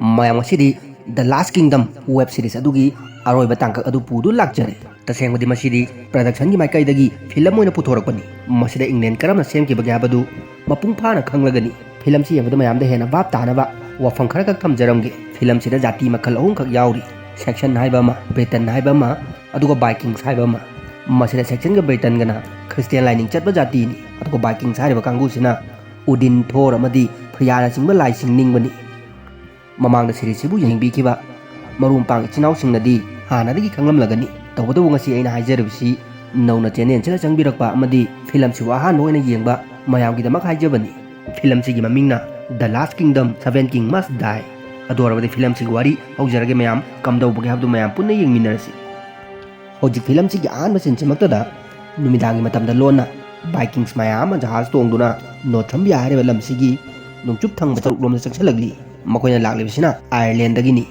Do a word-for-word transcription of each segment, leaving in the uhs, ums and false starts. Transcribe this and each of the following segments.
ꯃꯌꯥꯝ, ꯉꯁꯤꯗꯤ The Last Kingdom web series ꯑꯗꯨꯒꯤ ꯑꯔꯣꯏꯕ ꯇꯥꯡꯀꯛ ꯑꯗꯨ ꯄꯨꯗꯨꯅ ꯂꯥꯛꯆꯔꯦ꯫ ꯇꯁꯦꯡꯕꯗꯤ ꯃꯁꯤꯗꯤ production ꯒꯤ ꯃꯥꯏꯀꯩꯗꯒꯤ film ꯑꯣꯏꯅ ꯄꯨꯊꯣꯔꯛꯄꯅꯤ꯫ ꯃꯁꯤꯗ England ꯀꯔꯝꯅ ꯁꯦꯝꯈꯤꯕꯒꯦ ꯍꯥꯏꯕꯗꯨ ꯃꯄꯨꯡ ꯐꯥꯅ ꯈꯪꯂꯒꯅꯤ꯫ Film ꯁꯤ ꯌꯦꯡꯕꯗ ꯃꯌꯥꯝꯗ ꯍꯦꯟꯅ ꯚꯥꯞ ꯇꯥꯅꯕ ꯋꯥꯐꯝ ꯈꯔꯈꯛ ꯊꯝꯖꯔꯝꯒꯦ꯫ Film ꯁꯤꯗ ꯖꯥꯇꯤ ꯃꯈꯜ ꯑꯍꯨꯝꯈꯛ ꯌꯥꯎꯔꯤ: Saxon ꯍꯥꯏꯕ ꯑꯃ, Briton ꯍꯥꯏꯕ ꯑꯃ, ꯑꯗꯨꯒ Vikings ꯍꯥꯏꯕ ꯑꯃ꯫ ꯃꯁꯤꯗ Saxon ꯒ Briton ꯒꯅ Christian ꯂꯥꯏꯅꯤꯡ ꯆꯠꯄ ꯖꯥꯇꯤꯅꯤ, ꯑꯗꯨꯒ Vikings ꯍꯥꯏꯔꯤꯕ ꯀꯥꯡꯕꯨꯁꯤꯅ Odin, Thor ꯑꯃꯗꯤ Freya ꯅꯆꯤꯡꯕ ꯂꯥꯏꯁꯤꯡ ꯅꯤꯡꯕꯅꯤ꯫ ꯃꯃꯥꯡꯗ series ꯁꯤꯕꯨ ꯌꯦꯡꯕꯤꯈꯤꯕ ꯃꯔꯨꯞ ꯃꯄꯥꯡ ꯏꯆꯤꯟ ꯏꯅꯥꯎꯁꯤꯡꯅꯗꯤ ꯍꯥꯟꯅꯗꯒꯤ ꯈꯪꯂꯝꯂꯒꯅꯤ꯫ ꯇꯧꯕꯇꯕꯨ ꯉꯁꯤ ꯑꯩꯅ ꯍꯥꯏꯖꯔꯤꯕꯁꯤ ꯅꯧꯅ channel ꯁꯤꯗ ꯆꯪꯕꯤꯔꯛꯄ ꯑꯃꯗꯤ film ꯁꯤꯕꯨ ꯑꯍꯥꯟꯕ ꯑꯣꯏꯅ ꯌꯦꯡꯕ ꯃꯌꯥꯝꯒꯤꯗꯃꯛ ꯍꯥꯏꯖꯕꯅꯤ꯫ Film ꯁꯤꯒꯤ ꯃꯃꯤꯡꯅ The Last Kingdom, Seven King Must Die꯫ ꯑꯗꯨ ꯑꯣꯏꯔꯕꯗꯤ film ꯁꯤꯒꯤ ꯋꯥꯔꯤ ꯍꯧꯖꯔꯒꯦ ꯃꯌꯥꯝ, ꯀꯝꯗꯧꯕꯒꯦ ꯍꯥꯏꯕꯗꯨ ꯃꯌꯥꯝ ꯄꯨꯟꯅ ꯌꯦꯡꯃꯤꯟꯅꯔꯁꯤ꯫ ꯍꯧꯖꯤꯛ film ꯁꯤꯒꯤ ꯑꯍꯥꯟꯕ scene ꯁꯤꯃꯛꯇꯗ ꯅꯨꯃꯤꯗꯥꯡꯒꯤ ꯃꯇꯝꯗ ꯂꯣꯟꯅ Vikings ꯃꯌꯥꯝ ꯑꯃ ꯖꯍꯥꯖ ꯇꯣꯡꯗꯨꯅ Northumbria ꯍꯥꯏꯔꯤꯕ ꯂꯝꯁꯤꯒꯤ ꯅꯣꯡꯆꯨꯞ ꯊꯪꯕ ꯁꯔꯨꯛꯂꯣꯝꯗ ꯆꯪꯁꯤꯜꯂꯛꯂꯤ꯫ ꯃꯈꯣꯏꯅ ꯂꯥꯛꯂꯤꯕꯁꯤꯅ Ireland ꯗꯒꯤꯅꯤ꯫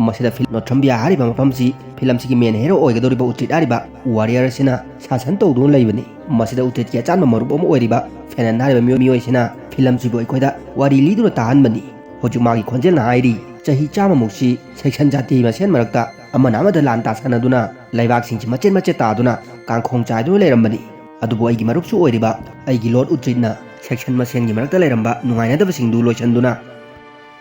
ꯃꯁꯤꯗ film Northumbria ꯍꯥꯏꯔꯤꯕ ꯃꯐꯝꯁꯤ film ꯁꯤꯒꯤ main hero ꯑꯣꯏꯒꯗꯧꯔꯤꯕ Uhtred ꯍꯥꯏꯔꯤꯕ warrior ꯑꯁꯤꯅ ꯁꯥꯁꯟ ꯇꯧꯗꯨꯅ ꯂꯩꯕꯅꯤ꯫ ꯃꯁꯤꯗ Uhtred ꯀꯤ ꯑꯆꯥꯟꯕ ꯃꯔꯨꯞ ꯑꯃ ꯑꯣꯏꯔꯤꯕ Fëanor ꯍꯥꯏꯔꯤꯕ ꯃꯤꯑꯣꯏ, ꯃꯤꯑꯣꯏꯁꯤꯅ film ꯁꯤꯕꯨ ꯑꯩꯈꯣꯏꯗ ꯋꯥꯔꯤ ꯂꯤꯗꯨꯅ ꯇꯥꯍꯟꯕꯅꯤ꯫ ꯍꯧꯖꯤꯛ ꯃꯥꯒꯤ ꯈꯣꯟꯖꯦꯜꯅ ꯍꯥꯏꯔꯤ, ꯆꯍꯤ ꯆꯥꯝꯃꯃꯨꯛꯁꯤ Saxon ꯖꯥꯇꯤ ꯃꯁꯦꯟ ꯃꯔꯛꯇ ꯑꯃꯅ ꯑꯃꯗ ꯂꯥꯟ ꯇꯥꯁꯟꯅꯗꯨꯅ ꯂꯩꯕꯥꯛꯁꯤꯡꯁꯤ ꯃꯆꯦꯠ ꯃꯆꯦꯠ ꯇꯥꯗꯨꯅ ꯀꯥꯡꯈꯣꯡ ꯆꯥꯏꯗꯨꯅ ꯂꯩꯔꯝꯕꯅꯤ꯫ ꯑꯗꯨꯕꯨ ꯑꯩꯒꯤ ꯃꯔꯨꯞꯁꯨ ꯑꯣꯏꯔꯤꯕ ꯑꯩꯒꯤ Lord Uhtred ꯅ Saxon ꯃꯁꯦꯟꯒꯤ ꯃꯔꯛꯇ ꯂꯩꯔꯝꯕ ꯅꯨꯡꯉꯥꯏꯅꯗꯕꯁꯤꯡꯗꯨ ꯂꯣꯏꯁꯤꯟꯗꯨꯅ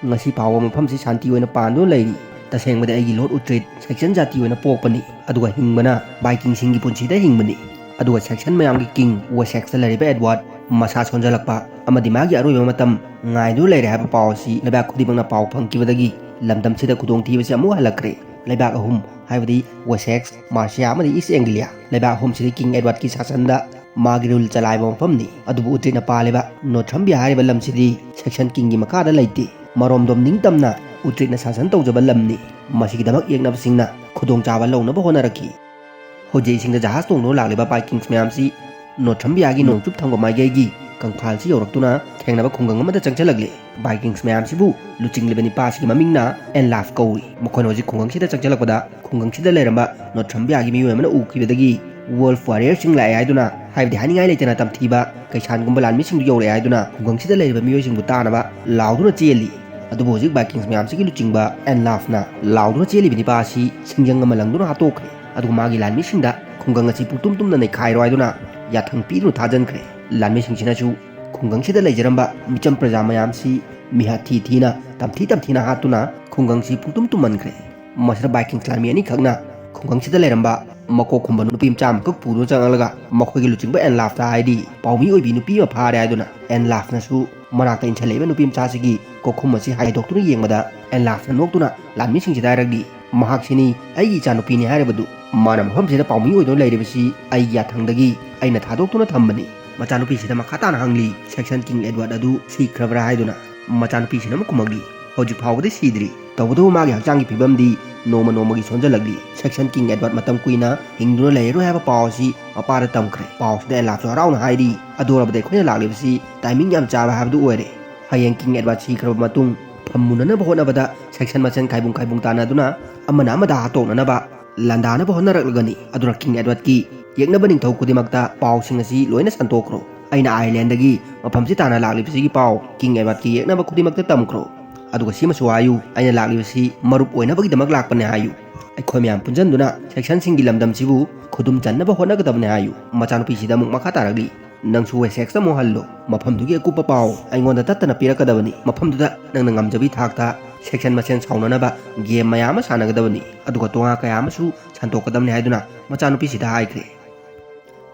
ꯉꯁꯤ ꯐꯥꯎꯕ ꯃꯐꯝꯁꯤ ꯁꯥꯟꯇꯤ ꯑꯣꯏꯅ ꯄꯥꯟꯗꯨꯅ ꯂꯩꯔꯤ꯫ ꯇꯁꯦꯡꯕꯗꯤ ꯑꯩꯒꯤ Lord Uhtred Saxon ꯖꯥꯇꯤ ꯑꯣꯏꯅ ꯄꯣꯛꯄꯅꯤ, ꯑꯗꯨꯒ ꯍꯤꯡꯕꯅ Viking ꯁꯤꯡꯒꯤ ꯄꯨꯟꯁꯤꯗ ꯍꯤꯡꯕꯅꯤ꯫ ꯑꯗꯨꯒ Saxon ꯃꯌꯥꯝꯒꯤ king Wessex ꯇ ꯂꯩꯔꯤꯕ Edward ꯃꯁꯥ ꯁꯣꯟꯖꯜꯂꯛꯄ ꯑꯃꯗꯤ ꯃꯥꯒꯤ ꯑꯔꯣꯏꯕ ꯃꯇꯝ ꯉꯥꯏꯗꯨꯅ ꯂꯩꯔꯦ ꯍꯥꯏꯕ ꯄꯥꯎ ꯑꯁꯤ ꯂꯩꯕꯥꯛ ꯈꯨꯗꯤꯡꯃꯛꯅ ꯄꯥꯎ ꯐꯪꯈꯤꯕꯗꯒꯤ ꯂꯝꯗꯝꯁꯤꯗ ꯈꯨꯗꯣꯡꯊꯤꯕꯁꯤ ꯑꯃꯨꯛ ꯍꯜꯂꯛꯈ꯭ꯔꯦ꯫ ꯂꯩꯕꯥꯛ ꯑꯍꯨꯝ, ꯍꯥꯏꯕꯗꯤ Wessex, Mercia ꯑꯃꯗꯤ East Anglia, ꯂꯩꯕꯥꯛ ꯑꯍꯨꯝꯁꯤꯗꯤ King Edward ꯀꯤ ꯁꯥꯁꯟꯗ ꯃꯥꯒꯤ rule ꯆꯂꯥꯏꯕ ꯃꯐꯝꯅꯤ꯫ ꯑꯗꯨꯕꯨ Uhtred ꯅ ꯄꯥꯜꯂꯤꯕ Northumbria ꯍꯥꯏꯔꯤꯕ ꯂꯝꯁꯤꯗꯤ Saxon king ꯒꯤ ꯃꯈꯥꯗ ꯂꯩꯇꯦ꯫ ꯃꯔꯣꯝꯗꯣꯝ ꯅꯤꯡꯇꯝꯅ Uhtred ꯅ ꯁꯥꯁꯟ ꯇꯧꯖꯕ ꯂꯝꯅꯤ꯫ ꯃꯁꯤꯒꯤꯗꯃꯛ ꯌꯦꯛꯅꯕꯁꯤꯡꯅ ꯈꯨꯗꯣꯡꯆꯥꯕ ꯂꯧꯅꯕ ꯍꯣꯠꯅꯔꯛꯈꯤ꯫ ꯍꯧꯖꯤꯛ ꯏꯁꯤꯡꯗ ꯖꯍꯥꯖ ꯇꯣꯡꯗꯨꯅ ꯂꯥꯛꯂꯤꯕ Vikings ꯃꯌꯥꯝꯁꯤ Northumbria ꯒꯤ ꯅꯣꯡꯆꯨꯞ ꯊꯪꯕ ꯃꯥꯏꯀꯩꯒꯤ ꯀꯪꯐꯥꯜꯁꯤ ꯌꯧꯔꯛꯇꯨꯅ ꯊꯦꯡꯅꯕ ꯈꯨꯡꯒꯪ ꯑꯃꯗ ꯆꯪꯁꯤꯜꯂꯛꯂꯤ꯫ Vikings ꯃꯌꯥꯝꯁꯤꯕꯨ ꯂꯨꯆꯤꯡꯂꯤꯕ ꯅꯤꯄꯥ ꯑꯁꯤꯒꯤ ꯃꯃꯤꯡꯅ Anlaf ꯀꯧꯏ꯫ ꯃꯈꯣꯏꯅ ꯍꯧꯖꯤꯛ ꯈꯨꯡꯒꯪꯁꯤꯗ ꯆꯪꯁꯤꯜꯂꯛꯄꯗ ꯈꯨꯡꯒꯪꯁꯤꯗ ꯂꯩꯔꯝꯕ Northumbria ꯒꯤ ꯃꯤꯑꯣꯏ ꯑꯃꯅ ꯎꯈꯤꯕꯗꯒꯤ wolf warrior ꯁꯤꯡ ꯂꯥꯛꯑꯦ ꯍꯥꯏꯗꯨꯅ, ꯍꯥꯏꯕꯗꯤ ꯍꯥꯏꯅꯤꯡꯉꯥꯏ ꯂꯩꯇꯅ ꯇꯝꯊꯤꯕ ꯀꯩꯁꯥꯟꯒꯨꯝꯕ ꯂꯥꯟꯃꯤꯁꯤꯡꯗꯨ ꯌꯧꯔꯛꯑꯦ ꯍꯥꯏꯗꯨꯅ ꯈꯨꯡꯒꯪꯁꯤꯗ ꯂꯩꯔꯤꯕ ꯃꯤꯑꯣꯏꯁꯤꯡꯕꯨ ꯇꯥꯅꯕ ꯂꯥꯎꯗꯨꯅ ꯆꯦꯜꯂꯤ꯫ ꯑꯗꯨꯕꯨ ꯍꯧꯖꯤꯛ ꯚꯥꯏꯀꯤꯡꯁ ꯃꯌꯥꯝꯁꯤꯒꯤ ꯂꯨꯆꯤꯡꯕ ꯑꯦꯟꯂꯥꯐꯅ ꯂꯥꯎꯗꯨꯅ ꯆꯦꯜꯂꯤꯕ ꯅꯤꯄꯥ ꯑꯁꯤ ꯁꯤꯡꯖꯪ ꯑꯃ ꯂꯪꯗꯨꯅ ꯍꯥꯠꯇꯣꯛꯈ꯭ꯔꯦ꯫ ꯑꯗꯨꯒ ꯃꯥꯒꯤ ꯂꯥꯟꯃꯤꯁꯤꯡꯗ ꯈꯨꯡꯒꯪ ꯑꯁꯤ ꯄꯨꯡꯇꯨꯝ ꯇꯨꯝꯅ ꯅꯩꯈꯥꯏꯔꯣ ꯍꯥꯏꯗꯨꯅ ꯌꯥꯊꯪ ꯄꯤꯗꯨꯅ ꯊꯥꯖꯟꯈ꯭ꯔꯦ꯫ ꯂꯥꯟꯃꯤꯁꯤꯡꯁꯤꯅꯁꯨ ꯈꯨꯡꯒꯪꯁꯤꯗ ꯂꯩꯖꯔꯝꯕ ꯃꯤꯆꯝ ꯄ꯭ꯔꯖꯥ ꯃꯌꯥꯝꯁꯤ ꯃꯤꯍꯥꯠ ꯊꯤ ꯊꯤꯅ, ꯇꯝꯊꯤ ꯇꯝꯊꯤꯅ ꯍꯥꯠꯇꯨꯅ ꯈꯨꯡꯒꯪꯁꯤ ꯄꯨꯡꯇꯨꯝ ꯇꯨꯝꯍꯟꯈ꯭ꯔꯦ꯫ ꯃꯁꯤꯗ ꯚꯥꯏꯀꯤꯡꯁ ꯂꯥꯟꯃꯤ ꯑꯅꯤꯈꯛꯅ ꯈꯨꯡꯒꯪꯁꯤꯗ ꯂꯩꯔꯝꯕ ꯃꯀꯣꯛ ꯈꯨꯝꯕ ꯅꯨꯄꯤ ꯃꯆꯥ ꯑꯃꯈꯛ ꯄꯨꯗꯨꯅ ꯆꯪꯂꯛꯂꯒ ꯃꯈꯣꯏꯒꯤ ꯂꯨꯆꯤꯡꯕ ꯑꯦꯟꯂꯥꯐꯇ ꯍꯥꯏꯔꯤ, ꯄꯥꯎꯃꯤ ꯑꯣꯏꯕꯤ ꯅꯨꯄꯤ ꯑꯃ ꯐꯥꯔꯦ ꯍꯥꯏꯗꯨꯅ꯫ ꯑꯦꯟꯂꯥꯐꯅꯁꯨ ꯃꯅꯥꯛꯇ ꯏꯟꯁꯤꯜꯂꯛꯏꯕ ꯅꯨꯄꯤ ꯃꯆꯥꯁꯤꯒꯤ ꯀꯣꯛꯈꯨꯝ ꯑꯁꯤ ꯍꯥꯏꯗꯣꯛꯇꯨꯅ ꯌꯦꯡꯕꯗ ꯑꯦꯟꯂꯥꯐꯅ ꯅꯣꯛꯇꯨꯅ ꯂꯥꯟꯃꯤꯁꯤꯡꯁꯤꯗ ꯍꯥꯏꯔꯛꯂꯤ, "ꯃꯍꯥꯛꯁꯤꯅꯤ ꯑꯩꯒꯤ ꯏꯆꯥꯅꯨꯄꯤꯅꯤ ꯍꯥꯏꯔꯕꯗꯨ꯫ ꯃꯥꯅ ꯃꯐꯝꯁꯤꯗ ꯄꯥꯎꯃꯤ ꯑꯣꯏꯗꯨꯅ ꯂꯩꯔꯤꯕꯁꯤ ꯑꯩꯒꯤ ꯌꯥꯊꯪꯗꯒꯤ ꯑꯩꯅ ꯊꯥꯗꯣꯛꯇꯨꯅ ꯊꯝꯕꯅꯤ꯫" ꯃꯆꯥꯅꯨꯄꯤꯁꯤꯗ ꯃꯈꯥ ꯇꯥꯅ ꯍꯪꯂꯤ, ꯁꯦꯛꯁꯟ ꯀꯤꯡ ꯑꯦꯗꯋꯥꯔꯗ ꯑꯗꯨ ꯁꯤꯈ꯭ꯔꯕ꯭ꯔꯥ ꯍꯥꯏꯗꯨꯅ꯫ ꯃꯆꯥꯅꯨꯄꯤꯁꯤꯅ ꯑꯃꯨꯛ ꯈꯨꯝꯃꯛꯂꯤ, "ꯍꯧꯖꯤꯛ ꯐꯥꯎꯕꯗꯤ ꯁꯤꯗ꯭ꯔꯤ꯫ ꯇꯧꯕꯇꯕꯨ ꯃꯥꯒꯤ ꯍꯛꯆꯥꯡꯒꯤ ꯐꯤꯕꯝꯗꯤ ꯅꯣꯡꯃ ꯅꯣꯡꯃꯒꯤ ꯁꯣꯟꯖꯜꯂꯛꯂꯤ꯫ ꯁꯦꯛꯁꯟ ꯀꯤꯡ ꯑꯦꯗꯋꯥꯔꯗ ꯃꯇꯝ ꯀꯨꯏꯅ ꯍꯤꯡꯗꯨꯅ ꯂꯩꯔꯔꯣꯏ ꯍꯥꯏꯕ ꯄꯥꯎ ꯑꯁꯤ ꯃꯄꯥꯗ ꯇꯝꯈ꯭ꯔꯦ꯫" ꯄꯥꯎꯁꯤꯗ ꯑꯦꯟꯂꯥꯐꯁꯨ ꯍꯔꯥꯎꯅ ꯍꯥꯏꯔꯤ, "ꯑꯗꯨ ꯑꯣꯏꯔꯕꯗꯤ ꯑꯩꯈꯣꯏꯅ ꯂꯥꯛꯂꯤꯕꯁꯤ ꯇꯥꯏꯃꯤꯡ ꯌꯥꯝ ꯆꯥꯕ ꯍꯥꯏꯕꯗꯨ ꯑꯣꯏꯔꯦ꯫ ꯍꯌꯦꯡ ꯀꯤꯡ ꯑꯦꯗꯋꯥꯔꯗ ꯁꯤꯈ꯭ꯔꯕ ꯃꯇꯨꯡ ꯐꯝꯃꯨꯅꯅꯕ ꯍꯣꯠꯅꯕꯗ ꯁꯦꯛꯁꯟ ꯃꯁꯦꯟ ꯈꯥꯏꯕꯨꯡ ꯈꯥꯏꯕꯨꯡ ꯇꯥꯟꯅꯗꯨꯅ ꯑꯃꯅ ꯑꯃꯗ ꯍꯥꯠꯇꯣꯛꯅꯅꯕ ꯂꯥꯟꯗꯥꯅꯕ ꯍꯣꯠꯅꯔꯛꯂꯒꯅꯤ꯫ ꯑꯗꯨꯅ ꯀꯤꯡ ꯑꯦꯗꯋꯥꯔꯗꯀꯤ ꯌꯦꯛꯅꯕ ꯅꯤꯡꯊꯧ ꯈꯨꯗꯤꯡꯃꯛꯇ ꯄꯥꯎꯁꯤꯡ ꯑꯁꯤ ꯂꯣꯏꯅ ꯁꯟꯇꯣꯛꯈ꯭ꯔꯣ꯫ ꯑꯩꯅ ꯑꯥꯏꯔꯂꯦꯟꯗꯒꯤ ꯃꯐꯝꯁꯤ ꯇꯥꯟꯅ ꯂꯥꯛꯂꯤꯕꯁꯤꯒꯤ ꯄꯥꯎ ꯀꯤꯡ ꯑꯦꯗꯋꯥꯔꯗꯀꯤ ꯌꯦꯛꯅꯕ ꯈꯨꯗꯤꯡꯃꯛꯇ ꯇꯝꯈ꯭ꯔꯣ꯫ ꯑꯗꯨꯒ ꯁꯤꯃꯁꯨ ꯍꯥꯏꯌꯨ, ꯑꯩꯅ ꯂꯥꯛꯂꯤꯕꯁꯤ ꯃꯔꯨꯞ ꯑꯣꯏꯅꯕꯒꯤꯗꯃꯛ ꯂꯥꯛꯄꯅꯦ ꯍꯥꯏꯌꯨ꯫ ꯑꯩꯈꯣꯏ ꯃꯌꯥꯝ ꯄꯨꯟꯖꯟꯗꯨꯅ ꯁꯦꯛꯁꯟꯁꯤꯡꯒꯤ ꯂꯝꯗꯝꯁꯤꯕꯨ ꯈꯨꯗꯨꯝ ꯆꯟꯅꯕ ꯍꯣꯠꯅꯒꯗꯕꯅꯦ" ꯍꯥꯏꯌꯨ꯫ ꯃꯆꯥꯅꯨꯄꯤꯁꯤꯗ ꯑꯃꯨꯛ ꯃꯈꯥ ꯇꯥꯔꯛꯂꯤ, "ꯅꯪꯁꯨ ꯋꯦꯁꯦꯛꯁꯇ ꯑꯃꯨꯛ ꯍꯜꯂꯣ꯫ ꯃꯐꯝꯗꯨꯒꯤ ꯑꯀꯨꯞꯄ ꯄꯥꯎ ꯑꯩꯉꯣꯟꯗ ꯇꯠꯇꯅ ꯄꯤꯔꯛꯀꯗꯕꯅꯤ꯫ ꯃꯐꯝꯗꯨꯗ ꯅꯪꯅ ꯉꯝꯖꯕꯤ ꯊꯥꯛꯇ ꯁꯦꯛꯁꯟ ꯃꯁꯦꯟ ꯁꯥꯎꯅꯅꯕ ꯒꯦꯝ ꯃꯌꯥꯝ ꯑꯃ ꯁꯥꯟꯅꯒꯗꯕꯅꯤ꯫ ꯑꯗꯨꯒ ꯇꯣꯉꯥ ꯀꯌꯥ ꯑꯃꯁꯨ ꯁꯟꯗꯣꯛꯀꯗꯕꯅꯤ" ꯍꯥꯏꯗꯨꯅ ꯃꯆꯥꯅꯨꯄꯤꯁꯤꯗ ꯍꯥꯏꯈ꯭ꯔꯦ꯫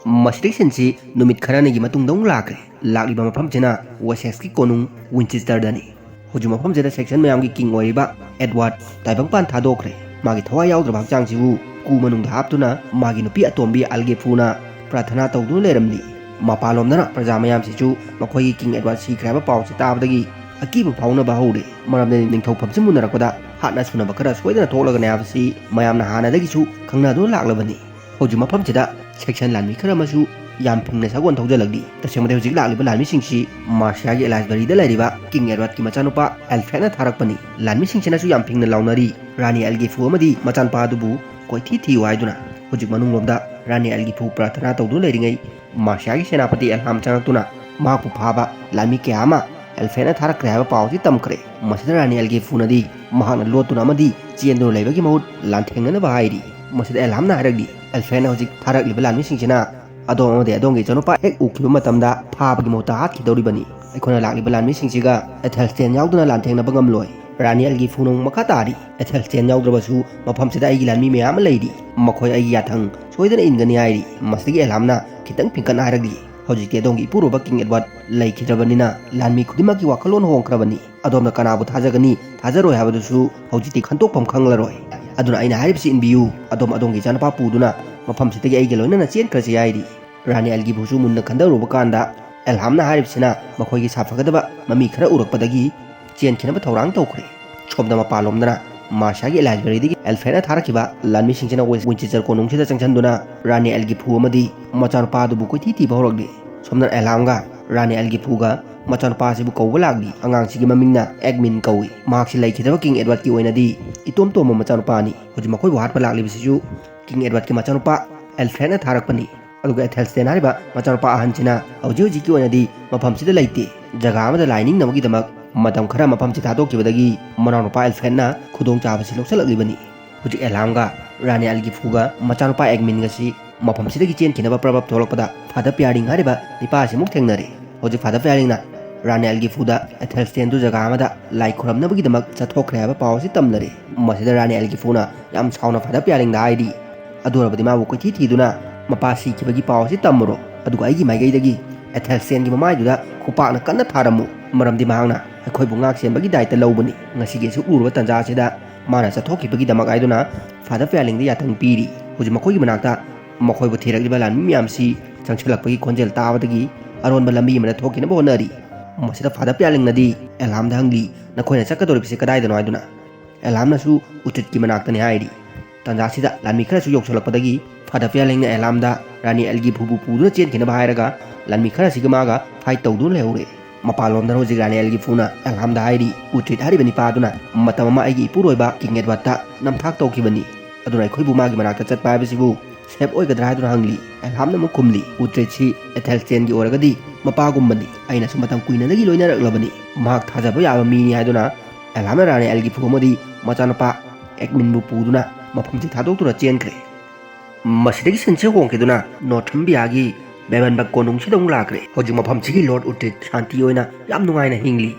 ꯃꯁꯤꯗꯒꯤ ꯁꯤꯟꯁꯤ ꯅꯨꯃꯤꯠ ꯈꯔꯅꯤꯒꯤ ꯃꯇꯨꯡꯗ ꯑꯃꯨꯛ ꯂꯥꯛꯈ꯭ꯔꯦ꯫ ꯂꯥꯛꯂꯤꯕ ꯃꯐꯝꯁꯤꯅ ꯋꯦꯁꯦꯛꯁꯀꯤ ꯀꯣꯅꯨꯡ ꯋꯤꯟꯆꯦꯁꯇꯔꯗꯅꯤ꯫ ꯍꯧꯖꯤꯛ ꯃꯐꯝꯁꯤꯗ ꯁꯦꯛꯁꯟ ꯃꯌꯥꯝꯒꯤ ꯀꯤꯡ ꯑꯣꯏꯔꯤꯕ ꯑꯦꯗꯋꯥꯔꯗ ꯇꯥꯏꯕꯪꯄꯥꯟ ꯊꯥꯗꯣꯛꯈ꯭ꯔꯦ꯫ ꯃꯥꯒꯤ ꯊꯋꯥꯏ ꯌꯥꯎꯗ꯭ꯔꯕ ꯍꯛꯆꯥꯡꯁꯤꯕꯨ ꯀꯨ ꯃꯅꯨꯡꯗ ꯍꯥꯞꯇꯨꯅ ꯃꯥꯒꯤ ꯅꯨꯄꯤ ꯑꯇꯣꯝꯕꯤ ꯑꯜꯒꯦꯐꯨꯅ ꯄ꯭ꯔꯥꯊꯅꯥ ꯇꯧꯗꯨꯅ ꯂꯩꯔꯝꯂꯤ꯫ ꯃꯄꯥꯟꯂꯣꯝꯗꯅ ꯄ꯭ꯔꯖꯥ ꯃꯌꯥꯝꯁꯤꯁꯨ ꯃꯈꯣꯏꯒꯤ ꯀꯤꯡ ꯑꯦꯗꯋꯥꯔꯗ ꯁꯤꯈ꯭ꯔꯦ ꯍꯥꯏꯕ ꯄꯥꯎꯁꯤ ꯇꯥꯕꯗꯒꯤ ꯑꯀꯤꯕ ꯐꯥꯎꯅꯕ ꯍꯧꯔꯦ꯫ ꯃꯔꯝꯗꯤ ꯅꯤꯡꯊꯧꯐꯝꯁꯤ ꯃꯨꯟꯅꯔꯛꯄꯗ ꯍꯥꯠꯅ ꯁꯨꯅꯕ ꯈꯔ ꯁꯣꯏꯗꯅ ꯊꯣꯛꯂꯒꯅꯤ ꯍꯥꯏꯕꯁꯤ ꯃꯌꯥꯝꯅ ꯍꯥꯟꯅꯗꯒꯤꯁꯨ ꯈꯪꯅꯗꯨꯅ ꯂꯥꯛꯂꯕꯅꯤ꯫ ꯍꯧꯖꯤꯛ ꯃꯐꯝꯁꯤꯗ ꯁꯦꯛꯁꯟ ꯂꯥꯟꯃꯤ ꯈꯔ ꯑꯃꯁꯨ ꯌꯥꯝ ꯐꯤꯡꯅ ꯁꯒꯣꯜ ꯊꯧꯖꯤꯜꯂꯛꯂꯤ꯫ ꯇꯁꯦꯡꯕꯗꯤ ꯍꯧꯖꯤꯛ ꯂꯥꯛꯂꯤꯕ ꯂꯥꯟꯃꯤꯁꯤꯡꯁꯤ ꯃꯥꯔꯁꯤꯌꯥꯒꯤ ꯑꯦꯂꯥꯏꯁꯕꯔꯤꯗ ꯂꯩꯔꯤꯕ ꯀꯤꯡ ꯑꯦꯗꯋꯥꯔꯗꯀꯤ ꯃꯆꯥꯅꯨꯄꯥ ꯑꯦꯜꯐ꯭ꯔꯦꯗꯅ ꯊꯥꯔꯛꯄꯅꯤ꯫ ꯂꯥꯟꯃꯤꯁꯤꯡꯁꯤꯅꯁꯨ ꯌꯥꯝ ꯐꯤꯡꯅ ꯂꯥꯎꯅꯔꯤ, "ꯔꯥꯅꯤ ꯑꯦꯜꯒꯤꯐꯨ ꯑꯃꯗꯤ ꯃꯆꯥꯅꯨꯄꯥ ꯑꯗꯨꯕꯨ ꯀꯣꯏꯊꯤ ꯊꯤꯌꯨ" ꯍꯥꯏꯗꯨꯅ꯫ ꯍꯧꯖꯤꯛ ꯃꯅꯨꯡꯂꯣꯝꯗ ꯔꯥꯅꯤ ꯑꯦꯜꯒꯤꯐꯨ ꯄ꯭ꯔꯥꯊꯅꯥ ꯇꯧꯗꯨꯅ ꯂꯩꯔꯤꯉꯩ ꯃꯥꯔꯁꯤꯌꯥꯒꯤ ꯁꯦꯅꯥꯄꯇꯤ ꯑꯦꯜꯍꯥꯝ ꯆꯪꯂꯛꯇꯨꯅ ꯃꯍꯥꯛꯄꯨ ꯐꯥꯕ ꯂꯥꯟꯃꯤ ꯀꯌꯥ ꯑꯃ ꯑꯦꯜꯐ꯭ꯔꯦꯗꯅ ꯊꯥꯔꯛꯈ꯭ꯔꯦ ꯍꯥꯏꯕ ꯄꯥꯎ ꯑꯁꯤ ꯇꯝꯈ꯭ꯔꯦ꯫ ꯃꯁꯤꯗ ꯔꯥꯅꯤ ꯑꯦꯜꯒꯤꯐꯨꯅꯗꯤ ꯃꯍꯥꯛꯅ ꯂꯣꯠꯇꯨꯅ ꯑꯃꯗꯤ ꯆꯦꯟꯗꯨꯅ ꯂꯩꯕꯒꯤ ꯃꯍꯨꯠ ꯂꯥꯟꯊꯦꯡꯅꯅꯕ ꯍꯥꯏꯔꯤ꯫ ꯃꯁꯤꯗ ꯑꯦꯜꯍꯥꯝꯅ ꯍꯥꯏꯔꯛꯂꯤ, ꯑꯦꯜꯐ꯭ꯔꯦꯗꯅ ꯍꯧꯖꯤꯛ ꯊꯥꯔꯛꯂꯤꯕ ꯂꯥꯟꯃꯤꯁꯤꯡꯁꯤꯅ ꯑꯗꯣꯝ ꯑꯃꯗꯤ ꯑꯗꯣꯝꯒꯤ ꯏꯆꯥꯅꯨꯄꯥ ꯍꯦꯛ ꯎꯈꯤꯕ ꯃꯇꯝꯗ ꯐꯥꯕꯒꯤ ꯃꯍꯨꯠꯇ ꯍꯥꯠꯈꯤꯗꯧꯔꯤꯕꯅꯤ꯫ ꯑꯩꯈꯣꯏꯅ ꯂꯥꯛꯂꯤꯕ ꯂꯥꯟꯃꯤꯁꯤꯡꯁꯤꯒ ꯑꯦꯊꯦꯜꯁ꯭ꯇꯦꯟ ꯌꯥꯎꯗꯅ ꯂꯥꯟꯊꯦꯡꯅꯕ ꯉꯝꯂꯣꯏ꯫ ꯔꯥꯅꯤ ꯑꯦꯜꯒꯤꯐꯨꯅ ꯑꯃꯨꯛ ꯃꯈꯥ ꯇꯥꯔꯤ, ꯑꯦꯊꯦꯜꯁ꯭ꯇꯦꯟ ꯌꯥꯎꯗ꯭ꯔꯕꯁꯨ ꯃꯐꯝꯁꯤꯗ ꯑꯩꯒꯤ ꯂꯥꯟꯃꯤ ꯃꯌꯥꯝ ꯑꯃ ꯂꯩꯔꯤ, ꯃꯈꯣꯏ ꯑꯩꯒꯤ ꯌꯥꯊꯪ ꯁꯣꯏꯗꯅ ꯏꯟꯒꯅꯤ ꯍꯥꯏꯔꯤ꯫ ꯃꯁꯤꯗꯒꯤ ꯑꯦꯜꯍꯥꯝꯅ ꯈꯤꯇꯪ ꯄꯤꯡꯀꯠꯅ ꯍꯥꯏꯔꯛꯂꯤ, ꯍꯧꯖꯤꯛꯇꯤ ꯑꯗꯣꯝꯒꯤ ꯏꯄꯨꯔꯣꯏꯕ ꯀꯤꯡ ꯑꯦꯗꯋꯥꯔꯗ ꯂꯩꯈꯤꯗ꯭ꯔꯕꯅꯤꯅ ꯂꯥꯟꯃꯤ ꯈꯨꯗꯤꯡꯃꯛꯀꯤ ꯋꯥꯈꯜꯂꯣꯟ ꯍꯣꯡꯈ꯭ꯔꯕꯅꯤ꯫ ꯑꯗꯣꯝꯅ ꯀꯅꯥꯕꯨ ꯊꯥꯖꯒꯅꯤ, ꯊꯥꯖꯔꯣꯏ ꯍꯥꯏꯕꯗꯨꯁꯨ ꯍꯧꯖꯤꯛꯇꯤ ꯈꯟꯗꯣꯛꯐꯝ ꯈꯪꯂꯔꯣꯏ꯫ ꯑꯗꯨꯅ ꯑꯩꯅ ꯍꯥꯏꯔꯤꯕꯁꯤ ꯏꯟꯕꯤꯌꯨ, ꯑꯗꯣꯝ ꯑꯗꯣꯝꯒꯤ ꯏꯆꯥꯅꯨꯄꯥ ꯄꯨꯗꯨꯅ ꯃꯐꯝꯁꯤꯗꯒꯤ ꯑꯩꯒ ꯂꯣꯏꯅꯅ ꯆꯦꯟꯈ꯭ꯔꯁꯤ ꯍꯥꯏꯔꯤ꯫ ꯔꯥꯅꯤ ꯑꯦꯜꯒꯤꯐꯨꯁꯨ ꯃꯨꯟꯅ ꯈꯟꯊꯔꯨꯕ ꯀꯥꯟꯗ ꯑꯦꯜꯍꯥꯝꯅ ꯍꯥꯏꯔꯤꯕꯁꯤꯅ ꯃꯈꯣꯏꯒꯤ ꯁꯥꯐꯒꯗꯕ ꯃꯃꯤ ꯈꯔ ꯎꯔꯛꯄꯗꯒꯤ ꯆꯦꯟꯈꯤꯅꯕ ꯊꯧꯔꯥꯡ ꯇꯧꯈ꯭ꯔꯦ꯫ ꯁꯣꯝꯗ ꯃꯄꯥꯟꯂꯣꯝꯗꯅ ꯃꯥꯔꯁꯤꯌꯥꯒꯤ ꯂꯥꯏꯕ꯭ꯔꯦꯔꯤꯗꯒꯤ ꯑꯦꯜꯐ꯭ꯔꯦꯗꯅ ꯊꯥꯔꯛꯈꯤꯕ ꯂꯥꯟꯃꯤꯁꯤꯡꯁꯤꯅ ꯋꯤꯟ-, ꯋꯤꯟꯆꯦꯁꯇꯔ ꯀꯣꯅꯨꯡꯁꯤꯗ ꯆꯪꯁꯤꯟꯗꯨꯅ ꯔꯥꯅꯤ ꯑꯦꯜꯒꯤꯐꯨ ꯑꯃꯗꯤ ꯃꯆꯥꯅꯨꯄꯥ ꯑꯗꯨꯕꯨ ꯀꯣꯏꯊꯤ ꯊꯤꯕ ꯍꯧꯔꯛꯂꯤ꯫ ꯁꯣꯝꯗꯅ ꯑꯦꯜꯍꯥꯝꯒ ꯔꯥꯅꯤ ꯑꯦꯜꯒꯤꯐꯨꯒ ꯃꯆꯥꯅꯨꯄꯥ ꯑꯁꯤꯕꯨ ꯀꯧꯕ ꯂꯥꯛꯂꯤ꯫ ꯑꯉꯥꯡꯁꯤꯒꯤ ꯃꯃꯤꯡꯅ ꯑꯦꯒꯃꯤꯟ ꯀꯧꯏ꯫ ꯃꯍꯥꯛꯁꯤ ꯂꯩꯈꯤꯗ꯭ꯔꯕ ꯀꯤꯡ ꯑꯦꯗꯋꯥꯔꯗꯀꯤ ꯑꯣꯏꯅꯗꯤ ꯏꯇꯣꯝ ꯇꯣꯝꯕ ꯃꯆꯥꯅꯨꯄꯥꯅꯤ꯫ ꯍꯧꯖꯤꯛ ꯃꯈꯣꯏꯕꯨ ꯍꯥꯠꯄ ꯂꯥꯛꯂꯤꯕꯁꯤꯁꯨ ꯀꯤꯡ ꯑꯦꯗꯋꯥꯔꯗꯀꯤ ꯃꯆꯥꯅꯨꯄꯥ ꯑꯦꯜꯐ꯭ꯔꯦꯗꯅ ꯊꯥꯔꯛꯄꯅꯤ꯫ ꯑꯗꯨꯒ ꯑꯦꯊꯦꯜꯁ꯭ꯇꯦꯟ ꯍꯥꯏꯔꯤꯕ ꯃꯆꯥꯅꯨꯄꯥ ꯑꯍꯟꯁꯤꯅ ꯍꯧꯖꯤꯛ ꯍꯧꯖꯤꯛꯀꯤ ꯑꯣꯏꯅꯗꯤ ꯃꯐꯝꯁꯤꯗ ꯂꯩꯇꯦ꯫ ꯖꯒꯥ ꯑꯃꯗ ꯂꯥꯏ ꯅꯤꯡꯅꯕꯒꯤꯗꯃꯛ ꯃꯇꯝ ꯈꯔ ꯃꯐꯝꯁꯤ ꯊꯥꯗꯣꯛꯈꯤꯕꯗꯒꯤ ꯃꯅꯥꯎꯅꯨꯄꯥ ꯑꯦꯜꯐ꯭ꯔꯦꯗꯅ ꯈꯨꯗꯣꯡꯆꯥꯕꯁꯤ ꯂꯧꯁꯤꯜꯂꯛꯂꯤꯕꯅꯤ꯫ ꯍꯧꯖꯤꯛ ꯑꯦꯜꯍꯥꯝꯒ ꯔꯥꯅꯤ ꯑꯦꯜꯒꯤꯐꯨꯒ ꯃꯆꯥꯅꯨꯄꯥ ꯑꯦꯒꯃꯤꯟꯒꯁꯤ ꯃꯐꯝꯁꯤꯗꯒꯤ ꯆꯦꯟꯈꯤꯅꯕ ꯄ꯭ꯔꯕꯞ ꯊꯣꯛꯂꯛꯄꯗ ꯐꯥꯗꯔ ꯄꯤꯌꯥꯔꯤꯡ ꯍꯥꯏꯔꯤꯕ ꯅꯤꯄꯥ ꯑꯁꯤꯃꯨꯛ ꯊꯦꯡꯅꯔꯦ꯫ ꯍꯧꯖꯤꯛ ꯐꯥꯗꯔ ꯄꯤꯌꯥꯔꯤꯡꯅ ꯔꯥꯅꯤ ꯑꯦꯜꯒꯤꯐꯨꯗ ꯑꯦꯊꯦꯜꯁ꯭ꯇꯦꯟꯗꯨ ꯖꯒꯥ ꯑꯃꯗ ꯂꯥꯏ ꯈꯨꯔꯝꯅꯕꯒꯤꯗꯃꯛ ꯆꯠꯊꯣꯛꯈ꯭ꯔꯦ ꯍꯥꯏꯕ ꯄꯥꯎ ꯑꯁꯤ ꯇꯝꯅꯔꯦ꯫ ꯃꯁꯤꯗ ꯔꯥꯅꯤ ꯑꯦꯜꯒꯤꯐꯨꯅ ꯌꯥꯝ ꯁꯥꯎꯅ ꯐꯥꯗꯔ ꯄꯤꯌꯥꯔꯤꯡꯗ ꯍꯥꯏꯔꯤ, ꯑꯗꯨ ꯑꯣꯏꯔꯕꯗꯤ ꯃꯥꯕꯨ ꯀꯣꯏꯊꯤ ꯊꯤꯗꯨꯅ ꯃꯄꯥ ꯁꯤꯈꯤꯕꯒꯤ ꯄꯥꯎ ꯑꯁꯤ ꯇꯝꯃꯨꯔꯣ, ꯑꯗꯨꯒ ꯑꯩꯒꯤ ꯃꯥꯏꯀꯩꯗꯒꯤ ꯑꯦꯊꯦꯜꯁ꯭ꯇꯦꯟꯒꯤ ꯃꯃꯥꯏꯗꯨꯗ ꯈꯨꯄꯥꯛꯅ ꯀꯟꯅ ꯊꯥꯔꯝꯃꯨ, ꯃꯔꯝꯗꯤ ꯃꯍꯥꯛꯅ ꯑꯩꯈꯣꯏꯕꯨ ꯉꯥꯛ ꯁꯦꯟꯕꯒꯤ ꯗꯥꯏꯇ ꯂꯧꯕꯅꯤ꯫ ꯉꯁꯤꯒꯤ ꯑꯁꯨꯛ ꯂꯨꯔꯕ ꯇꯥꯟꯖꯥ ꯑꯁꯤꯗ ꯃꯥꯅ ꯆꯠꯊꯣꯛꯈꯤꯕꯒꯤꯗꯃꯛ ꯍꯥꯏꯗꯨꯅ ꯐꯥꯗꯔ ꯄꯤꯌꯥꯔꯤꯡꯗ ꯌꯥꯊꯪ ꯄꯤꯔꯤ꯫ ꯍꯧꯖꯤꯛ ꯃꯈꯣꯏꯒꯤ ꯃꯅꯥꯛꯇ ꯃꯈꯣꯏꯕꯨ ꯊꯤꯔꯛꯂꯤꯕ ꯂꯥꯟꯃꯤ ꯃꯌꯥꯝꯁꯤ ꯆꯪꯁꯤꯜꯂꯛꯄꯒꯤ ꯈꯣꯟꯖꯦꯜ ꯇꯥꯕꯗꯒꯤ ꯑꯔꯣꯟꯕ ꯂꯝꯕꯤ ꯑꯃꯗ ꯊꯣꯛꯈꯤꯅꯕ ꯍꯣꯠꯅꯔꯤ꯫ ꯃꯁꯤꯗ ꯐꯥꯗꯔ ꯄꯤꯌꯥꯔꯤꯡꯅꯗꯤ ꯑꯦꯜꯍꯥꯝꯗ ꯍꯪꯂꯤ, "ꯅꯈꯣꯏꯅ ꯆꯠꯀꯗꯧꯔꯤꯕꯁꯤ ꯀꯗꯥꯏꯗꯅꯣ?" ꯍꯥꯏꯗꯨꯅ꯫ ꯑꯦꯜꯍꯥꯝꯅꯁꯨ ꯎꯇ꯭ꯔꯤꯠꯀꯤ ꯃꯅꯥꯛꯇꯅꯤ ꯍꯥꯏꯔꯤ꯫ ꯇꯥꯟꯖꯥꯁꯤꯗ ꯂꯥꯟꯃꯤ ꯈꯔꯁꯨ ꯌꯧꯁꯤꯜꯂꯛꯄꯗꯒꯤ ꯐꯥꯗꯔ ꯄꯤꯌꯥꯔꯤꯡꯅ ꯑꯦꯜꯍꯥꯝꯗ ꯔꯥꯅꯤ ꯑꯦꯜꯒꯤꯐꯨꯕꯨ ꯄꯨꯗꯨꯅ ꯆꯦꯟꯈꯤꯅꯕ ꯍꯥꯏꯔꯒ ꯂꯥꯟꯃꯤ ꯈꯔꯁꯤꯒ ꯃꯥꯒ ꯐꯥꯏꯠ ꯇꯧꯗꯨꯅ ꯂꯩꯍꯧꯔꯦ꯫ ꯃꯄꯥꯟꯂꯣꯝꯗ ꯍꯧꯖꯤꯛ ꯔꯥꯅꯤ ꯑꯦꯜꯒꯤꯐꯨꯅ ꯑꯦꯜꯍꯥꯝꯗ ꯍꯥꯏꯔꯤ, "ꯎꯇ꯭ꯔꯤꯠ ꯍꯥꯏꯔꯤꯕ ꯅꯤꯄꯥ ꯑꯗꯨꯅ ꯃꯇꯝ ꯑꯃ ꯑꯩꯒꯤ ꯏꯄꯨꯔꯣꯏꯕ ꯀꯤꯡ ꯑꯦꯗꯋꯥꯔꯗꯇ ꯅꯝꯊꯥꯛ ꯇꯧꯈꯤꯕꯅꯤ꯫ ꯑꯗꯨꯅ ꯑꯩꯈꯣꯏꯕꯨ ꯃꯥꯒꯤ ꯃꯅꯥꯛꯇ ꯆꯠꯄ ꯍꯥꯏꯕꯁꯤꯕꯨ ꯁꯦꯞ ꯑꯣꯏꯒꯗ꯭ꯔꯥ ꯍꯥꯏꯗꯨꯅ ꯍꯪꯂꯤ꯫ ꯑꯦꯜꯍꯥꯝꯅ ꯑꯃꯨꯛ ꯈꯨꯝꯂꯤ, ꯎꯇ꯭ꯔꯤꯠꯁꯤ ꯑꯦꯊꯦꯜꯁꯇꯦꯟꯒꯤ ꯑꯣꯏꯔꯒꯗꯤ ꯃꯄꯥꯒꯨꯝꯕꯅꯤ, ꯑꯩꯅꯁꯨ ꯃꯇꯝ ꯀꯨꯏꯅꯗꯒꯤ ꯂꯣꯏꯅꯔꯛꯂꯕꯅꯤ, ꯃꯍꯥꯛ ꯊꯥꯖꯕ ꯌꯥꯕ ꯃꯤꯅꯤ ꯍꯥꯏꯗꯨꯅ ꯑꯦꯜꯍꯥꯝꯅ ꯔꯥꯅꯤ ꯑꯦꯜꯒꯤꯐꯨ ꯑꯃꯗꯤ ꯃꯆꯥꯅꯨꯄꯥ ꯑꯦꯛꯃꯤꯟꯕꯨ ꯄꯨꯗꯨꯅ ꯃꯐꯝꯁꯤ ꯊꯥꯗꯣꯛꯇꯨꯅ ꯆꯦꯟꯈ꯭ꯔꯦ꯫ ꯃꯁꯤꯗꯒꯤ ꯁꯤꯟꯁꯦ ꯍꯣꯡꯈꯤꯗꯨꯅ ꯅꯣꯔꯊꯝꯕꯤꯌꯥꯒꯤ ꯕꯦꯕꯟꯕ ꯀꯣꯅꯨꯡꯁꯤꯗ ꯑꯃꯨꯛ ꯂꯥꯛꯈ꯭ꯔꯦ꯫ ꯍꯧꯖꯤꯛ ꯃꯐꯝꯁꯤꯒꯤ ꯂꯣꯔꯗ ꯎꯇ꯭ꯔꯤꯠ ꯁꯥꯟꯇꯤ ꯑꯣꯏꯅ ꯌꯥꯝ ꯅꯨꯡꯉꯥꯏꯅ ꯍꯤꯡꯂꯤ꯫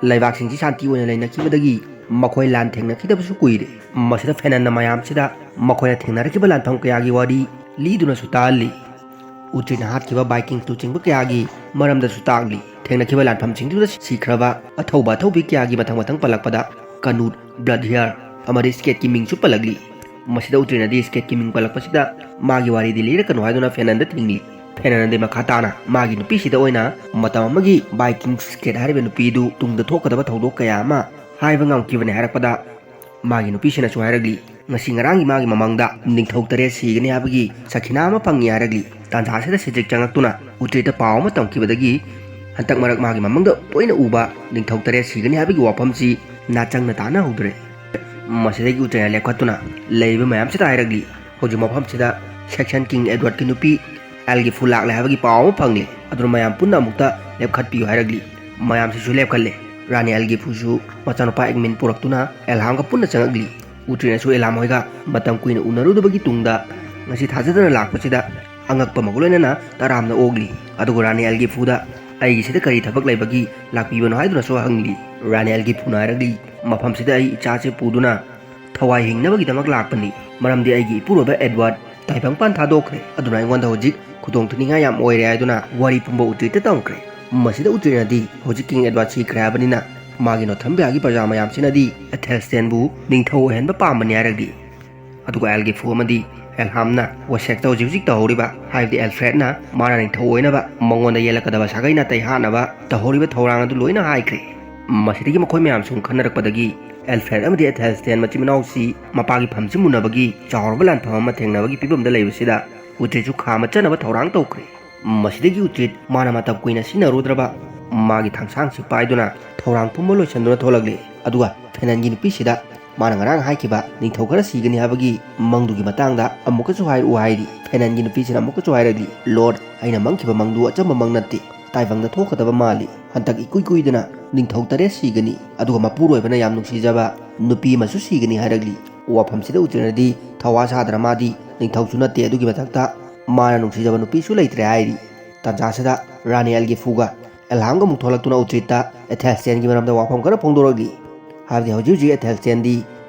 ꯂꯩꯕꯥꯛꯁꯤꯡꯁꯤ ꯁꯥꯟꯇꯤ ꯑꯣꯏꯅ ꯂꯩꯅꯈꯤꯕꯗꯒꯤ ꯃꯈꯣꯏ ꯂꯥꯟ ꯊꯦꯡꯅꯈꯤꯗꯕꯁꯨ ꯀꯨꯏꯔꯦ꯫ ꯃꯁꯤꯗ ꯐꯦꯅꯟꯅ ꯃꯌꯥꯝꯁꯤꯗ ꯃꯈꯣꯏꯅ ꯊꯦꯡꯅꯔꯛꯈꯤꯕ ꯂꯥꯟꯐꯝ ꯀꯌꯥꯒꯤ ꯋꯥꯔꯤ ꯂꯤꯗꯨꯅꯁꯨ ꯇꯥꯍꯜꯂꯤ꯫ ꯎꯇ꯭ꯔꯤꯠꯅ ꯍꯥꯠꯈꯤꯕ ꯕꯥꯏꯀꯤꯡꯁ ꯂꯨꯆꯤꯡꯕ ꯀꯌꯥꯒꯤ ꯃꯔꯝꯗꯁꯨ ꯇꯥꯛꯂꯤ꯫ ꯊꯦꯡꯅꯈꯤꯕ ꯂꯥꯟꯐꯝꯁꯤꯡꯗꯨꯗ ꯁꯤꯈ꯭ꯔꯕ ꯑꯊꯧꯕ ꯑꯊꯧꯕꯤ ꯀꯌꯥꯒꯤ ꯃꯊꯪ ꯃꯊꯪ ꯄꯜꯂꯛꯄꯗ ꯀꯅꯨꯠ, ꯕ꯭ꯂꯗ ꯍꯤꯌꯔ ꯑꯃꯗꯤ ꯁ꯭ꯀꯦꯠꯀꯤ ꯃꯤꯡꯁꯨ ꯄꯜꯂꯛꯂꯤ꯫ ꯃꯁꯤꯗ ꯎꯇ꯭ꯔꯤꯠꯅꯗꯤ ꯁ꯭ꯀꯦꯠꯀꯤ ꯃꯤꯡ ꯄꯜꯂꯛꯄꯁꯤꯗ ꯃꯥꯒꯤ ꯋꯥꯔꯤꯗꯤ ꯂꯤꯔꯛꯀꯅꯨ ꯍꯥꯏꯗꯨꯅ ꯐꯦꯅꯟꯗ ꯊꯤꯡꯂꯤ꯫ ꯐꯦꯅꯟꯗꯗꯤ ꯃꯈꯥ ꯇꯥꯅ ꯃꯥꯒꯤ ꯅꯨꯄꯤꯁꯤꯗ ꯑꯣꯏꯅ ꯃꯇꯝ ꯑꯃꯒꯤ ꯕꯥꯏꯀꯤꯡꯁ ꯁ꯭ꯀꯦꯠ ꯍꯥꯏꯔꯤꯕ ꯅꯨꯄꯤꯗꯨ ꯇꯨꯡꯗ ꯊꯣꯛꯀꯗꯕ ꯊꯧꯗꯣꯛ ꯀꯌꯥ ꯑꯃ ꯍꯥꯏꯕ ꯉꯝꯈꯤꯕꯅꯤ ꯍꯥꯏꯔꯛꯄꯗ, ꯃꯥꯒꯤ ꯅꯨꯄꯤꯁꯤꯅꯁꯨ ꯍꯥꯏꯔꯛꯂꯤ, ꯉꯁꯤ ꯉꯔꯥꯡꯒꯤ ꯃꯥꯒꯤ ꯃꯃꯪꯗ ꯅꯤꯡꯊꯧ ꯇꯔꯦꯠ ꯁꯤꯒꯅꯤ ꯍꯥꯏꯕꯒꯤ ꯁꯈꯤꯅꯥ ꯑꯃ ꯐꯪꯉꯤ ꯍꯥꯏꯔꯛꯂꯤ꯫ ꯇꯥꯟꯖꯥ ꯑꯁꯤꯗ ꯁꯤꯗ꯭ꯔꯤꯛ ꯆꯪꯂꯛꯇꯨꯅ ꯎꯇ꯭ꯔꯤꯠꯇ ꯄꯥꯎ ꯑꯃ ꯇꯝꯈꯤꯕꯗꯒꯤ ꯍꯟꯗꯛ ꯃꯔꯛ ꯃꯥꯒꯤ ꯃꯃꯪꯗ ꯇꯣꯏꯅ ꯎꯕ ꯅꯤꯡꯊꯧ ꯇꯔꯦꯠ ꯁꯤꯒꯅꯤ ꯍꯥꯏꯕꯒꯤ ꯋꯥꯐꯝꯁꯤ ꯅꯥꯆꯪꯅ ꯇꯥꯅ ꯍꯧꯗ꯭ꯔꯦ꯫ ꯃꯁꯤꯗꯒꯤ ꯎꯇ꯭ꯔꯤꯠꯅ ꯂꯦꯞꯈꯠꯇꯨꯅ ꯂꯩꯔꯤꯕ ꯃꯌꯥꯝꯁꯤꯗ ꯍꯥꯏꯔꯛꯂꯤ, ꯍꯧꯖꯤꯛ ꯃꯐꯝꯁꯤꯗ ꯁꯦꯛꯁꯟ ꯀꯤꯡ ꯑꯦꯗꯋꯥꯔꯗꯀꯤ ꯅꯨꯄꯤ ꯑꯦꯜꯒꯤꯐꯨ ꯂꯥꯛꯂꯦ ꯍꯥꯏꯕꯒꯤ ꯄꯥꯎ ꯑꯃ ꯐꯪꯂꯦ, ꯑꯗꯨꯅ ꯃꯌꯥꯝ ꯄꯨꯟꯅ ꯑꯃꯨꯛꯇ ꯂꯦꯞꯈꯠꯄꯤꯌꯨ ꯍꯥꯏꯔꯛꯂꯤ꯫ ꯃꯌꯥꯝꯁꯤꯁꯨ ꯂꯦꯞꯈꯠꯂꯦ꯫ ꯔꯥꯅꯤ ꯑꯦꯜꯒꯤꯐꯨꯁꯨ ꯃꯆꯥꯅꯨꯄꯥ ꯑꯦꯛꯃꯤꯟ ꯄꯨꯔꯛꯇꯨꯅ ꯑꯦꯜꯍꯥꯝꯒ ꯄꯨꯟꯅ ꯆꯪꯉꯛꯂꯤ꯫ ꯎꯇ꯭ꯔꯤꯠꯅꯁꯨ ꯑꯦꯜꯍꯥꯝ ꯍꯣꯏꯒ ꯃꯇꯝ ꯀꯨꯏꯅ ꯎꯅꯔꯨꯗꯕꯒꯤ ꯇꯨꯡꯗ ꯉꯁꯤ ꯊꯥꯖꯗꯅ ꯂꯥꯛꯄꯁꯤꯗ ꯑꯉꯛꯄ ꯑꯃꯒ ꯂꯣꯏꯅꯅ ꯇꯔꯥꯝꯅ ꯑꯣꯛꯂꯤ꯫ ꯑꯗꯨꯒ ꯔꯥꯅꯤ ꯑꯦꯜꯒꯤꯐꯨꯗ ꯑꯩꯒꯤꯁꯤꯗ ꯀꯔꯤ ꯊꯕꯛ ꯂꯩꯕꯒꯤ ꯂꯥꯛꯄꯤꯕꯅꯣ ꯍꯥꯏꯗꯨꯅꯁꯨ ꯍꯪꯂꯤ꯫ ꯔꯥꯅꯤ ꯑꯦꯜꯒꯤꯐꯨꯅ ꯍꯥꯏꯔꯛꯂꯤ, ꯃꯐꯝꯁꯤꯗ ꯑꯩ ꯏꯆꯥꯁꯦ ꯄꯨꯗꯨꯅ ꯊꯋꯥꯏ ꯍꯤꯡꯅꯕꯒꯤꯗꯃꯛ ꯂꯥꯛꯄꯅꯤ, ꯃꯔꯝꯗꯤ ꯑꯩꯒꯤ ꯏꯄꯨꯔꯣꯏꯕ ꯑꯦꯗꯋꯥꯔꯗ ꯇꯥꯏꯕꯪꯄꯥꯟ ꯊꯥꯗꯣꯛꯈ꯭ꯔꯦ, ꯑꯗꯨꯅ ꯑꯩꯉꯣꯟꯗ ꯍꯧꯖꯤꯛ ꯈꯨꯗꯣꯡ ꯊꯤꯅꯤꯡꯉꯥꯏ ꯌꯥꯝ ꯑꯣꯏꯔꯦ ꯍꯥꯏꯗꯨꯅ ꯋꯥꯔꯤ ꯄꯨꯝꯕ ꯎꯇ꯭ꯔꯤꯠꯇ ꯇꯝꯈ꯭ꯔꯦ꯫ ꯃꯁꯤꯗ ꯎꯇ꯭ꯔꯤꯠꯅꯗꯤ ꯍꯧꯖꯤꯛ ꯀꯤꯡ ꯑꯦꯗꯋꯥꯔꯗ ꯁꯤꯈ꯭ꯔꯦ ꯍꯥꯏꯕꯅꯤꯅ ꯃꯥꯒꯤ ꯅꯣꯔꯊꯝꯕꯤꯌꯥꯒꯤ ꯄ꯭ꯔꯖꯥ ꯃꯌꯥꯝꯁꯤꯅꯗꯤ ꯑꯦꯊꯦꯜꯁꯇꯦꯟꯕꯨ ꯅꯤꯡꯊꯧ ꯑꯣꯏꯍꯟꯕ ꯄꯥꯝꯕꯅꯤ ꯍꯥꯏꯔꯛꯂꯤ꯫ ꯑꯗꯨꯒ ꯑꯦꯜꯒꯤꯐꯨ ꯑꯃꯗꯤ ꯑꯦꯜꯍꯥꯝꯅ ꯋꯦꯁꯦꯛꯇ ꯍꯧꯖꯤꯛ ꯍꯧꯖꯤꯛ ꯇꯧꯍꯧꯔꯤꯕ, ꯍꯥꯏꯕꯗꯤ ꯑꯦꯜꯐ꯭ꯔꯦꯗꯅ ꯃꯥꯅ ꯅꯤꯡꯊꯧ ꯑꯣꯏꯅꯕ ꯃꯉꯣꯟꯗ ꯌꯦꯜꯂꯛꯀꯗꯕ ꯁꯥꯒꯩ ꯅꯥꯇꯩ ꯍꯥꯠꯅꯕ ꯇꯧꯍꯧꯔꯤꯕ ꯊꯧꯔꯥꯡ ꯑꯗꯨ ꯂꯣꯏꯅ ꯍꯥꯏꯈ꯭ꯔꯦ꯫ ꯃꯁꯤꯗꯒꯤ ꯃꯈꯣꯏ ꯃꯌꯥꯝ ꯁꯨꯝ ꯈꯟꯅꯔꯛꯄꯗꯒꯤ ꯑꯦꯜꯐ꯭ꯔꯦꯗ ꯑꯃꯗꯤ ꯑꯦꯊꯦꯜꯁꯇꯦꯟ ꯃꯆꯤꯟ ꯃꯅꯥꯎꯁꯤ ꯃꯄꯥꯒꯤ ꯐꯝꯁꯤ ꯃꯨꯟꯅꯕꯒꯤ ꯆꯥꯎꯔꯕ ꯂꯥꯟꯐꯝ ꯑꯃ ꯊꯦꯡꯅꯕꯒꯤ ꯐꯤꯕꯝꯗ ꯂꯩꯕꯁꯤꯗ ꯎꯇ꯭ꯔꯤꯠꯁꯨ ꯈꯥꯝꯃ ꯆꯠꯅꯕ ꯊꯧꯔꯥꯡ ꯇꯧꯈ꯭ꯔꯦ꯫ ꯃꯁꯤꯗꯒꯤ ꯎꯇ꯭ꯔꯤꯠ ꯃꯥꯅ ꯃꯇꯝ ꯀꯨꯏꯅ ꯁꯤꯖꯤꯟꯅꯔꯨꯗ꯭ꯔꯕ ꯃꯥꯒꯤ ꯊꯥꯡꯁꯥꯡꯁꯤ ꯄꯥꯏꯗꯨꯅ ꯊꯧꯔꯥꯡ ꯄꯨꯝꯕ ꯂꯣꯏꯁꯤꯟꯗꯨꯅ ꯊꯣꯛꯂꯛꯂꯤ꯫ ꯑꯗꯨꯒ ꯐꯦꯅꯟꯒꯤ ꯅꯨꯄꯤꯁꯤꯗ ꯃꯥꯅ ꯉꯔꯥꯡ ꯍꯥꯏꯈꯤꯕ ꯅꯤꯡꯊꯧ ꯈꯔ ꯁꯤꯒꯅꯤ ꯍꯥꯏꯕꯒꯤ ꯃꯪꯗꯨꯒꯤ ꯃꯇꯥꯡꯗ ꯑꯃꯨꯛꯀꯁꯨ ꯍꯥꯏꯔꯛꯎ ꯍꯥꯏꯔꯤ꯫ ꯐꯦꯅꯟꯒꯤ ꯅꯨꯄꯤꯁꯤꯅ ꯑꯃꯨꯛꯀꯁꯨ ꯍꯥꯏꯔꯛꯂꯤ, "ꯂꯣꯔꯗ, ꯑꯩꯅ ꯃꯪꯈꯤꯕ ꯃꯪꯗꯨ ꯑꯆꯝꯕ ꯃꯪ ꯅꯠꯇꯦ, ꯇꯥꯏꯕꯪꯗ ꯊꯣꯛꯀꯗꯕ ꯃꯥꯜꯂꯤ꯫ ꯍꯟꯗꯛ ꯏꯀꯨꯏ ꯀꯨꯏꯗꯅ ꯅꯤꯡꯊꯧ ꯇꯔꯦꯠ ꯁꯤꯒꯅꯤ, ꯑꯗꯨꯒ ꯃꯄꯨꯔꯣꯏꯕꯅ ꯌꯥꯝ ꯅꯨꯡꯁꯤꯖꯕ ꯅꯨꯄꯤ ꯑꯃꯁꯨ ꯁꯤꯒꯅꯤ" ꯍꯥꯏꯔꯛꯂꯤ꯫ ꯋꯥꯐꯝꯁꯤꯗ ꯎꯇ꯭ꯔꯦꯅꯗꯤ ꯊꯧꯋꯥ ꯁꯥꯗꯅ ꯃꯥꯗꯤ ꯅꯤꯡꯊꯧꯁꯨ ꯅꯠꯇꯦ, ꯑꯗꯨꯒꯤ ꯃꯊꯛꯇ ꯃꯥꯅ ꯅꯨꯡꯁꯤꯖꯕ ꯅꯨꯄꯤꯁꯨ ꯂꯩꯇ꯭ꯔꯦ ꯍꯥꯏꯔꯤ꯫ ꯇꯥꯟꯖꯥꯁꯤꯗ ꯔꯥꯅꯤ ꯑꯦꯜꯒꯤꯐꯨꯒ ꯑꯦꯜꯍꯥꯝꯒ ꯑꯃꯨꯛ ꯊꯣꯛꯂꯛꯇꯨꯅ ꯎꯇ꯭ꯔꯤꯠꯇ ꯑꯦꯊꯦꯜꯁꯇꯦꯟꯒꯤ ꯃꯔꯝꯗ ꯋꯥꯐꯝ ꯈꯔ ꯐꯣꯡꯗꯣꯔꯛꯂꯤ꯫ ꯍꯥꯏꯕꯗꯤ ꯍꯧꯖꯤꯛ ꯍꯧꯖꯤꯛ ꯑꯦꯊꯦꯜꯁꯇꯦꯟꯗꯤ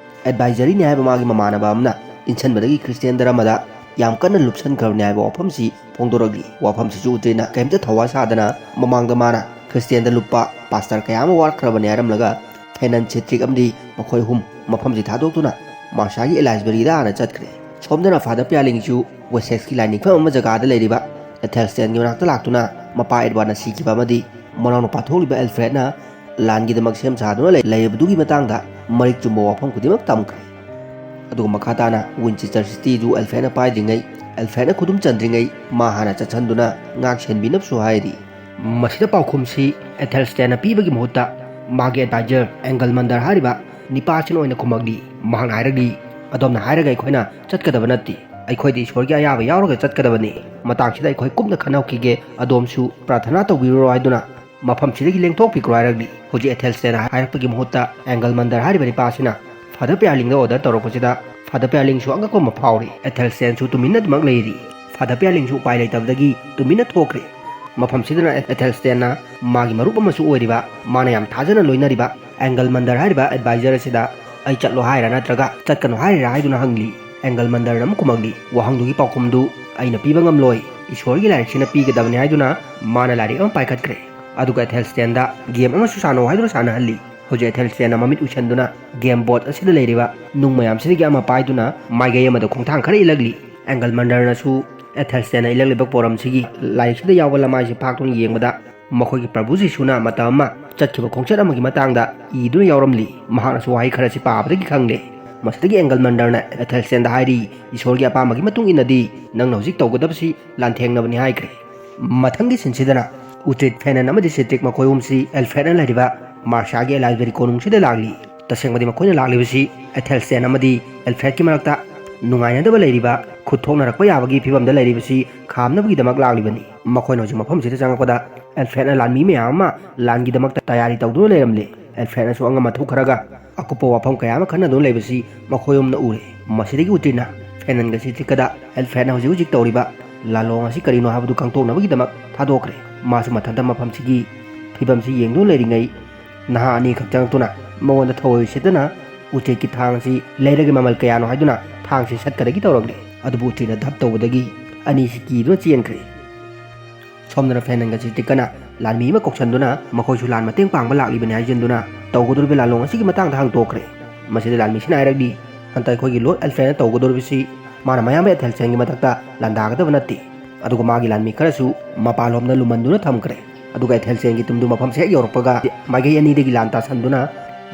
ꯑꯦꯗꯚꯥꯏꯖꯔꯤꯅꯤ ꯍꯥꯏꯕ ꯃꯥꯒꯤ ꯃꯃꯥꯟꯅꯕ ꯑꯃꯅ ꯏꯟꯁꯤꯟꯕꯗꯒꯤ ꯈ꯭ꯔꯤꯁꯇꯤꯌꯥꯟ ꯙꯔꯃꯗ ꯌꯥꯝ ꯀꯟꯅ ꯂꯨꯞꯁꯟꯈ꯭ꯔꯕꯅꯤ ꯍꯥꯏꯕ ꯋꯥꯐꯝꯁꯤ ꯐꯣꯡꯗꯣꯔꯛꯂꯤ꯫ ꯋꯥꯐꯝꯁꯤꯁꯨ ꯎꯇ꯭ꯔꯤꯠꯅ ꯀꯔꯤꯝꯇ ꯊꯧꯋꯥ ꯁꯥꯗꯅ ꯃꯃꯥꯡꯗ ꯃꯥꯅ ꯈ꯭ꯔꯤꯁꯇꯤꯌꯥꯟꯗ ꯂꯨꯞꯄ ꯄꯥꯁꯇꯔ ꯀꯌꯥ ꯑꯃ ꯋꯥꯠꯈ꯭ꯔꯕꯅꯤ ꯍꯥꯏꯔꯝꯂꯒ ꯐꯦꯅꯟ, ꯁꯦꯇ꯭ꯔꯤꯛ ꯑꯃꯗꯤ ꯃꯈꯣꯏ ꯑꯍꯨꯝ ꯃꯐꯝꯁꯤ ꯊꯥꯗꯣꯛꯇꯨꯅ ꯃꯥꯔꯁꯥꯒꯤ ꯑꯦꯂꯥꯏꯁꯕꯔꯤꯗ ꯍꯥꯟꯅ ꯆꯠꯈ꯭ꯔꯦ꯫ ꯁꯣꯝꯗꯅ ꯐꯥꯗꯔ ꯄꯤꯌꯥꯂꯤꯡꯁꯨ ꯋꯦꯁꯦꯛꯁꯀꯤ ꯂꯥꯏꯅꯤꯡꯐꯝ ꯑꯃ ꯖꯒꯥꯗ ꯂꯩꯔꯤꯕ ꯑꯦꯊꯦꯜꯁꯇꯦꯟꯒꯤ ꯃꯅꯥꯛꯇ ꯂꯥꯛꯇꯨꯅ ꯃꯄꯥ ꯑꯦꯗꯋꯥꯔꯗꯅ ꯁꯤꯈꯤꯕ ꯑꯃꯗꯤ ꯃꯅꯥꯎꯅꯨꯄꯥ ꯊꯣꯛꯂꯤꯕ ꯑꯦꯜꯐ꯭ꯔꯦꯗꯅ ꯂꯥꯟꯒꯤꯗꯃꯛ ꯁꯦꯝ ꯁꯥꯗꯨꯅ ꯂꯩ-, ꯂꯩꯔꯤꯕꯗꯨꯒꯤ ꯃꯇꯥꯡꯗ ꯃꯔꯤꯛ ꯆꯨꯝꯕ ꯋꯥꯐꯝ ꯈꯨꯗꯤꯡꯃꯛ ꯇꯝꯈ꯭ꯔꯦ꯫ ꯑꯗꯨꯒ ꯃꯈꯥ ꯇꯥꯅ ꯋꯤꯟꯆꯦꯁꯇꯔ ꯁꯤꯇꯤꯗꯨ ꯑꯦꯜꯐ꯭ꯔꯦꯗꯅ ꯄꯥꯏꯗ꯭ꯔꯤꯉꯩ, ꯑꯦꯜꯐ꯭ꯔꯦꯗꯅ ꯈꯨꯗꯨꯝ ꯆꯟꯗ꯭ꯔꯤꯉꯩ ꯃꯥ ꯍꯥꯟꯅ ꯆꯠꯁꯟꯗꯨꯅ ꯉꯥꯛ ꯁꯦꯟꯕꯤꯅꯕꯁꯨ ꯍꯥꯏꯔꯤ꯫ ꯃꯁꯤꯗ ꯄꯥꯎꯈꯨꯝꯁꯤ ꯑꯦꯊꯦꯜꯁꯇꯦꯟꯅ ꯄꯤꯕꯒꯤ ꯃꯍꯨꯠꯇ ꯃꯥꯒꯤ ꯑꯦꯗꯚꯥꯏꯖꯔ ꯑꯦꯡꯒꯜꯃꯟꯗꯔ ꯍꯥꯏꯔꯤꯕ ꯅꯤꯄꯥ ꯑꯁꯤꯅ ꯑꯣꯏꯅ ꯈꯨꯝꯃꯛꯂꯤ꯫ ꯃꯍꯥꯛꯅ ꯍꯥꯏꯔꯛꯂꯤ, "ꯑꯗꯣꯝꯅ ꯍꯥꯏꯔꯒ ꯑꯩꯈꯣꯏꯅ ꯆꯠꯀꯗꯕ ꯅꯠꯇꯦ꯫ ꯑꯩꯈꯣꯏꯗꯤ ꯏꯁꯣꯔꯒꯤ ꯑꯌꯥꯕ ꯌꯥꯎꯔꯒ ꯆꯠꯀꯗꯕꯅꯤ꯫ ꯃꯇꯥꯡꯁꯤꯗ ꯑꯩꯈꯣꯏ ꯀꯨꯞꯅ ꯈꯟꯅꯈꯤꯒꯦ, ꯑꯗꯣꯝꯁꯨ ꯄ꯭ꯔꯥꯊꯅꯥ ꯇꯧꯕꯤꯔꯨꯔꯣ" ꯍꯥꯏꯗꯨꯅ ꯃꯐꯝꯁꯤꯗꯒꯤ ꯂꯦꯡꯊꯣꯛꯄꯤꯈ꯭ꯔꯣ ꯍꯥꯏꯔꯛꯂꯤ꯫ ꯍꯧꯖꯤꯛ ꯑꯦꯊꯦꯜꯁꯇꯦꯟꯅ ꯍꯥꯏꯔꯛꯄꯒꯤ ꯃꯍꯨꯠꯇ ꯑꯦꯡꯒꯜꯃꯟꯗꯔ ꯍꯥꯏꯔꯤꯕ ꯅꯤꯄꯥ ꯑꯁꯤꯅ ꯐꯥꯗꯔ ꯄꯤꯌꯥꯂꯤꯡꯗ ꯑꯣꯔꯗꯔ ꯇꯧꯔꯛꯄꯁꯤꯗ ꯐꯥꯗꯔ ꯄꯤꯌꯥꯂꯤꯡꯁꯨ ꯑꯉꯛꯄ ꯑꯃ ꯐꯥꯎꯔꯤ꯫ ꯑꯦꯊꯦꯜꯁꯇꯦꯟꯁꯨ ꯇꯨꯃꯤꯟꯅ ꯑꯗꯨꯃꯛ ꯂꯩꯔꯤ꯫ ꯐꯥꯗꯔ ꯄꯤꯌꯥꯂꯤꯡꯁꯨ ꯎꯄꯥꯏ ꯂꯩꯇꯕꯗꯒꯤ ꯇꯨꯃꯤꯟꯅ ꯊꯣꯛꯈ꯭ꯔꯦ꯫ ꯃꯐꯝꯁꯤꯗꯅ ꯑꯦꯊꯦꯜꯁꯇꯦꯟꯅ ꯃꯥꯒꯤ ꯃꯔꯨꯞ ꯑꯃꯁꯨ ꯑꯣꯏꯔꯤꯕ, ꯃꯥꯅ ꯌꯥꯝ ꯊꯥꯖꯅ ꯂꯣꯏꯅꯔꯤꯕ ꯑꯦꯡꯒꯜꯃꯟꯗꯔ ꯍꯥꯏꯔꯤꯕ ꯑꯦꯗꯚꯥꯏꯖꯔ ꯑꯁꯤꯗ "ꯑꯩ ꯆꯠꯂꯣ ꯍꯥꯏꯔꯥ ꯅꯠꯇ꯭ꯔꯒ ꯆꯠꯀꯅꯨ ꯍꯥꯏꯔꯤꯔꯥ?" ꯍꯥꯏꯗꯨꯅ ꯍꯪꯂꯤ꯫ ꯑꯦꯡꯒꯜꯃꯟꯗꯔꯅ ꯑꯃꯨꯛ ꯈꯨꯝꯃꯛꯂꯤ, "ꯋꯥꯍꯪꯗꯨꯒꯤ ꯄꯥꯎꯈꯨꯝꯗꯨ ꯑꯩꯅ ꯄꯤꯕ ꯉꯝꯂꯣꯏ, ꯏꯁꯣꯔꯒꯤ ꯂꯥꯏꯔꯤꯛꯁꯤꯅ ꯄꯤꯒꯗꯕꯅꯤ" ꯍꯥꯏꯗꯨꯅ ꯃꯥꯅ ꯂꯥꯏꯔꯤꯛ ꯑꯃ ꯄꯥꯏꯈꯠꯈ꯭ꯔꯦ꯫ ꯑꯗꯨꯒ ꯑꯦꯊꯦꯜꯁꯇꯦꯟꯗ ꯒꯦꯝ ꯑꯃꯁꯨ ꯁꯥꯟꯅꯧ ꯍꯥꯏꯗꯨꯅ ꯁꯥꯟꯅꯍꯜꯂꯤ꯫ ꯍꯧꯖꯤꯛ ꯑꯦꯊꯦꯜꯁꯇꯦꯟꯅ ꯃꯃꯤꯠ ꯎꯏꯁꯟꯗꯨꯅ ꯒꯦꯝ ꯕꯣꯔꯗ ꯑꯁꯤꯗ ꯂꯩꯔꯤꯕ ꯅꯨꯡ ꯃꯌꯥꯝꯁꯤꯗꯒꯤ ꯑꯃ ꯄꯥꯏꯗꯨꯅ ꯃꯥꯏꯀꯩ ꯑꯃꯗ ꯈꯣꯡꯊꯥꯡ ꯈꯔ ꯏꯜꯂꯛꯂꯤ꯫ ꯑꯦꯡꯒꯜꯃꯟꯗꯔꯅꯁꯨ ꯑꯦꯊꯦꯜꯁꯇꯦꯟꯅ ꯏꯜꯂꯛꯂꯤꯕ ꯄꯣꯔꯝꯁꯤꯒꯤ ꯂꯥꯏꯔꯤꯛꯁꯤꯗ ꯌꯥꯎꯕ ꯂꯃꯥꯏꯁꯤ ꯐꯥꯛꯇꯨꯅ ꯌꯦꯡꯕꯗ ꯃꯈꯣꯏꯒꯤ ꯄ꯭ꯔꯚꯨ ꯖꯤꯁꯨꯅ ꯃꯇꯝ ꯑꯃ ꯆꯠꯈꯤꯕ ꯈꯣꯡꯆꯠ ꯑꯃꯒꯤ ꯃꯇꯥꯡꯗ ꯏꯗꯨꯅ ꯌꯥꯎꯔꯝꯂꯤ꯫ ꯃꯍꯥꯛꯅꯁꯨ ꯋꯥꯍꯩ ꯈꯔꯁꯤ ꯄꯥꯕꯗꯒꯤ ꯈꯪꯂꯦ꯫ ꯃꯁꯤꯗꯒꯤ ꯑꯦꯡꯒꯜꯃꯟꯗꯔꯅ ꯑꯦꯊꯦꯜꯁꯇꯦꯟꯗ ꯍꯥꯏꯔꯤ, "ꯏꯁꯣꯔꯒꯤ ꯑꯄꯥꯝꯕꯒꯤ ꯃꯇꯨꯡ ꯏꯟꯅꯗꯤ ꯅꯪꯅ ꯍꯧꯖꯤꯛ ꯇꯧꯒꯗꯕꯁꯤ ꯂꯥꯟꯊꯦꯡꯅꯕꯅꯤ" ꯍꯥꯏꯈ꯭ꯔꯦ꯫ ꯃꯊꯪꯒꯤ ꯁꯤꯟꯁꯤꯗꯅ ꯎꯇ꯭ꯔꯤꯠ, ꯐꯦꯅꯟ ꯑꯃꯗꯤ ꯁꯤꯇ꯭ꯔꯤꯛ ꯃꯈꯣꯏ ꯑꯍꯨꯝꯁꯤ ꯑꯦꯜꯐ꯭ꯔꯦꯗꯅ ꯂꯩꯔꯤꯕ ꯃꯥꯔꯁꯥꯒꯤ ꯑꯦꯂꯥꯏꯕꯔꯤ ꯀꯣꯅꯨꯡꯁꯤꯗ ꯂꯥꯛꯂꯤ꯫ ꯇꯁꯦꯡꯕꯗꯤ ꯃꯈꯣꯏꯅ ꯂꯥꯛꯂꯤꯕꯁꯤ ꯑꯦꯊꯦꯜꯁꯇꯦꯟ ꯑꯃꯗꯤ ꯑꯦꯜꯐ꯭ꯔꯦꯗꯀꯤ ꯃꯔꯛꯇ ꯅꯨꯡꯉꯥꯏꯅꯗꯕ ꯂꯩꯔꯤꯕ, ꯈꯨꯠ ꯊꯣꯛꯅꯔꯛꯄ ꯌꯥꯕꯒꯤ ꯐꯤꯕꯝꯗ ꯂꯩꯔꯤꯕꯁꯤ ꯈꯥꯝꯅꯕꯒꯤꯗꯃꯛ ꯂꯥꯛꯂꯤꯕꯅꯤ꯫ ꯃꯈꯣꯏꯅ ꯍꯧꯖꯤꯛ ꯃꯐꯝꯁꯤꯗ ꯆꯪꯂꯛꯄꯗ ꯑꯦꯜꯐ꯭ꯔꯦꯗꯅ ꯂꯥꯟꯃꯤ ꯃꯌꯥꯝ ꯑꯃ ꯂꯥꯟꯒꯤꯗꯃꯛꯇ ꯇꯌꯥꯔꯤ ꯇꯧꯗꯨꯅ ꯂꯩꯔꯝꯂꯦ꯫ ꯑꯦꯜꯐ꯭ꯔꯦꯗꯅꯁꯨ ꯑꯉꯝ ꯑꯊꯧ ꯈꯔꯒ ꯑꯀꯨꯞꯄ ꯋꯥꯐꯝ ꯀꯌꯥ ꯑꯃ ꯈꯟꯅꯗꯨꯅ ꯂꯩꯕꯁꯤ ꯃꯈꯣꯏ ꯑꯍꯨꯝꯅ ꯎꯔꯦ꯫ ꯃꯁꯤꯗꯒꯤ ꯎꯇ꯭ꯔꯤꯅ ꯐꯦꯅꯟꯒ ꯁꯤꯇ꯭ꯔꯤꯛꯀꯗ ꯑꯦꯜꯐ꯭ꯔꯦꯗꯅ ꯍꯧꯖꯤꯛ ꯍꯧꯖꯤꯛ ꯇꯧꯔꯤꯕ ꯂꯥꯂꯣꯡ ꯑꯁꯤ ꯀꯔꯤꯅꯣ ꯍꯥꯏꯕꯗꯨ ꯈꯪꯗꯣꯛꯅꯕꯒꯤꯗꯃꯛ ꯊꯥꯗꯣꯛꯈ꯭ꯔꯦ꯫ ꯃꯥꯁꯨ ꯃꯊꯟꯇ ꯃꯐꯝꯁꯤꯒꯤ ꯐꯤꯕꯝꯁꯤ ꯌꯦꯡꯗꯨꯅ ꯂꯩꯔꯤꯉꯩ ꯅꯍꯥ ꯑꯅꯤꯈꯛ ꯆꯪꯂꯛꯇꯨꯅ ꯃꯉꯣꯟꯗ ꯊꯑꯣꯏ ꯎꯁꯤꯠꯇꯅ ꯎꯆꯦꯛꯀꯤ ꯊꯥꯡ ꯑꯁꯤ ꯂꯩꯔꯒ ꯃꯃꯜ ꯀꯌꯥꯅꯣ ꯍꯥꯏꯗꯨꯅ ꯊꯥꯡꯁꯤ ꯁꯠꯀꯗꯒꯤ ꯇꯧꯔꯛꯂꯦ꯫ ꯑꯗꯨꯕꯨ ꯎꯆꯦꯛꯅ ꯙꯞ ꯇꯧꯕꯗꯒꯤ ꯑꯅꯤꯁꯤ ꯀꯤꯗꯨꯅ ꯆꯦꯟꯈ꯭ꯔꯦ꯫ ꯁꯣꯝꯗꯅ ꯐꯦꯅꯟꯒ ꯁꯤꯇ꯭ꯔꯤꯛꯀꯅ ꯂꯥꯟꯃꯤ ꯑꯃ ꯀꯧꯁꯟꯗꯨꯅ ꯃꯈꯣꯏꯁꯨ ꯂꯥꯟ ꯃꯇꯦꯡ ꯄꯥꯡꯕ ꯂꯥꯛꯂꯤꯕꯅꯤ ꯍꯥꯏꯖꯤꯟꯗꯨꯅ ꯇꯧꯒꯗꯧꯔꯤꯕ ꯂꯥꯂꯣꯡ ꯑꯁꯤꯒꯤ ꯃꯇꯥꯡꯗ ꯍꯥꯡꯗꯣꯛꯈ꯭ꯔꯦ꯫ ꯃꯁꯤꯗ ꯂꯥꯟꯃꯤꯁꯤꯅ ꯍꯥꯏꯔꯛꯂꯤ, "ꯍꯟꯗꯛ ꯑꯩꯈꯣꯏꯒꯤ ꯂꯣꯔꯗ ꯑꯦꯜꯐ꯭ꯔꯦꯗꯅ ꯇꯧꯒꯗꯧꯔꯤꯕꯁꯤ ꯃꯥꯅ ꯃꯌꯥꯝꯕ ꯑꯦꯊꯦꯜꯁꯇꯦꯟꯒꯤ ꯃꯊꯛꯇ ꯂꯥꯟꯗꯥꯒꯗꯕ ꯅꯠꯇꯦ꯫ ꯑꯗꯨꯒ ꯃꯥꯒꯤ ꯂꯥꯟꯃꯤ ꯈꯔꯁꯨ ꯃꯄꯥꯟꯂꯣꯝꯗ ꯂꯨꯝꯍꯟꯗꯨꯅ ꯊꯝꯈ꯭ꯔꯦ꯫ ꯑꯗꯨꯒ ꯑꯦꯊꯦꯜꯁꯇꯦꯟꯒꯤ ꯇꯨꯝꯗꯨ ꯃꯐꯝꯁꯦ ꯍꯦꯛ ꯌꯧꯔꯛꯄꯒ ꯃꯥꯏꯀꯩ ꯑꯅꯤꯗꯒꯤ ꯂꯥꯟ ꯇꯥꯁꯟꯗꯨꯅ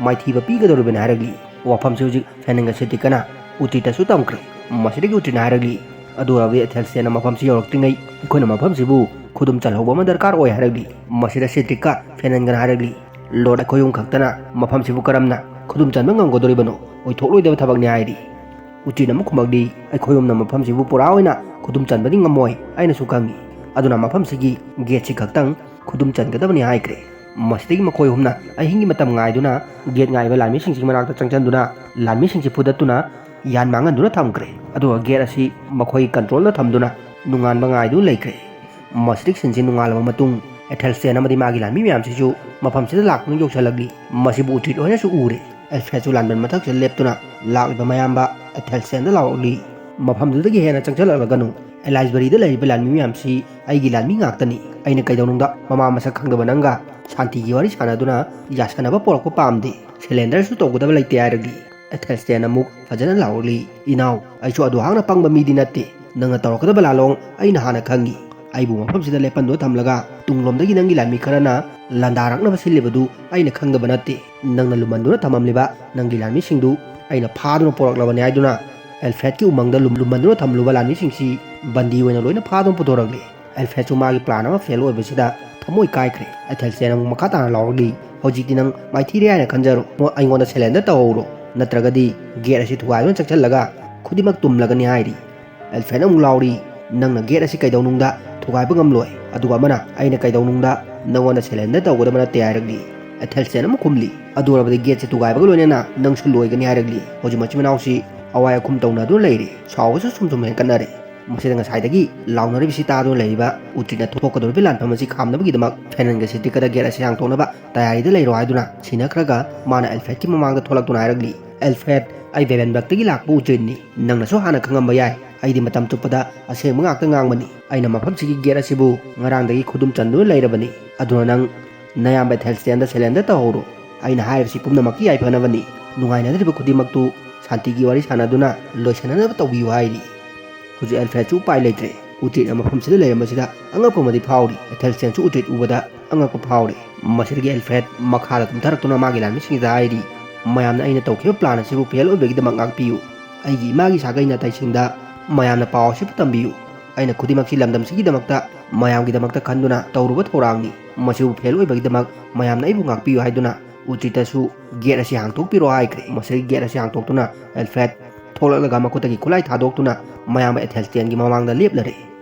ꯃꯥꯏꯊꯤꯕ ꯄꯤꯒꯗꯧꯔꯤꯕꯅꯤ" ꯍꯥꯏꯔꯛꯂꯤ꯫ ꯋꯥꯐꯝꯁꯤ ꯍꯧꯖꯤꯛ ꯐꯦꯅꯟꯒ ꯁꯤꯇ꯭ꯔꯤꯛꯀꯅ ꯎꯇ꯭ꯔꯤꯇꯁꯨ ꯇꯝꯈ꯭ꯔꯦ꯫ ꯃꯁꯤꯗꯒꯤ ꯎꯇ꯭ꯔꯤꯅ ꯍꯥꯏꯔꯛꯂꯤ, "ꯑꯗꯨ ꯑꯣꯏꯔꯕꯗꯤ ꯑꯦꯊꯦꯜꯁꯇꯦꯟꯅ ꯃꯐꯝꯁꯤ ꯌꯧꯔꯛꯇ꯭ꯔꯤꯉꯩ ꯑꯩꯈꯣꯏꯅ ꯃꯐꯝꯁꯤꯕꯨ ꯈꯨꯗꯨꯝ ꯆꯜꯍꯧꯕ ꯑꯃ ꯗꯔꯀꯥꯔ ꯑꯣꯏ" ꯍꯥꯏꯔꯛꯂꯤ꯫ ꯃꯁꯤꯗ ꯁꯤꯇ꯭ꯔꯤꯛꯀ ꯐꯦꯅꯟꯒꯅ ꯍꯥꯏꯔꯛꯂꯤ, "ꯂꯣꯔꯗ, ꯑꯩꯈꯣꯏ ꯑꯍꯨꯝ ꯈꯛꯇꯅ ꯃꯐꯝꯁꯤꯕꯨ ꯀꯔꯝꯅ ꯈꯨꯗꯨꯝ ꯆꯟꯕ ꯉꯝꯒꯗꯧꯔꯤꯕꯅꯣ? ꯑꯣꯏꯊꯣꯛꯂꯣꯏꯗꯕ ꯊꯕꯛꯅꯤ" ꯍꯥꯏꯔꯤ꯫ ꯎꯇ꯭ꯔꯤꯅ ꯑꯃꯨꯛ ꯈꯨꯝꯃꯛꯂꯤ, "ꯑꯩꯈꯣꯏ ꯑꯍꯨꯝꯅ ꯃꯐꯝꯁꯤꯕꯨ ꯄꯨꯔꯥ ꯑꯣꯏꯅ ꯈꯨꯗꯨꯝ ꯆꯟꯕꯗꯤ ꯉꯝꯃꯣꯏ, ꯑꯩꯅꯁꯨ ꯈꯪꯏ꯫ ꯑꯗꯨꯅ ꯃꯐꯝꯁꯤꯒꯤ ꯒꯦꯠꯁꯤ ꯈꯛꯇꯪ ꯈꯨꯗꯨꯝ ꯆꯟꯒꯗꯕꯅꯤ" ꯍꯥꯏꯈ꯭ꯔꯦ꯫ ꯃꯁꯤꯗꯒꯤ ꯃꯈꯣꯏ ꯑꯍꯨꯝꯅ ꯑꯍꯤꯡꯒꯤ ꯃꯇꯝ ꯉꯥꯏꯗꯨꯅ ꯒꯦꯠ ꯉꯥꯏꯕ ꯂꯥꯟꯃꯤꯁꯤꯡꯁꯤꯒꯤ ꯃꯅꯥꯛꯇ ꯆꯪꯁꯤꯟꯗꯨꯅ ꯂꯥꯟꯃꯤꯁꯤꯡꯁꯤ ꯐꯨꯗꯠꯇꯨꯅ ꯌꯥꯟ ꯃꯥꯡꯍꯟꯗꯨꯅ ꯊꯝꯈ꯭ꯔꯦ꯫ ꯑꯗꯨꯒ ꯒꯦꯠ ꯑꯁꯤ ꯃꯈꯣꯏꯒꯤ ꯀꯟꯇ꯭ꯔꯣꯜꯗ ꯊꯝꯗꯨꯅ ꯅꯣꯡꯉꯥꯟꯕ ꯉꯥꯏꯗꯨꯅ ꯂꯩꯈ꯭ꯔꯦ꯫ ꯃꯁꯤꯗꯒꯤ ꯁꯤꯟꯁꯤ ꯅꯣꯡꯉꯥꯜꯂꯕ ꯃꯇꯨꯡ ꯑꯦꯊꯦꯜꯁꯇꯦꯟ ꯑꯃꯗꯤ ꯃꯥꯒꯤ ꯂꯥꯟꯃꯤ ꯃꯌꯥꯝꯁꯤꯁꯨ ꯃꯐꯝꯁꯤꯗ ꯂꯥꯛꯇꯨꯅ ꯌꯧꯁꯤꯜꯂꯛꯂꯤ꯫ ꯃꯁꯤꯕꯨ ꯎꯇ꯭ꯔꯤ ꯂꯣꯏꯅꯁꯨ ꯎꯔꯦ꯫ ꯑꯦꯜꯐ꯭ꯔꯦꯗꯁꯨ ꯂꯥꯟꯕꯟ ꯃꯊꯛꯁꯤꯗ ꯂꯦꯞꯇꯨꯅ ꯂꯥꯛꯂꯤꯕ ꯃꯌꯥꯝꯕ ꯑꯦꯊꯦꯜꯁꯇꯦꯟꯗ ꯂꯥꯎꯔꯛꯂꯤ꯫ "ꯃꯐꯝꯗꯨꯗꯒꯤ ꯍꯦꯟꯅ ꯆꯪꯁꯤꯜꯂꯛꯂꯒꯅꯨ꯫ ꯑꯦꯂꯥꯏꯁꯕꯔꯤꯗ ꯂꯩꯔꯤꯕ ꯂꯥꯟꯃꯤ ꯃꯌꯥꯝꯁꯤ ꯑꯩꯒꯤ ꯂꯥꯟꯃꯤ ꯉꯥꯛꯇꯅꯤ꯫ ꯑꯩꯅ ꯀꯩꯗꯧꯅꯨꯡꯗ ꯃꯃꯥ ꯃꯁꯛ ꯈꯪꯗꯕ ꯅꯪꯒ ꯁꯥꯟꯇꯤꯒꯤ ꯋꯥꯔꯤ ꯁꯥꯟꯅꯗꯨꯅ ꯌꯥꯁꯟꯅꯕ ꯄꯣꯔꯛꯄ ꯄꯥꯝꯗꯦ꯫ ꯁꯦꯂꯦꯟꯗꯔꯁꯨ ꯇꯧꯒꯗꯕ ꯂꯩꯇꯦ" ꯍꯥꯏꯔꯛꯂꯤ꯫ ꯑꯦꯊꯦꯜꯁꯇꯦꯟ ꯑꯃꯨꯛ ꯐꯖꯅ ꯂꯥꯎꯔꯛꯂꯤ, "ꯏꯅꯥꯎ, ꯑꯩꯁꯨ ꯑꯗꯨ ꯍꯥꯛꯅ ꯄꯪꯕ ꯃꯤꯗꯤ ꯅꯠꯇꯦ꯫ ꯅꯪꯅ ꯇꯧꯔꯛꯀꯗꯕ ꯂꯥꯂꯣꯡ ꯑꯩꯅ ꯍꯥꯟꯅ ꯈꯪꯉꯤ꯫ ꯑꯩꯕꯨ ꯃꯐꯝꯁꯤꯗ ꯂꯦꯞꯍꯟꯗꯨꯅ ꯊꯝꯂꯒ ꯇꯨꯡꯂꯣꯝꯗꯒꯤ ꯅꯪꯒꯤ ꯂꯥꯟꯃꯤ ꯈꯔꯅ ꯂꯥꯟꯗꯥꯔꯛꯅꯕ ꯁꯤꯜꯂꯤꯕꯗꯨ ꯑꯩꯅ ꯈꯪꯗꯕ ꯅꯠꯇꯦ꯫ ꯅꯪꯅ ꯂꯨꯝꯍꯟꯗꯨꯅ ꯊꯝꯂꯝꯂꯤꯕ ꯅꯪꯒꯤ ꯂꯥꯟꯃꯤꯁꯤꯡꯗꯨ ꯑꯩꯅ ꯐꯥꯗꯨꯅ ꯄꯣꯔꯛꯂꯕꯅꯤ" ꯍꯥꯏꯗꯨꯅ ꯑꯦꯜꯐ꯭ꯔꯦꯗꯀꯤ ꯎꯃꯪꯗ ꯂꯨꯝ-, ꯂꯨꯝꯍꯟꯗꯨꯅ ꯊꯝꯂꯨꯕ ꯂꯥꯟꯃꯤꯁꯤꯡꯁꯤ ꯕꯟꯗꯤ ꯑꯣꯏꯅ ꯂꯣꯏꯅ ꯐꯥꯗꯨꯅ ꯄꯨꯊꯣꯔꯛꯂꯤ꯫ ꯑꯦꯜꯐ꯭ꯔꯦꯗꯁꯨ ꯃꯥꯒꯤ ꯄ꯭ꯂꯥꯟ ꯑꯃ ꯐꯦꯜ ꯑꯣꯏꯕꯁꯤꯗ ꯊꯃꯣꯏ ꯀꯥꯏꯈ꯭ꯔꯦ꯫ ꯑꯦꯊꯦꯜꯁꯇꯦꯟ ꯑꯃꯨꯛ ꯃꯈꯥ ꯇꯥꯅ ꯂꯥꯎꯔꯛꯂꯤ, "ꯍꯧꯖꯤꯛꯇꯤ ꯅꯪ ꯃꯥꯏꯊꯤꯔꯦ ꯍꯥꯏꯅ ꯈꯟꯖꯔꯣ꯫ ꯃꯣ-, ꯑꯩꯉꯣꯟꯗ surrender ꯇꯧꯍꯧꯔꯣ, ꯅꯠꯇ꯭ꯔꯒꯗꯤ gate ꯑꯁꯤ ꯊꯨꯒꯥꯏꯗꯨꯅ ꯆꯪꯁꯤꯜꯂꯒ ꯈꯨꯗꯤꯡꯃꯛ ꯇꯨꯝꯂꯒꯅꯤ" ꯍꯥꯏꯔꯤ꯫ ꯑꯦꯜꯐ꯭ꯔꯦꯗꯅ ꯑꯃꯨꯛ ꯂꯥꯎꯔꯤ, "ꯅꯪꯅ gate ꯑꯁꯤ ꯀꯩꯗꯧꯅꯨꯡꯗ ꯊꯨꯒꯥꯏꯕ ꯉꯝꯂꯣꯏ, ꯑꯗꯨꯒ ꯑꯃꯅ ꯑꯩꯅ ꯀꯩꯗꯧꯅꯨꯡꯗ ꯅꯪꯉꯣꯟꯗ surrender ꯇꯧꯒꯗꯕ ꯅꯠꯇꯦ" ꯍꯥꯏꯔꯛꯂꯤ꯫ ꯑꯦꯊꯦꯜꯁꯇꯦꯟ ꯑꯃꯨꯛ ꯈꯨꯝꯂꯤ, "ꯑꯗꯨ ꯑꯣꯏꯔꯕꯗꯤ gate ꯁꯦ ꯊꯨꯒꯥꯏꯕꯒ ꯂꯣꯏꯅꯅ ꯅꯪꯁꯨ ꯂꯣꯏꯒꯅꯤ" ꯍꯥꯏꯔꯛꯂꯤ꯫ ꯍꯧꯖꯤꯛ ꯃꯆꯤꯟ ꯃꯅꯥꯎꯁꯤ ꯑꯋꯥꯏ ꯑꯈꯨꯝ ꯇꯧꯅꯗꯨꯅ ꯂꯩꯔꯤ, ꯁꯥꯎꯕꯁꯨ ꯁꯨꯝ ꯁꯨꯝ ꯍꯦꯟꯀꯠꯅꯔꯦ꯫ ꯃꯁꯤꯗ ꯉꯁꯥꯏꯗꯒꯤ ꯂꯥꯎꯅꯔꯤꯕꯁꯤ ꯇꯥꯗꯨꯅ ꯂꯩꯔꯤꯕ ꯎꯇ꯭ꯔꯤꯠꯅ ꯊꯣꯛꯀꯗꯧꯔꯤꯕ ꯂꯥꯟꯐꯝ ꯑꯁꯤ ꯈꯥꯝꯅꯕꯒꯤꯗꯃꯛ ꯐꯦꯅꯟꯒ ꯁꯤꯇ꯭ꯔꯤꯛꯀꯗ gate ꯑꯁꯤ ꯍꯥꯡꯗꯣꯛꯅꯕ ꯇꯌꯥꯔꯤꯗ ꯂꯩꯔꯣ ꯍꯥꯏꯗꯨꯅ ꯁꯤꯟꯅꯈ꯭ꯔꯒ, ꯃꯥꯅ ꯑꯦꯜꯐ꯭ꯔꯦꯗꯀꯤ ꯃꯃꯥꯡꯗ ꯊꯣꯛꯂꯛꯇꯨꯅ ꯍꯥꯏꯔꯛꯂꯤ, "ꯑꯦꯜꯐ꯭ꯔꯦꯗ, ꯑꯩ ꯕꯦꯕꯦꯟꯕꯔꯒꯇꯒꯤ ꯂꯥꯛꯄ ꯎꯇ꯭ꯔꯤꯠꯅꯤ꯫ ꯅꯪꯅꯁꯨ ꯍꯥꯟꯅ ꯈꯪꯉꯝꯕ ꯌꯥꯏ, ꯑꯩꯗꯤ ꯃꯇꯝ ꯆꯨꯞꯄꯗ ꯑꯁꯦꯡꯕ ꯉꯥꯛꯇ ꯉꯥꯡꯕꯅꯤ꯫ ꯑꯩꯅ ꯃꯐꯝꯁꯤꯒꯤ gate ꯑꯁꯤꯕꯨ ꯉꯔꯥꯡꯗꯒꯤ ꯈꯨꯗꯨꯝ ꯆꯟꯗꯨꯅ ꯂꯩꯔꯕꯅꯤ꯫ ꯑꯗꯨꯅ ꯅꯪ ꯅꯌꯥꯝꯕ ꯑꯦꯊꯦꯜꯁꯇꯦꯟꯗ surrender ꯇꯧꯍꯧꯔꯣ꯫ ꯑꯩꯅ ꯍꯥꯏꯔꯤꯕꯁꯤ ꯄꯨꯝꯅꯃꯛꯀꯤ ꯌꯥꯏꯐꯅꯕꯅꯤ꯫ ꯅꯨꯡꯉꯥꯏꯅꯗ꯭ꯔꯤꯕ ꯈꯨꯗꯤꯡꯃꯛꯇꯨ ꯁꯥꯟꯇꯤꯒꯤ ꯋꯥꯔꯤ ꯁꯥꯟꯅꯗꯨꯅ ꯂꯣꯏꯁꯤꯟꯅꯅꯕ ꯇꯧꯕꯤꯌꯨ" ꯍꯥꯏꯔꯤ꯫ ꯍꯧꯖꯤꯛ ꯑꯦꯜꯐ꯭ꯔꯦꯗꯁꯨ ꯎꯄꯥꯏ ꯂꯩꯇ꯭ꯔꯦ꯫ ꯎꯇ꯭ꯔꯤꯠꯅ ꯃꯐꯝꯁꯤꯗ ꯂꯩꯔꯝꯕꯁꯤꯗ ꯑꯉꯛꯄ ꯑꯃꯗꯤ ꯐꯥꯎꯔꯤ꯫ ꯑꯦꯊꯦꯜꯁꯇꯦꯟꯁꯨ ꯎꯇ꯭ꯔꯤꯠ ꯎꯕꯗ ꯑꯉꯛꯄ ꯐꯥꯎꯔꯤ꯫ ꯃꯁꯤꯗꯒꯤ ꯑꯦꯜꯐ꯭ꯔꯦꯗ ꯃꯈꯥꯗ ꯀꯨꯝꯊꯔꯛꯇꯨꯅ ꯃꯥꯒꯤ ꯂꯥꯟꯃꯤꯁꯤꯡꯗ ꯍꯥꯏꯔꯤ, "ꯃꯌꯥꯝꯅ ꯑꯩꯅ ꯇꯧꯈꯤꯕ plan ꯑꯁꯤꯕꯨ fail ꯑꯣꯏꯕꯒꯤꯗꯃꯛ ꯉꯥꯛꯄꯤꯌꯨ꯫ ꯑꯩꯒꯤ ꯏꯃꯥꯒꯤ ꯁꯥꯒꯩ ꯅꯥꯇꯩꯁꯤꯡꯗ ꯃꯌꯥꯝꯅ ꯄꯥꯎ ꯑꯁꯤꯕꯨ ꯇꯝꯕꯤꯌꯨ꯫ ꯑꯩꯅ ꯈꯨꯗꯤꯡꯃꯛꯁꯤ ꯂꯝꯗꯝꯁꯤꯒꯤꯗꯃꯛꯇ, ꯃꯌꯥꯝꯒꯤꯗꯃꯛꯇ ꯈꯟꯗꯨꯅ ꯇꯧꯔꯨꯕ ꯊꯧꯔꯥꯡꯅꯤ꯫ ꯃꯁꯤꯕꯨ fail ꯑꯣꯏꯕꯒꯤꯗꯃꯛ ꯃꯌꯥꯝꯅ ꯑꯩꯕꯨ ꯉꯥꯛꯄꯤꯌꯨ" ꯍꯥꯏꯗꯨꯅ ꯎꯇ꯭ꯔꯤꯠꯇꯁꯨ gate ꯑꯁꯤ ꯍꯥꯡꯇꯣꯛꯄꯤꯔꯣ ꯍꯥꯏꯈ꯭ꯔꯦ꯫ ꯃꯁꯤꯗꯒꯤ gate ꯑꯁꯤ ꯍꯥꯡꯇꯣꯛꯇꯨꯅ ꯑꯦꯜꯐ꯭ꯔꯦꯗ ꯊꯣꯛꯂꯛꯂꯒ ꯃꯈꯨꯠꯇꯒꯤ ꯈꯨꯠꯂꯥꯏ ꯊꯥꯗꯣꯛꯇꯨꯅ ꯃꯌꯥꯝꯕ ꯑꯦꯊꯦꯜꯁꯇꯦꯟꯒꯤ ꯃꯃꯥꯡꯗ ꯂꯦꯞꯂꯔꯦ꯫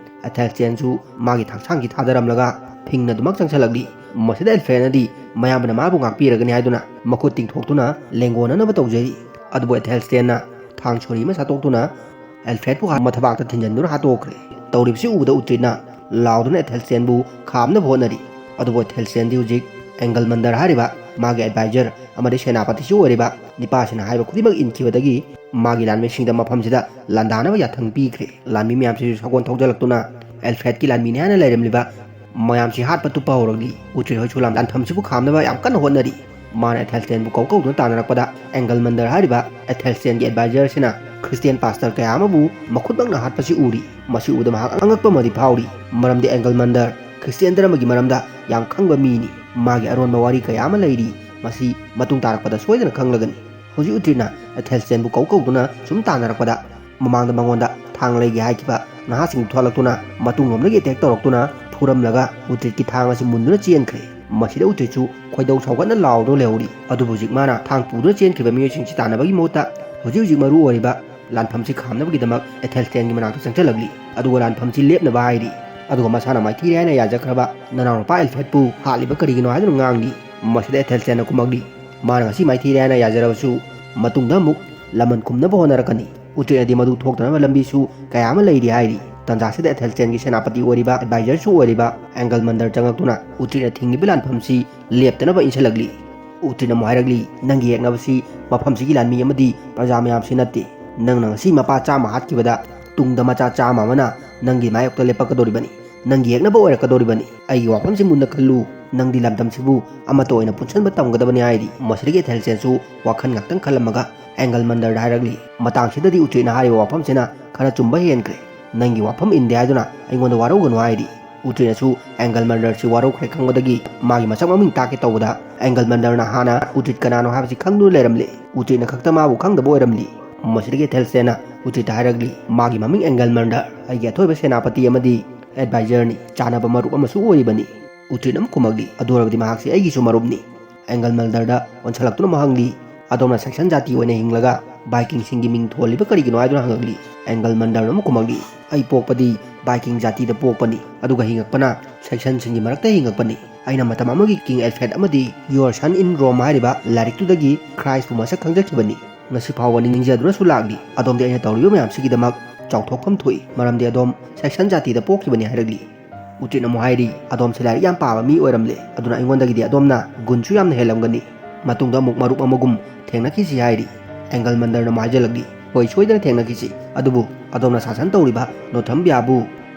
ꯑꯦꯊꯦꯜꯁꯇꯦꯟꯁꯨ ꯃꯥꯒꯤ ꯊꯥꯡꯁꯥꯡꯁꯤ ꯊꯥꯗꯔꯝꯂꯒ ꯐꯤꯡꯅ ꯑꯗꯨꯃꯛ ꯆꯪꯁꯤꯜꯂꯛꯂꯤ꯫ ꯃꯁꯤꯗ ꯑꯦꯜꯐ꯭ꯔꯦꯗꯅꯗꯤ ꯃꯌꯥꯝꯕꯅ ꯃꯥꯕꯨ ꯉꯥꯛꯄꯤꯔꯒꯅꯤ ꯍꯥꯏꯗꯨꯅ ꯃꯈꯨꯠ ꯇꯤꯡꯊꯣꯛꯇꯨꯅ ꯂꯦꯡꯒꯣꯟꯅꯅꯕ ꯇꯧꯖꯔꯤ꯫ ꯑꯗꯨꯕꯨ ꯑꯦꯊꯦꯜꯁꯇꯦꯟꯅ ꯊꯥꯡ ꯁꯣꯔꯤ ꯑꯃ ꯁꯠꯇꯣꯛꯇꯨꯅ ꯑꯦꯜꯐ꯭ꯔꯦꯗꯄꯨ ꯃꯊꯕꯥꯛꯇ ꯊꯤꯟꯖꯤꯟꯗꯨꯅ ꯍꯥꯠꯇꯣꯛꯈ꯭ꯔꯦ꯫ ꯇꯧꯔꯤꯕꯁꯤ ꯎꯕꯗ ꯎꯇ꯭ꯔꯤꯠꯅ ꯂꯥꯎꯗꯨꯅ ꯑꯦꯊꯦꯜꯁꯇꯦꯟꯕꯨ ꯈꯥꯝꯅꯕ ꯍꯣꯠꯅꯔꯤ꯫ ꯑꯗꯨꯕꯨ ꯑꯦꯊꯦꯜꯁꯇꯦꯟꯗꯤ ꯍꯧꯖꯤꯛ ꯑꯦꯡꯒꯜꯃꯟꯗꯔ ꯍꯥꯏꯔꯤꯕ ꯃꯥꯒꯤ advisor ꯑꯃꯗꯤ ꯁꯦꯅꯥꯄꯇꯤꯁꯨ ꯑꯣꯏꯔꯤꯕ ꯅꯤꯄꯥꯁꯤꯅ ꯍꯥꯏꯕ ꯈꯨꯗꯤꯡꯃꯛ ꯏꯟꯈꯤꯕꯗꯒꯤ ꯃꯥꯒꯤ ꯂꯥꯟꯃꯤꯁꯤꯡꯗ ꯃꯐꯝꯁꯤꯗ ꯂꯥꯟꯗꯥꯅꯕ ꯌꯥꯊꯪ ꯄꯤꯈ꯭ꯔꯦ꯫ ꯂꯥꯟꯃꯤ ꯃꯌꯥꯝꯁꯤꯁꯨ ꯁꯒꯣꯜ ꯊꯧꯖꯤꯜꯂꯛꯇꯨꯅ ꯑꯦꯜꯐ꯭ꯔꯦꯗꯀꯤ ꯂꯥꯟꯃꯤꯅꯤ ꯍꯥꯏꯅ ꯂꯩꯔꯝꯂꯤꯕ ꯃꯌꯥꯝꯁꯤ ꯍꯥꯠꯄ ꯇꯨꯞꯄ ꯍꯧꯔꯛꯂꯤ꯫ ꯎꯇ꯭ꯔꯤꯠ ꯍꯣꯏꯁꯨ ꯂꯥꯟ-, ꯂꯥꯟꯐꯝꯁꯤꯕꯨ ꯈꯥꯝꯅꯕ ꯌꯥꯝ ꯀꯟꯅ ꯍꯣꯠꯅꯔꯤ꯫ ꯃꯥꯅ ꯑꯦꯊꯦꯜꯁꯇꯦꯟꯕꯨ ꯀꯧ ꯀꯧꯗꯨꯅ ꯇꯥꯟꯅꯔꯛꯄꯗ ꯑꯦꯡꯒꯜꯃꯟꯗꯔ ꯍꯥꯏꯔꯤꯕ ꯑꯦꯊꯦꯜꯁꯇꯦꯟꯒꯤ advisor ꯑꯁꯤꯅ ꯈ꯭ꯔꯤꯁꯇꯤꯌꯥꯟ ꯄꯥꯁꯇꯔ ꯀꯌꯥ ꯑꯃꯕꯨ ꯃꯈꯨꯠꯃꯛꯅ ꯍꯥꯠꯄꯁꯤ ꯎꯔꯤ꯫ ꯃꯁꯤ ꯎꯕꯗ ꯃꯍꯥꯛ ꯑꯉꯛꯄ ꯑꯃꯗꯤ ꯐꯥꯎꯔꯤ, ꯃꯔꯝꯗꯤ ꯑꯦꯡꯒꯜꯃꯟꯗꯔ ꯈ꯭ꯔꯤꯁꯇꯤꯌꯥꯟ ꯙꯔꯃꯒꯤ ꯃꯔꯝꯗ ꯌꯥꯝ ꯈꯪꯕ ꯃꯤꯅꯤ꯫ ꯃꯥꯒꯤ ꯑꯔꯣꯟꯕ ꯋꯥꯔꯤ ꯀꯌꯥ ꯑꯃ ꯂꯩꯔꯤ, ꯃꯁꯤ ꯃꯇꯨꯡ ꯇꯥꯔꯛꯄꯗ ꯁꯣꯏꯗꯅ ꯈꯪꯂꯒꯅꯤ꯫ ꯍꯧꯖꯤꯛ ꯎꯇ꯭ꯔꯤꯠꯅ ꯑꯦꯊꯦꯜꯁꯇꯦꯟꯕꯨ ꯀꯧ ꯀꯧꯗꯨꯅ ꯁꯨꯝ ꯇꯥꯟꯅꯔꯛꯄꯗ, ꯃꯃꯥꯡꯗ ꯃꯉꯣꯟꯗ ꯊꯥꯡ ꯂꯩꯒꯦ ꯍꯥꯏꯈꯤꯕ ꯅꯍꯥꯁꯤꯡꯗꯨ ꯊꯣꯛꯂꯛꯇꯨꯅ ꯃꯇꯨꯡꯂꯣꯝꯗꯒꯤ attack ꯇꯧꯔꯛꯇꯨꯅ ꯄꯨꯔꯝꯂꯒ ꯎꯇ꯭ꯔꯤꯠꯀꯤ ꯊꯥꯡ ꯑꯁꯤ ꯃꯨꯟꯗꯨꯅ ꯆꯦꯟꯈ꯭ꯔꯦ꯫ ꯃꯁꯤꯗ ꯎꯇ꯭ꯔꯤꯠꯁꯨ ꯈꯣꯏꯗꯧ ꯁꯥꯎꯒꯠꯅ ꯂꯥꯎꯗꯨꯅ ꯂꯩꯍꯧꯔꯤ꯫ ꯑꯗꯨꯕꯨ ꯍꯧꯖꯤꯛ ꯃꯥꯅ ꯊꯥꯡ ꯄꯨꯗꯨꯅ ꯆꯦꯟꯈ꯭ꯔꯤꯕ ꯃꯤꯑꯣꯏꯁꯤꯡꯁꯤ ꯇꯥꯟꯅꯕꯒꯤ ꯃꯍꯨꯠꯇ ꯍꯧꯖꯤꯛ ꯍꯧꯖꯤꯛ ꯃꯔꯨ ꯑꯣꯏꯔꯤꯕ ꯂꯥꯟꯐꯝꯁꯤ ꯈꯥꯝꯅꯕꯒꯤꯗꯃꯛ ꯑꯦꯊꯦꯜꯁꯇꯦꯟꯒꯤ ꯃꯅꯥꯛꯇ ꯆꯪꯁꯤꯜꯂꯛꯂꯤ꯫ ꯑꯗꯨꯒ ꯂꯥꯟꯐꯝꯁꯤ ꯂꯦꯞꯅꯕ ꯍꯥꯏꯔꯤ꯫ ꯑꯗꯨꯒ ꯃꯁꯥꯅ ꯃꯥꯏꯊꯤꯔꯦ ꯍꯥꯏꯅ ꯌꯥꯖꯈ꯭ꯔꯕ ꯅꯅꯥꯎꯅꯨꯄꯥ ꯑꯦꯜꯐ꯭ꯔꯦꯗꯄꯨ ꯍꯥꯠꯂꯤꯕ ꯀꯔꯤꯒꯤꯅꯣ ꯍꯥꯏꯗꯨꯅ ꯉꯥꯡꯂꯤ꯫ ꯃꯁꯤꯗ ꯑꯦꯊꯦꯜꯁꯇꯦꯟꯅ ꯀꯨꯝꯃꯛꯂꯤ, ꯃꯥꯅ ꯉꯁꯤ ꯃꯥꯏꯊꯤꯔꯦ ꯍꯥꯏꯅ ꯌꯥꯖꯔꯕꯁꯨ ꯃꯇꯨꯡꯗ ꯑꯃꯨꯛ ꯂꯃꯟ ꯈꯨꯝꯅꯕ ꯍꯣꯠꯅꯔꯛꯀꯅꯤ꯫ ꯎꯇ꯭ꯔꯤꯠꯅꯗꯤ ꯃꯗꯨ ꯊꯣꯛꯇꯅꯕ ꯂꯝꯕꯤꯁꯨ ꯀꯌꯥ ꯑꯃ ꯂꯩꯔꯤ ꯍꯥꯏꯔꯤ꯫ ꯇꯟꯖꯥꯁꯤꯗ ꯑꯦꯊꯦꯜꯁꯇꯦꯟꯒꯤ ꯁꯦꯅꯥꯄꯇꯤ ꯑꯣꯏꯔꯤꯕ, ꯑꯦꯗꯚꯥꯏꯖꯔꯁꯨ ꯑꯣꯏꯔꯤꯕ ꯑꯦꯡꯒꯜꯃꯟꯗꯔ ꯆꯪꯂꯛꯇꯨꯅ ꯎꯇ꯭ꯔꯤꯠꯅ ꯊꯤꯡꯂꯤꯕ ꯂꯥꯟꯐꯝꯁꯤ ꯂꯦꯞꯇꯅꯕ ꯏꯟꯁꯤꯜꯂꯛꯂꯤ꯫ ꯎꯇ꯭ꯔꯤꯠꯅ ꯑꯃꯨꯛ ꯍꯥꯏꯔꯛꯂꯤ, "ꯅꯪꯒꯤ ꯌꯦꯛꯅꯕꯁꯤ ꯃꯐꯝꯁꯤꯒꯤ ꯂꯥꯟꯃꯤ ꯑꯃꯗꯤ ꯄ꯭ꯔꯖꯥ ꯃꯌꯥꯝꯁꯤ ꯅꯠꯇꯦ꯫ ꯅꯪꯅ ꯉꯁꯤ ꯃꯄꯥ ꯆꯥꯝꯃ ꯍꯥꯠꯈꯤꯕꯗ ꯇꯨꯡꯗ ꯃꯆꯥ ꯆꯥꯝꯃ ꯑꯃꯅ ꯅꯪꯒꯤ ꯃꯥꯌꯣꯛꯇ ꯂꯦꯞꯄꯛꯀꯗꯧꯔꯤꯕꯅꯤ꯫ ꯅꯪꯒꯤ ꯌꯦꯛꯅꯕ ꯑꯣꯏꯔꯛꯀꯗꯧꯔꯤꯕꯅꯤ꯫ ꯑꯩꯒꯤ ꯋꯥꯐꯝꯁꯤ ꯃꯨꯟꯅ ꯈꯜꯂꯨ꯫ ꯅꯪꯗꯤ ꯂꯝꯗꯝꯁꯤꯕꯨ ꯑꯃꯠꯇ ꯑꯣꯏꯅ ꯄꯨꯟꯁꯤꯟꯕ ꯇꯝꯒꯗꯕꯅꯤ" ꯍꯥꯏꯔꯤ꯫ ꯃꯁꯤꯗꯒꯤ ꯑꯦꯊꯦꯜꯁꯇꯦꯟꯁꯨ ꯋꯥꯈꯜ ꯉꯥꯛꯇꯪ ꯈꯜꯂꯝꯃꯒ ꯑꯦꯡꯒꯜꯃꯟꯗꯔꯗ ꯍꯥꯏꯔꯛꯂꯤ, "ꯃꯇꯥꯡꯁꯤꯗꯗꯤ ꯎꯇ꯭ꯔꯤꯠꯅ ꯍꯥꯏꯔꯤꯕ ꯋꯥꯐꯝꯁꯤꯅ ꯈꯔ ꯆꯨꯝꯕ ꯍꯦꯟꯈ꯭ꯔꯦ꯫ ꯅꯪꯒꯤ ꯋꯥꯐꯝ ꯏꯟꯗꯦ ꯍꯥꯏꯗꯨꯅ ꯑꯩꯉꯣꯟꯗ ꯋꯥꯔꯧꯒꯅꯨ" ꯍꯥꯏꯔꯤ꯫ ꯎꯇ꯭ꯔꯤꯠꯅꯁꯨ ꯑꯦꯡꯒꯜꯃꯟꯗꯔꯁꯤ ꯋꯥꯔꯧꯈ꯭ꯔꯦ ꯈꯪꯕꯗꯒꯤ ꯃꯥꯒꯤ ꯃꯁꯛ ꯃꯃꯤꯡ ꯇꯥꯛꯀꯦ ꯇꯧꯕꯗ ꯑꯦꯡꯒꯜꯃꯟꯗꯔꯅ ꯍꯥꯟꯅ ꯎꯇ꯭ꯔꯤꯠ ꯀꯅꯥꯅꯣ ꯍꯥꯏꯕꯁꯤ ꯈꯪꯗꯨꯅ ꯂꯩꯔꯝꯂꯦ꯫ ꯎꯇ꯭ꯔꯤꯠꯅ ꯈꯛꯇ ꯃꯥꯕꯨ ꯈꯪꯗꯕ ꯑꯣꯏꯔꯝꯂꯤ꯫ ꯃꯁꯤꯗꯒꯤ ꯑꯦꯊꯦꯜꯁꯇꯦꯟꯅ ꯎꯇ꯭ꯔꯤꯠꯇ ꯍꯥꯏꯔꯛꯂꯤ, "ꯃꯥꯒꯤ ꯃꯃꯤꯡ ꯑꯦꯡꯒꯜꯃꯟꯗꯔ, ꯑꯩꯒꯤ ꯑꯊꯣꯏꯕ ꯁꯦꯅꯥꯄꯇꯤ ꯑꯃꯗꯤ ꯑꯦꯗꯚꯥꯏꯖꯔꯅꯤ, ꯆꯥꯟꯅꯕ ꯃꯔꯨꯞ ꯑꯃꯁꯨ ꯑꯣꯏꯔꯤꯕꯅꯤ"꯫ ꯎꯇ꯭ꯔꯤꯠꯅ ꯑꯃꯨꯛ ꯈꯨꯝꯃꯛꯂꯤ, "ꯑꯗꯨ ꯑꯣꯏꯔꯕꯗꯤ ꯃꯍꯥꯛꯁꯤ ꯑꯩꯒꯤꯁꯨ ꯃꯔꯨꯞꯅꯤ"꯫ ꯑꯦꯡꯒꯜꯃꯟꯗꯔꯗ ꯑꯣꯟꯁꯤꯜꯂꯛꯇꯨꯅ ꯑꯃꯨꯛ ꯍꯪꯂꯤ, "ꯑꯗꯣꯝꯅ ꯁꯦꯛꯁꯟ ꯖꯥꯇꯤ ꯑꯣꯏꯅ ꯍꯤꯡꯂꯒ ꯚꯥꯏꯀꯤꯡꯁꯤꯡꯒꯤ ꯃꯤꯡ ꯊꯣꯜꯂꯤꯕ ꯀꯔꯤꯒꯤꯅꯣ?" ꯍꯥꯏꯗꯨꯅ ꯍꯪꯂꯛꯂꯤ꯫ ꯑꯦꯡꯒꯜꯃꯟꯗꯔꯅ ꯑꯃꯨꯛ ꯈꯨꯝꯃꯛꯂꯤ, "ꯑꯩ ꯄꯣꯛꯄꯗꯤ ꯚꯥꯏꯀꯤꯡ ꯖꯥꯇꯤꯗ ꯄꯣꯛꯄꯅꯤ, ꯑꯗꯨꯒ ꯍꯤꯡꯉꯛꯄꯅ ꯁꯦꯛꯁꯟꯁꯤꯡꯒꯤ ꯃꯔꯛꯇ ꯍꯤꯡꯉꯛꯄꯅꯤ꯫ ꯑꯩꯅ ꯃꯇꯝ ꯑꯃꯒꯤ ꯀꯤꯡ ꯑꯦꯜꯐ꯭ꯔꯦꯗ ꯑꯃꯗꯤ Your Son in Rome ꯍꯥꯏꯔꯤꯕ ꯂꯥꯏꯔꯤꯛꯇꯨꯗꯒꯤ ꯈ꯭ꯔꯥꯏꯁꯄꯨ ꯃꯁꯛ ꯈꯪꯖꯈꯤꯕꯅꯤ꯫ ꯉꯁꯤ ꯐꯥꯎꯕ ꯅꯤꯡꯖꯗꯨꯅꯁꯨ ꯂꯥꯛꯂꯤ꯫ ꯑꯗꯣꯝꯗꯤ ꯑꯩꯅ ꯇꯧꯔꯤꯕ ꯃꯌꯥꯝꯁꯤꯒꯤꯗꯃꯛ ꯆꯥꯎꯊꯣꯛꯐꯝ ꯊꯣꯛꯏ, ꯃꯔꯝꯗꯤ ꯑꯗꯣꯝ ꯁꯦꯛꯁꯟ ꯖꯥꯇꯤꯗ ꯄꯣꯛꯈꯤꯕꯅꯤ" ꯍꯥꯏꯔꯛꯂꯤ꯫ ꯎꯇ꯭ꯔꯤꯠꯅ ꯑꯃꯨꯛ ꯍꯥꯏꯔꯤ, "ꯑꯗꯣꯝꯁꯦ ꯂꯥꯏꯔꯤꯛ ꯌꯥꯝ ꯄꯥꯕ ꯃꯤ ꯑꯣꯏꯔꯝꯂꯦ, ꯑꯗꯨꯅ ꯑꯩꯉꯣꯟꯗꯒꯤꯗꯤ ꯑꯗꯣꯝꯅ ꯒꯨꯟꯁꯨ ꯌꯥꯝꯅ ꯍꯦꯜꯂꯝꯒꯅꯤ꯫ ꯃꯇꯨꯡꯗ ꯑꯃꯨꯛ ꯃꯔꯨꯞ ꯑꯃꯒꯨꯝ ꯊꯦꯡꯅꯈꯤꯁꯤ" ꯍꯥꯏꯔꯤ꯫ ꯑꯦꯡꯒꯜꯃꯟꯗꯔꯅ ꯑꯃꯨꯛ ꯍꯥꯏꯖꯜꯂꯛꯂꯤ, "ꯍꯣꯏ, ꯁꯣꯏꯗꯅ ꯊꯦꯡꯅꯈꯤꯁꯤ, ꯑꯗꯨꯕꯨ ꯑꯗꯣꯝꯅ ꯁꯥꯁꯟ ꯇꯧꯔꯤꯕ ꯅꯣꯊꯝꯕꯤꯌꯥꯕꯨ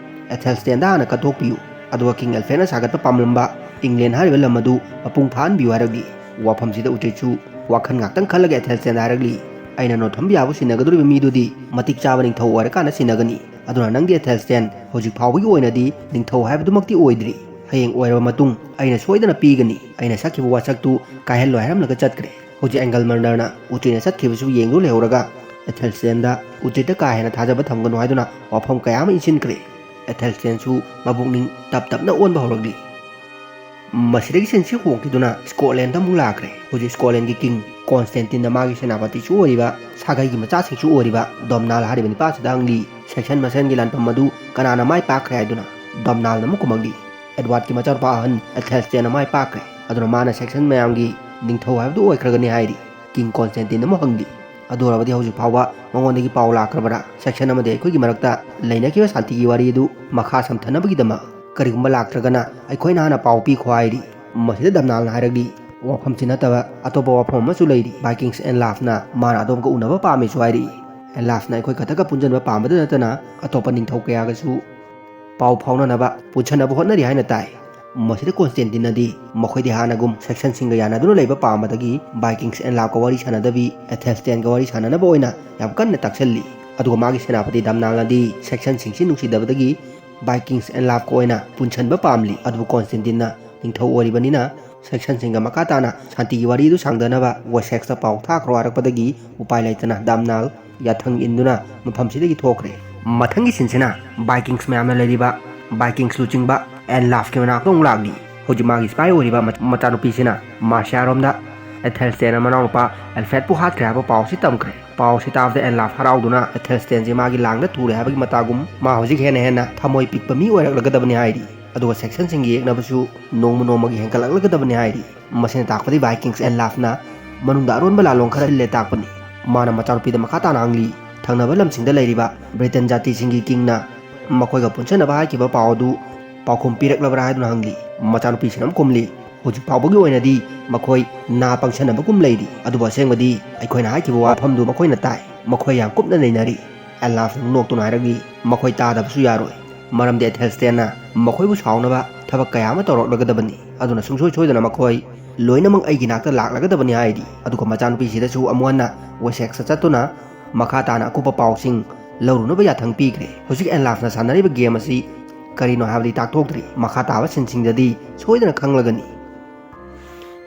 ꯑꯦꯊꯦꯜꯁꯇꯦꯟꯗ ꯍꯥꯟꯅ ꯀꯠꯊꯣꯛꯄꯤꯌꯨ, ꯑꯗꯨꯒ ꯀꯤꯡ ꯑꯦꯜꯐ꯭ꯔꯦꯗꯅ ꯁꯥꯒꯠꯄ ꯄꯥꯝꯂꯝꯕ ꯏꯪꯂꯦꯟ ꯍꯥꯏꯔꯤꯕ ꯂꯝ ꯑꯗꯨ ꯃꯄꯨꯡ ꯐꯥꯍꯟꯕꯤꯌꯨ" ꯍꯥꯏꯔꯛꯂꯤ꯫ ꯋꯥꯐꯝꯁꯤꯗ ꯎꯇ꯭ꯔꯤꯠꯁꯨ ꯋꯥꯈꯜ ꯉꯥꯛꯇꯪ ꯈꯜꯂꯒ ꯑꯦꯊꯦꯜꯁꯇꯦꯟꯗ ꯍꯥꯏꯔꯛꯂꯤ, "ꯑꯩꯅ ꯅꯣꯊꯝꯕꯤꯌꯥꯕꯨ ꯁꯤꯟꯅꯒꯗꯧꯔꯤꯕ ꯃꯤꯗꯨꯗꯤ ꯃꯇꯤꯛ ꯆꯥꯕ ꯅꯤꯡꯊꯧ ꯑꯣꯏꯔꯀꯥꯟꯗ ꯁꯤꯟꯅꯒꯅꯤ꯫ ꯑꯗꯨꯅ ꯅꯪꯗꯤ ꯑꯦꯊꯦꯜꯁꯇꯦꯟ ꯍꯧꯖꯤꯛ ꯐꯥꯎꯕꯒꯤ ꯑꯣꯏꯅꯗꯤ ꯅꯤꯡꯊꯧ ꯍꯥꯏꯕꯗꯨꯃꯛꯇꯤ ꯑꯣꯏꯗ꯭ꯔꯤ꯫ ꯍꯌꯦꯡ ꯑꯣꯏꯔꯕ ꯃꯇꯨꯡ ꯑꯩꯅ ꯁꯣꯏꯗꯅ ꯄꯤꯒꯅꯤ꯫ ꯑꯩꯅ ꯁꯛꯈꯤꯕ ꯋꯥꯁꯛꯇꯨ ꯀꯥꯏꯍꯜꯂꯣꯏ" ꯍꯥꯏꯔꯝꯂꯒ ꯆꯠꯈ꯭ꯔꯦ꯫ ꯍꯧꯖꯤꯛ ꯑꯦꯡꯒꯜꯃꯟꯗꯔꯅ ꯎꯇ꯭ꯔꯤꯠꯅ ꯆꯠꯈꯤꯕꯁꯨ ꯌꯦꯡꯗꯨꯅ ꯂꯩꯍꯧꯔꯒ ꯑꯦꯊꯦꯜꯁꯇꯦꯟꯗ ꯎꯇ꯭ꯔꯤꯠꯇ ꯀꯥ ꯍꯦꯟꯅ ꯊꯥꯖꯕ ꯊꯝꯒꯅꯨ ꯍꯥꯏꯗꯨꯅ ꯋꯥꯐꯝ ꯀꯌꯥ ꯑꯃ ꯏꯟꯁꯤꯟꯈ꯭ꯔꯦ꯫ ꯑꯦꯊꯦꯜꯁꯇꯦꯟꯁꯨ ꯃꯕꯨꯛꯅꯤꯡ ꯇꯞ ꯇꯞꯅ ꯑꯣꯟꯕ ꯍꯧꯔꯛꯂꯤ꯫ ꯃꯁꯤꯗꯒꯤ ꯁꯤꯟꯁꯤ ꯍꯣꯡꯈꯤꯗꯨꯅ ꯁ꯭ꯀꯣꯠꯂꯦꯟꯗ ꯑꯃꯨꯛ ꯂꯥꯛꯈ꯭ꯔꯦ꯫ ꯍꯧꯖꯤꯛ ꯁ꯭ꯀꯣꯠꯂꯦꯟꯒꯤ ꯀꯤꯡ ꯀꯣꯟꯁꯇꯦꯟꯇꯤꯟꯅ ꯃꯥꯒꯤ ꯁꯦꯅꯥꯄꯇꯤꯁꯨ ꯑꯣꯏꯔꯤꯕ, ꯁꯥꯒꯩꯒꯤ ꯃꯆꯥꯁꯤꯡꯁꯨ ꯑꯣꯏꯔꯤꯕ ꯗꯣꯝꯅꯥꯜ ꯍꯥꯏꯔꯤꯕ ꯅꯤꯄꯥꯁꯤꯗ ꯍꯪꯂꯤ, ꯁꯦꯛꯁꯟ ꯃꯁꯦꯟꯒꯤ ꯂꯥꯟꯐꯝ ꯑꯗꯨ ꯀꯅꯥꯅ ꯃꯥꯏ ꯄꯥꯛꯈ꯭ꯔꯦ ꯍꯥꯏꯗꯨꯅ꯫ ꯗꯣꯝꯅꯥꯜꯅ ꯑꯃꯨꯛ ꯈꯨꯝꯃꯛꯂꯤ, "ꯑꯦꯗꯋꯥꯔꯗꯀꯤ ꯃꯆꯥꯅꯨꯄꯥ ꯑꯍꯟ ꯑꯦꯊꯦꯜꯁꯇꯦꯟꯅ ꯃꯥꯏ ꯄꯥꯛꯈ꯭ꯔꯦ꯫ ꯑꯗꯨꯅ ꯃꯥꯅ ꯁꯦꯛꯁꯟ ꯃꯌꯥꯝꯒꯤ ꯅꯤꯡꯊꯧ ꯍꯥꯏꯕꯗꯨ ꯑꯣꯏꯈ꯭ꯔꯒꯅꯤ" ꯍꯥꯏꯔꯤ꯫ ꯀꯤꯡ ꯀꯣꯟꯁꯇꯦꯟꯇꯤꯟ ꯑꯃꯨꯛ ꯍꯪꯂꯤ, "ꯑꯗꯨ ꯑꯣꯏꯔꯕꯗꯤ ꯍꯧꯖꯤꯛ ꯐꯥꯎꯕ ꯃꯉꯣꯟꯗꯒꯤ ꯄꯥꯎ ꯂꯥꯛꯈ꯭ꯔꯕꯔꯥ? ꯁꯦꯛꯁꯟ ꯑꯃꯗꯤ ꯑꯩꯈꯣꯏꯒꯤ ꯃꯔꯛꯇ ꯂꯩꯅꯈꯤꯕ ꯁꯥꯟꯇꯤꯒꯤ ꯋꯥꯔꯤ ꯑꯗꯨ ꯃꯈꯥ ꯁꯝꯊꯅꯕꯒꯤꯗꯃꯛ? ꯀꯔꯤꯒꯨꯝꯕ ꯂꯥꯛꯇ꯭ꯔꯒꯅ ꯑꯩꯈꯣꯏꯅ ꯍꯥꯟꯅ ꯄꯥꯎ ꯄꯤꯈꯣ" ꯍꯥꯏꯔꯤ꯫ ꯃꯁꯤꯗ ꯗꯝꯅꯥꯜꯅ ꯍꯥꯏꯔꯛꯂꯤ, "ꯋꯥꯐꯝꯁꯤ ꯅꯠꯇꯕ ꯑꯇꯣꯞꯄ ꯋꯥꯐꯝ ꯑꯃꯁꯨ ꯂꯩꯔꯤ꯫ ꯚꯥꯏꯀꯤꯡꯁ ꯑꯦꯟꯂꯥꯐꯅ ꯃꯥꯅ ꯑꯗꯣꯝꯒ ꯎꯅꯕ ꯄꯥꯝꯃꯤꯁꯨ" ꯍꯥꯏꯔꯤ꯫ "ꯑꯦꯟꯂꯥꯐꯅ ꯑꯩꯈꯣꯏ ꯈꯛꯇꯒ ꯄꯨꯟꯁꯤꯟꯕ ꯄꯥꯝꯕꯗ ꯅꯠꯇꯅ ꯑꯇꯣꯞꯄ ꯅꯤꯡꯊꯧ ꯀꯌꯥꯒꯁꯨ ꯄꯥꯎ ꯐꯥꯎꯅꯅꯕ ꯄꯨꯟꯁꯤꯟꯅꯕ ꯍꯣꯠꯅꯔꯤ ꯍꯥꯏꯅ ꯇꯥꯏ"꯫ ꯃꯁꯤꯗ ꯀꯣꯟꯁꯇꯦꯟꯇꯤꯟꯅꯗꯤ ꯃꯈꯣꯏꯗꯤ ꯍꯥꯟꯅꯒꯨꯝ ꯁꯦꯛꯁꯟꯁꯤꯡꯒ ꯌꯥꯅꯗꯨꯅ ꯂꯩꯕ ꯄꯥꯝꯕꯗꯒꯤ ꯚꯥꯏꯀꯤꯡꯁ ꯑꯦꯟꯂꯥꯐꯀ ꯋꯥꯔꯤ ꯁꯥꯟꯅꯗꯕꯤ ꯑꯦꯊꯦꯜꯁꯇꯦꯟꯒ ꯋꯥꯔꯤ ꯁꯥꯟꯅꯅꯕ ꯑꯣꯏꯅ ꯌꯥꯝ ꯀꯟꯅ ꯇꯥꯛꯁꯜꯂꯤ꯫ ꯑꯗꯨꯒ ꯃꯥꯒꯤ ꯁꯦꯅꯥꯄꯇꯤ ꯗꯝꯅꯥꯜꯅꯗꯤ ꯁꯦꯛꯁꯟꯁꯤꯡꯁꯤ ꯅꯨꯡꯁꯤꯗꯕꯗꯒꯤ ꯚꯥꯏꯀꯤꯡꯁ ꯑꯦꯟꯂꯥꯐꯀ ꯑꯣꯏꯅ ꯄꯨꯟꯁꯤꯟꯕ ꯄꯥꯝꯂꯤ꯫ ꯑꯗꯨꯕꯨ ꯀꯣꯟꯁꯇꯦꯟꯇꯤꯟꯅ ꯅꯤꯡꯊꯧ ꯑꯣꯏꯔꯤꯕꯅꯤꯅ ꯁꯦꯛꯁꯟꯁꯤꯡꯒ ꯃꯈꯥ ꯇꯥꯅ ꯁꯥꯟꯇꯤꯒꯤ ꯋꯥꯔꯤ ꯑꯗꯨ ꯁꯥꯡꯗꯅꯕ ꯋꯦꯁꯦꯛꯁꯇ ꯄꯥꯎ ꯊꯥꯈ꯭ꯔꯣ ꯍꯥꯏꯔꯛꯄꯗꯒꯤ ꯎꯄꯥꯏ ꯂꯩꯇꯅ ꯗꯝꯅꯥꯜ ꯌꯥꯊꯪ ꯏꯟꯗꯨꯅ ꯃꯐꯝꯁꯤꯗꯒꯤ ꯊꯣꯛꯈ꯭ꯔꯦ꯫ ꯃꯊꯪꯒꯤ ꯁꯤꯟꯁꯤꯅ ꯚꯥꯏꯀꯤꯡꯁ ꯃꯌꯥꯝꯅ ꯂꯩꯔꯤꯕ ꯚꯥꯏꯀꯤꯡꯁ ꯂꯨꯆꯤꯡꯕ ꯑꯦꯟꯂꯥꯐꯀꯤ ꯃꯅꯥꯛꯇ ꯑꯃꯨꯛ ꯂꯥꯛꯂꯤ꯫ ꯍꯧꯖꯤꯛ ꯃꯥꯒꯤ ꯁꯤꯄꯥꯏ ꯑꯣꯏꯔꯤꯕ ꯃꯆ-, ꯃꯆꯥꯅꯨꯄꯤꯁꯤꯅ ꯃꯥꯔꯁꯤꯌꯥꯔꯣꯝꯗ ꯑꯦꯊꯦꯜꯁꯇꯦꯟꯅ ꯃꯅꯥꯎꯅꯨꯄꯥ ꯑꯦꯜꯐ꯭ꯔꯦꯗꯄꯨ ꯍꯥꯠꯈ꯭ꯔꯦ ꯍꯥꯏꯕ ꯄꯥꯎꯁꯤ ꯇꯝꯈ꯭ꯔꯦ꯫ ꯄꯥꯎꯁꯤ ꯇꯥꯕꯗ ꯑꯦꯟꯂꯥꯐ ꯍꯔꯥꯎꯗꯨꯅ ꯑꯦꯊꯦꯜꯁꯇꯦꯟꯁꯤ ꯃꯥꯒꯤ ꯂꯥꯡꯗ ꯊꯨꯔꯦ ꯍꯥꯏꯕꯒꯤ ꯃꯇꯥꯒꯨꯝ ꯃꯥ ꯍꯧꯖꯤꯛ ꯍꯦꯟꯅ ꯍꯦꯟꯅ ꯊꯃꯣꯏ ꯄꯤꯛꯄ ꯃꯤ ꯑꯣꯏꯔꯛꯂꯒꯗꯕꯅꯤ ꯍꯥꯏꯔꯤ꯫ ꯑꯗꯨꯒ ꯁꯦꯛꯁꯟꯁꯤꯡꯒꯤ ꯌꯦꯛꯅꯕꯁꯨ ꯅꯣꯡꯃ ꯅꯣꯡꯃꯒꯤ ꯍꯦꯟꯒꯠꯂꯛꯂꯒꯗꯕꯅꯤ ꯍꯥꯏꯔꯤ꯫ ꯃꯁꯤꯅ ꯇꯥꯛꯄꯗꯤ ꯚꯥꯏꯀꯤꯡꯁ ꯑꯦꯟꯂꯥꯐꯅ ꯃꯅꯨꯡꯗ ꯑꯔꯣꯟꯕ ꯂꯥꯂꯣꯡ ꯈꯔ ꯂꯤꯜꯂꯦ ꯇꯥꯛꯄꯅꯤ꯫ ꯃꯥꯅ ꯃꯆꯥꯅꯨꯄꯤꯗ ꯃꯈꯥ ꯇꯥꯅ ꯍꯪꯂꯤ, "ꯊꯪꯅꯕ ꯂꯝꯁꯤꯡꯗ ꯂꯩꯔꯤꯕ ꯕ꯭ꯔꯤꯇꯦꯟ ꯖꯥꯇꯤꯁꯤꯡꯒꯤ ꯀꯤꯡꯅ ꯃꯈꯣꯏꯒ ꯄꯨꯟꯁꯤꯟꯅꯕ ꯍꯥꯏꯈꯤꯕ ꯄꯥꯎ ꯑꯗꯨ ꯄꯥꯎꯈꯨꯝ ꯄꯤꯔꯛꯂꯕ꯭ꯔꯥ?" ꯍꯥꯏꯗꯨꯅ ꯍꯪꯂꯤ꯫ ꯃꯆꯥꯅꯨꯄꯤꯁꯤꯅ ꯑꯃꯨꯛ ꯈꯨꯝꯂꯤ, "ꯍꯧꯖꯤꯛ ꯐꯥꯎꯕꯒꯤ ꯑꯣꯏꯅꯗꯤ ꯃꯈꯣꯏ ꯅꯥ ꯄꯪꯁꯟꯅꯕꯒꯨꯝ ꯂꯩꯔꯤ, ꯑꯗꯨꯕꯨ ꯑꯁꯦꯡꯕꯗꯤ ꯑꯩꯈꯣꯏꯅ ꯍꯥꯏꯈꯤꯕ ꯋꯥꯐꯝꯗꯨ ꯃꯈꯣꯏꯅ ꯇꯥꯏ꯫ ꯃꯈꯣꯏ ꯌꯥꯝ ꯀꯨꯞꯅ ꯅꯩꯅꯔꯤ"꯫ ꯑꯦꯟꯂꯥꯐꯅ ꯅꯣꯛꯇꯨꯅ ꯍꯥꯏꯔꯛꯂꯤ, "ꯃꯈꯣꯏ ꯇꯥꯗꯕꯁꯨ ꯌꯥꯔꯣꯏ, ꯃꯔꯝꯗꯤ ꯑꯦꯊꯦꯜꯁꯇꯦꯟꯅ ꯃꯈꯣꯏꯕꯨ ꯁꯥꯎꯅꯕ ꯊꯕꯛ ꯀꯌꯥ ꯑꯃ ꯇꯧꯔꯛꯂꯒꯗꯕꯅꯤ꯫ ꯑꯗꯨꯅ ꯁꯨꯡꯁꯣꯏ ꯁꯣꯏꯗꯅ ꯃꯈꯣꯏ ꯂꯣꯏꯅꯃꯛ ꯑꯩꯒꯤ ꯅꯥꯛꯇ ꯂꯥꯛꯂꯒꯗꯕꯅꯤ" ꯍꯥꯏꯔꯤ꯫ ꯑꯗꯨꯒ ꯃꯆꯥꯅꯨꯄꯤꯁꯤꯗꯁꯨ ꯑꯃꯨꯛ ꯍꯟꯅ ꯋꯦꯁꯦꯛꯁꯇ ꯆꯠꯇꯨꯅ ꯃꯈꯥ ꯇꯥꯅ ꯑꯀꯨꯞꯄ ꯄꯥꯎꯁꯤꯡ ꯂꯧꯔꯨꯅꯕ ꯌꯥꯊꯪ ꯄꯤꯈ꯭ꯔꯦ꯫ ꯍꯧꯖꯤꯛ ꯑꯦꯟꯂꯥꯐꯅ ꯁꯥꯟꯅꯔꯤꯕ ꯒꯦꯝ ꯑꯁꯤ ꯀꯔꯤꯅꯣ ꯍꯥꯏꯕꯗꯤ ꯇꯥꯛꯊꯣꯛꯇ꯭ꯔꯤ꯫ ꯃꯈꯥ ꯇꯥꯕ ꯁꯤꯟꯁꯤꯡꯗꯗꯤ ꯁꯣꯏꯗꯅ ꯈꯪꯂꯒꯅꯤ꯫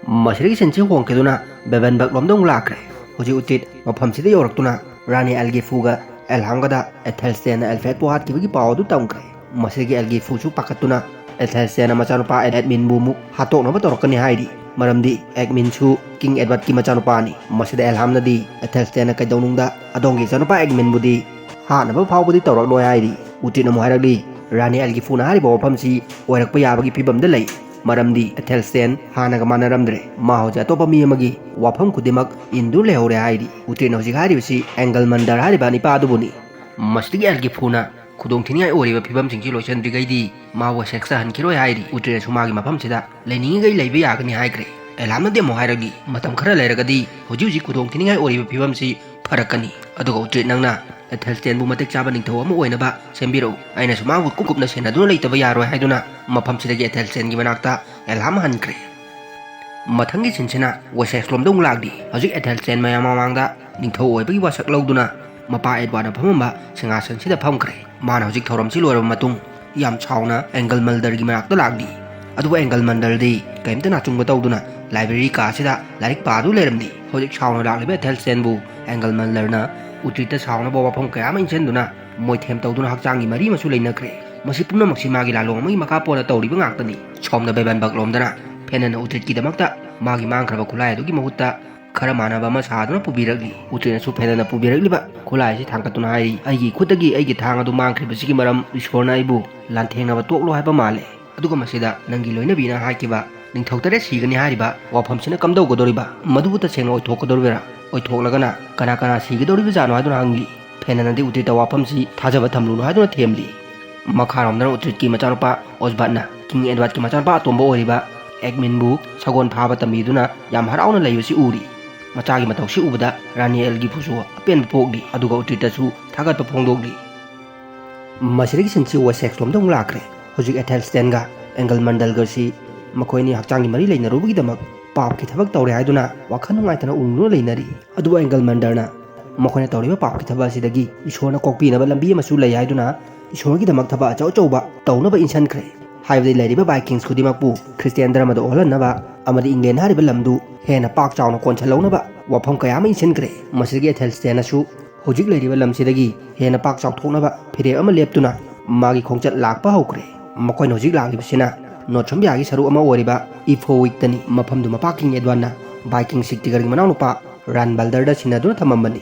ꯃꯁꯤꯗꯒꯤ ꯁꯤꯟꯁꯤ ꯍꯣꯡꯈꯤꯗꯨꯅ ꯕꯦꯕꯟꯕꯔꯒ ꯂꯣꯝꯗ ꯑꯃꯨꯛ ꯂꯥꯛꯈ꯭ꯔꯦ꯫ ꯍꯧꯖꯤꯛ ꯎꯆꯤꯠ ꯃꯐꯝꯁꯤꯗ ꯌꯧꯔꯛꯇꯨꯅ ꯔꯥꯅꯤ ꯑꯦꯜꯒꯤꯐꯨꯒ ꯑꯦꯜꯍꯥꯝꯒꯗ ꯑꯦꯊꯦꯜꯁꯇꯦꯟꯅ ꯑꯦꯜꯐ꯭ꯔꯦꯗꯄꯨ ꯍꯥꯠꯈꯤꯕꯒꯤ ꯄꯥꯎ ꯑꯗꯨ ꯇꯝꯈ꯭ꯔꯦ꯫ ꯃꯁꯤꯗꯒꯤ ꯑꯦꯜꯒꯤꯐꯨꯁꯨ ꯄꯥꯈꯠꯇꯨꯅ ꯑꯦꯊꯦꯜꯁꯇꯦꯟꯅ ꯃꯆꯥꯅꯨꯄꯥ ꯑꯦꯗꯃꯤꯟꯕꯨ ꯑꯃꯨꯛ ꯍꯥꯠꯇꯣꯛꯅꯕ ꯇꯧꯔꯛꯀꯅꯤ ꯍꯥꯏꯔꯤ꯫ ꯃꯔꯝꯗꯤ ꯑꯦꯗꯃꯤꯟꯁꯨ ꯀꯤꯡ ꯑꯦꯗꯋꯥꯔꯗꯀꯤ ꯃꯆꯥꯅꯨꯄꯥꯅꯤ꯫ ꯃꯁꯤꯗ ꯑꯦꯜꯍꯥꯝꯅꯗꯤ ꯑꯦꯊꯦꯜꯁꯇꯦꯟꯅ ꯀꯩꯗꯧꯅꯨꯡꯗ ꯑꯗꯣꯝꯒꯤ ꯏꯆꯥꯅꯨꯄꯥ ꯑꯦꯗꯃꯤꯟꯕꯨꯗꯤ ꯍꯥꯠꯅꯕ ꯐꯥꯎꯕꯗꯤ ꯇꯧꯔꯛꯂꯣꯏ ꯍꯥꯏꯔꯤ꯫ ꯎꯇ꯭ꯔꯤꯠꯅ ꯑꯃꯨꯛ ꯍꯥꯏꯔꯛꯂꯤ, ꯔꯥꯅꯤ ꯑꯦꯜꯒꯤꯐꯨꯅ ꯍꯥꯏꯔꯤꯕ ꯋꯥꯐꯝꯁꯤ ꯑꯣꯏꯔꯛꯄ ꯌꯥꯕꯒꯤ ꯐꯤꯕꯝꯗ ꯂꯩ꯫ ꯃꯔꯝꯗꯤ ꯑꯦꯊꯦꯜꯁꯇꯦꯟ ꯍꯥꯟꯅꯒ ꯃꯥꯟꯅꯔꯝꯗ꯭ꯔꯦ꯫ ꯃꯥ ꯍꯧꯖꯤꯛ ꯑꯇꯣꯞꯄ ꯃꯤ ꯑꯃꯒꯤ ꯋꯥꯐꯝ ꯈꯨꯗꯤꯡꯃꯛ ꯏꯟꯗꯨꯅ ꯂꯩꯍꯧꯔꯦ ꯍꯥꯏꯔꯤ꯫ ꯎꯇ꯭ꯔꯤꯠꯅ ꯍꯧꯖꯤꯛ ꯍꯥꯏꯔꯤꯕꯁꯤ ꯑꯦꯡꯒꯜ ꯃꯟꯗꯔ ꯍꯥꯏꯔꯤꯕ ꯅꯤꯄꯥ ꯑꯗꯨꯕꯨꯅꯤ꯫ ꯃꯁꯤꯗꯒꯤ ꯑꯦꯜꯒꯤꯐꯨꯅ ꯈꯨꯗꯣꯡꯊꯤꯅꯤꯡꯉꯥꯏ ꯑꯣꯏꯔꯤꯕ ꯐꯤꯕꯝꯁꯤꯡꯁꯤ ꯂꯣꯏꯁꯤꯟꯗ꯭ꯔꯤꯉꯩꯗꯤ ꯃꯥꯕꯨ ꯁꯦꯛꯁꯇ ꯍꯟꯈꯤꯔꯣꯏ ꯍꯥꯏꯔꯤ꯫ ꯎꯇ꯭ꯔꯤꯠꯅꯁꯨ ꯃꯥꯒꯤ ꯃꯐꯝꯁꯤꯗ ꯂꯩꯅꯤꯡꯉꯤꯈꯩ ꯂꯩꯕ ꯌꯥꯒꯅꯤ ꯍꯥꯏꯈ꯭ꯔꯦ꯫ ꯑꯦꯜꯍꯥꯝꯅꯗꯤ ꯑꯃꯨꯛ ꯍꯥꯏꯔꯛꯂꯤ, ꯃꯇꯝ ꯈꯔ ꯂꯩꯔꯒꯗꯤ ꯍꯧꯖꯤꯛ ꯍꯧꯖꯤꯛ ꯈꯨꯗꯣꯡꯊꯤꯅꯤꯡꯉꯥꯏ ꯑꯣꯏꯔꯤꯕ ꯐꯤꯕꯝꯁꯤ ꯐꯔꯛꯀꯅꯤ꯫ ꯑꯗꯨꯒ ꯎꯇ꯭ꯔꯤꯠ, ꯅꯪꯅ ꯑꯦꯊꯦꯜꯁꯇꯦꯟꯕꯨ ꯃꯇꯤꯛ ꯆꯥꯕ ꯅꯤꯡꯊꯧ ꯑꯃ ꯑꯣꯏꯅꯕ ꯁꯦꯝꯕꯤꯔꯛꯎ꯫ ꯑꯩꯅꯁꯨ ꯃꯥꯕꯨ ꯀꯨꯞ ꯀꯨꯞꯅ ꯁꯦꯟꯅꯗꯨꯅ ꯂꯩꯇꯕ ꯌꯥꯔꯣꯏ ꯍꯥꯏꯗꯨꯅ ꯃꯐꯝꯁꯤꯗꯒꯤ ꯑꯦꯊꯦꯜꯁꯇꯦꯟꯒꯤ ꯃꯅꯥꯛꯇ ꯑꯦꯜꯍꯥꯝ ꯍꯟꯈ꯭ꯔꯦ꯫ ꯃꯊꯪꯒꯤ ꯁꯤꯟꯁꯤꯅ ꯋꯦꯁꯦꯛꯁ ꯂꯣꯝꯗ ꯑꯃꯨꯛ ꯂꯥꯛꯂꯤ꯫ ꯍꯧꯖꯤꯛ ꯑꯦꯊꯦꯜꯁꯇꯦꯟ ꯃꯌꯥꯝ ꯃꯃꯥꯡꯗ ꯅꯤꯡꯊꯧ ꯑꯣꯏꯕꯒꯤ ꯋꯥꯁꯛ ꯂꯧꯗꯨꯅ ꯃꯄꯥ ꯑꯦꯗꯋꯥꯔꯗꯅ ꯐꯝꯃꯝꯕ ꯁꯤꯡꯍꯥꯁꯟꯁꯤꯗ ꯐꯝꯈ꯭ꯔꯦ꯫ ꯃꯥꯅ ꯍꯧꯖꯤꯛ ꯊꯧꯔꯝꯁꯤ ꯂꯣꯏꯔꯕ ꯃꯇꯨꯡ ꯌꯥꯝ ꯁꯥꯎꯅ ꯑꯦꯡꯒꯜ ꯃꯜꯗꯔꯒꯤ ꯃꯅꯥꯛꯇ ꯂꯥꯛꯂꯤ꯫ ꯑꯗꯨꯕꯨ ꯑꯦꯡꯒꯜ ꯃꯜꯗꯔꯗꯤ ꯀꯔꯤꯝꯇ ꯅꯥꯆꯨꯡꯕ ꯇꯧꯗꯨꯅ ꯂꯥꯏꯕ꯭ꯔꯦꯔꯤ ꯀꯥꯁꯤꯗ ꯂꯥꯏꯔꯤꯛ ꯄꯥꯗꯨꯅ ꯂꯩꯔꯝꯂꯤ꯫ ꯍꯧꯖꯤꯛ ꯁꯥꯎꯅ ꯂꯥꯛꯂꯤꯕ ꯑꯦꯊꯦꯜꯁꯇꯦꯟꯕꯨ ꯑꯦꯡꯒꯜ ꯃꯜꯗꯔꯅ ꯎꯇ꯭ꯔꯤꯠꯇ ꯁꯥꯎꯅꯕ ꯋꯥꯐꯝ ꯀꯌꯥ ꯑꯃ ꯏꯟꯁꯤꯟꯗꯨꯅ ꯃꯣꯏꯊꯦꯝ ꯇꯧꯗꯨꯅ ꯍꯛꯆꯥꯡꯒꯤ ꯃꯔꯤ ꯑꯃꯁꯨ ꯂꯩꯅꯈ꯭ꯔꯦ꯫ ꯃꯁꯤ ꯄꯨꯝꯅꯃꯛꯁꯤ ꯃꯥꯒꯤ ꯂꯥꯂꯣꯡ ꯑꯃꯒꯤ ꯃꯈꯥ ꯄꯣꯟꯅ ꯇꯧꯔꯤꯕ ꯉꯥꯛꯇꯅꯤ꯫ ꯁꯣꯝꯗ ꯕꯦꯕꯟꯕꯛ ꯂꯣꯝꯗꯅ ꯐꯦꯅꯟꯅ ꯎꯇ꯭ꯔꯤꯠꯀꯤꯗꯃꯛꯇ ꯃꯥꯒꯤ ꯃꯥꯡꯈ꯭ꯔꯕ ꯈꯨꯠꯂꯥꯏ ꯑꯗꯨꯒꯤ ꯃꯍꯨꯠꯇ ꯈꯔ ꯃꯥꯟꯅꯕ ꯑꯃ ꯁꯥꯗꯨꯅ ꯄꯨꯕꯤꯔꯛꯂꯤ꯫ ꯎꯇ꯭ꯔꯤꯠꯅꯁꯨ ꯐꯦꯅꯟꯅ ꯄꯨꯕꯤꯔꯛꯂꯤꯕ ꯈꯨꯠꯂꯥꯏ ꯑꯁꯤ ꯊꯥꯡꯒꯠꯇꯨꯅ ꯍꯥꯏꯔꯤ, "ꯑꯩꯒꯤ ꯈꯨꯠꯇꯒꯤ ꯑꯩꯒꯤ ꯊꯥꯡ ꯑꯗꯨ ꯃꯥꯡꯈ꯭ꯔꯤꯕꯁꯤꯒꯤ ꯃꯔꯝ ꯏꯁꯣꯔꯅ ꯑꯩꯕꯨ ꯂꯥꯟꯊꯦꯡꯅꯕ ꯇꯣꯛꯂꯣ ꯍꯥꯏꯕ ꯃꯥꯜꯂꯦ꯫ ꯑꯗꯨꯒ ꯃꯁꯤꯗ ꯅꯪꯒꯤ ꯂꯣꯏꯅꯕꯤꯅ ꯍꯥꯏꯈꯤꯕ ꯅꯤꯡꯊꯧ ꯇꯔꯦꯠ ꯁꯤꯒꯅꯤ ꯍꯥꯏꯔꯤꯕ ꯋꯥꯐꯝꯁꯤꯅ ꯀꯝꯗꯧꯒꯗꯧꯔꯤꯕ? ꯃꯗꯨꯕꯨ ꯇꯁꯦꯡꯅ ꯑꯣꯏꯊꯣꯛꯀꯗꯧꯔꯤꯕ꯭ꯔꯥ? ꯑꯣꯏꯊꯣꯛꯂꯒꯅ ꯀꯅꯥ ꯀꯅꯥ ꯁꯤꯒꯗꯧꯔꯤꯕꯖꯥꯠꯅꯣ?" ꯍꯥꯏꯗꯨꯅ ꯍꯪꯂꯤ꯫ ꯐꯦꯅꯟꯅꯗꯤ ꯎꯇ꯭ꯔꯤꯠꯇ ꯋꯥꯐꯝꯁꯤ ꯊꯥꯖꯕ ꯊꯝꯂꯨꯅꯨ ꯍꯥꯏꯗꯨꯅ ꯊꯦꯝꯂꯤ꯫ ꯃꯈꯥꯔꯣꯝꯗꯅ ꯎꯇ꯭ꯔꯤꯠꯀꯤ ꯃꯆꯥꯅꯨꯄꯥ ꯑꯣꯁꯕꯥꯠꯅ ꯀꯤꯡ ꯑꯦꯗꯋꯥꯔꯗꯀꯤ ꯃꯆꯥꯅꯨꯄꯥ ꯑꯇꯣꯝꯕ ꯑꯣꯏꯔꯤꯕ ꯑꯦꯗꯃꯤꯟꯕꯨ ꯁꯒꯣꯜ ꯐꯥꯕ ꯇꯝꯕꯤꯗꯨꯅ ꯌꯥꯝ ꯍꯔꯥꯎꯅ ꯂꯩꯕꯁꯤ ꯎꯔꯤ꯫ ꯃꯆꯥꯒꯤ ꯃꯇꯧꯁꯤ ꯎꯕꯗ ꯔꯥꯅꯤ ꯑꯦꯜꯒꯤꯐꯨꯁꯨ ꯑꯄꯦꯟꯕ ꯄꯣꯛꯂꯤ, ꯑꯗꯨꯒ ꯎꯇ꯭ꯔꯤꯠꯇꯁꯨ ꯊꯥꯒꯠꯄ ꯐꯣꯡꯗꯣꯛꯂꯤ꯫ ꯃꯁꯤꯗꯒꯤ ꯁꯤꯟꯁꯤ ꯋꯦꯁꯦꯛꯁ ꯂꯣꯝꯗ ꯑꯃꯨꯛ ꯂꯥꯛꯈ꯭ꯔꯦ꯫ ꯍꯧꯖꯤꯛ ꯑꯦꯊꯦꯜꯁꯇꯦꯟꯒ ꯑꯦꯡꯒꯜ ꯃꯟꯗꯜꯒꯁꯤ ꯃꯈꯣꯏ ꯑꯅꯤ ꯍꯛꯆꯥꯡꯒꯤ ꯃꯔꯤ ꯂꯩꯅꯔꯨꯕꯒꯤꯗꯃꯛ ꯄꯥꯞꯀꯤ ꯊꯕꯛ ꯇꯧꯔꯦ ꯍꯥꯏꯗꯨꯅ ꯋꯥꯈꯜ ꯅꯨꯡꯉꯥꯏꯇꯅ ꯎꯪꯗꯨꯅ ꯂꯩꯅꯔꯤ꯫ ꯑꯗꯨꯕꯨ ꯑꯦꯡꯒꯜ ꯃꯟꯗꯔꯅ ꯃꯈꯣꯏꯅ ꯇꯧꯔꯤꯕ ꯄꯥꯞꯀꯤ ꯊꯕꯛ ꯑꯁꯤꯗꯒꯤ ꯏꯁꯣꯔꯅ ꯀꯣꯛꯄꯤꯅꯕ ꯂꯝꯕꯤ ꯑꯃꯁꯨ ꯂꯩ ꯍꯥꯏꯗꯨꯅ ꯏꯁꯣꯔꯒꯤꯗꯃꯛ ꯊꯕꯛ ꯑꯆꯧ ꯑꯆꯧꯕ ꯇꯧꯅꯕ ꯏꯟꯁꯤꯟꯈ꯭ꯔꯦ꯫ ꯍꯥꯏꯕꯗꯤ ꯂꯩꯔꯤꯕ ꯚꯥꯏꯀꯤꯡꯁ ꯈꯨꯗꯤꯡꯃꯛꯄꯨ ꯈ꯭ꯔꯤꯁꯇꯤꯌꯥꯟ ꯙꯔꯃꯗ ꯑꯣꯜꯍꯟꯅꯕ ꯑꯃꯗꯤ ꯏꯪꯂꯦꯟ ꯍꯥꯏꯔꯤꯕ ꯂꯝꯗꯨ ꯍꯦꯟꯅ ꯄꯥꯛ ꯆꯥꯎꯅ ꯀꯣꯟꯁꯤꯜꯍꯧꯅꯕ ꯋꯥꯐꯝ ꯀꯌꯥ ꯑꯃ ꯏꯟꯁꯤꯟꯈ꯭ꯔꯦ꯫ ꯃꯁꯤꯗꯒꯤ ꯑꯦꯊꯦꯜꯁꯇꯦꯟꯅꯁꯨ ꯍꯧꯖꯤꯛ ꯂꯩꯔꯤꯕ ꯂꯝꯁꯤꯗꯒꯤ ꯍꯦꯟꯅ ꯄꯥꯛ ꯆꯥꯎꯊꯣꯛꯅꯕ ꯐꯤꯔꯦꯞ ꯑꯃ ꯂꯦꯞꯇꯨꯅ ꯃꯥꯒꯤ ꯈꯣꯡꯆꯠ ꯂꯥꯛꯄ ꯍꯧꯈ꯭ꯔꯦ꯫ ꯃꯈꯣꯏꯅ ꯍꯧꯖꯤꯛ ꯂꯥꯛꯂꯤꯕꯁꯤꯅ ꯅꯣꯊ꯭ꯔꯝꯕꯤꯌꯥꯒꯤ ꯁꯔꯨꯛ ꯑꯃ ꯑꯣꯏꯔꯤꯕ ꯏꯐꯣꯋꯤꯛꯇꯅꯤ꯫ ꯃꯐꯝꯗꯨ ꯃꯄꯥ ꯀꯤꯡ ꯑꯦꯗꯋꯥꯟꯅ ꯚꯥꯏꯀꯤꯡ ꯁꯤꯛꯇꯤꯒꯔꯒꯤ ꯃꯅꯥꯎꯅꯨꯄꯥ ꯔꯥꯟꯕꯜꯗꯔꯗ ꯁꯤꯟꯅꯗꯨꯅ ꯊꯝꯃꯝꯕꯅꯤ꯫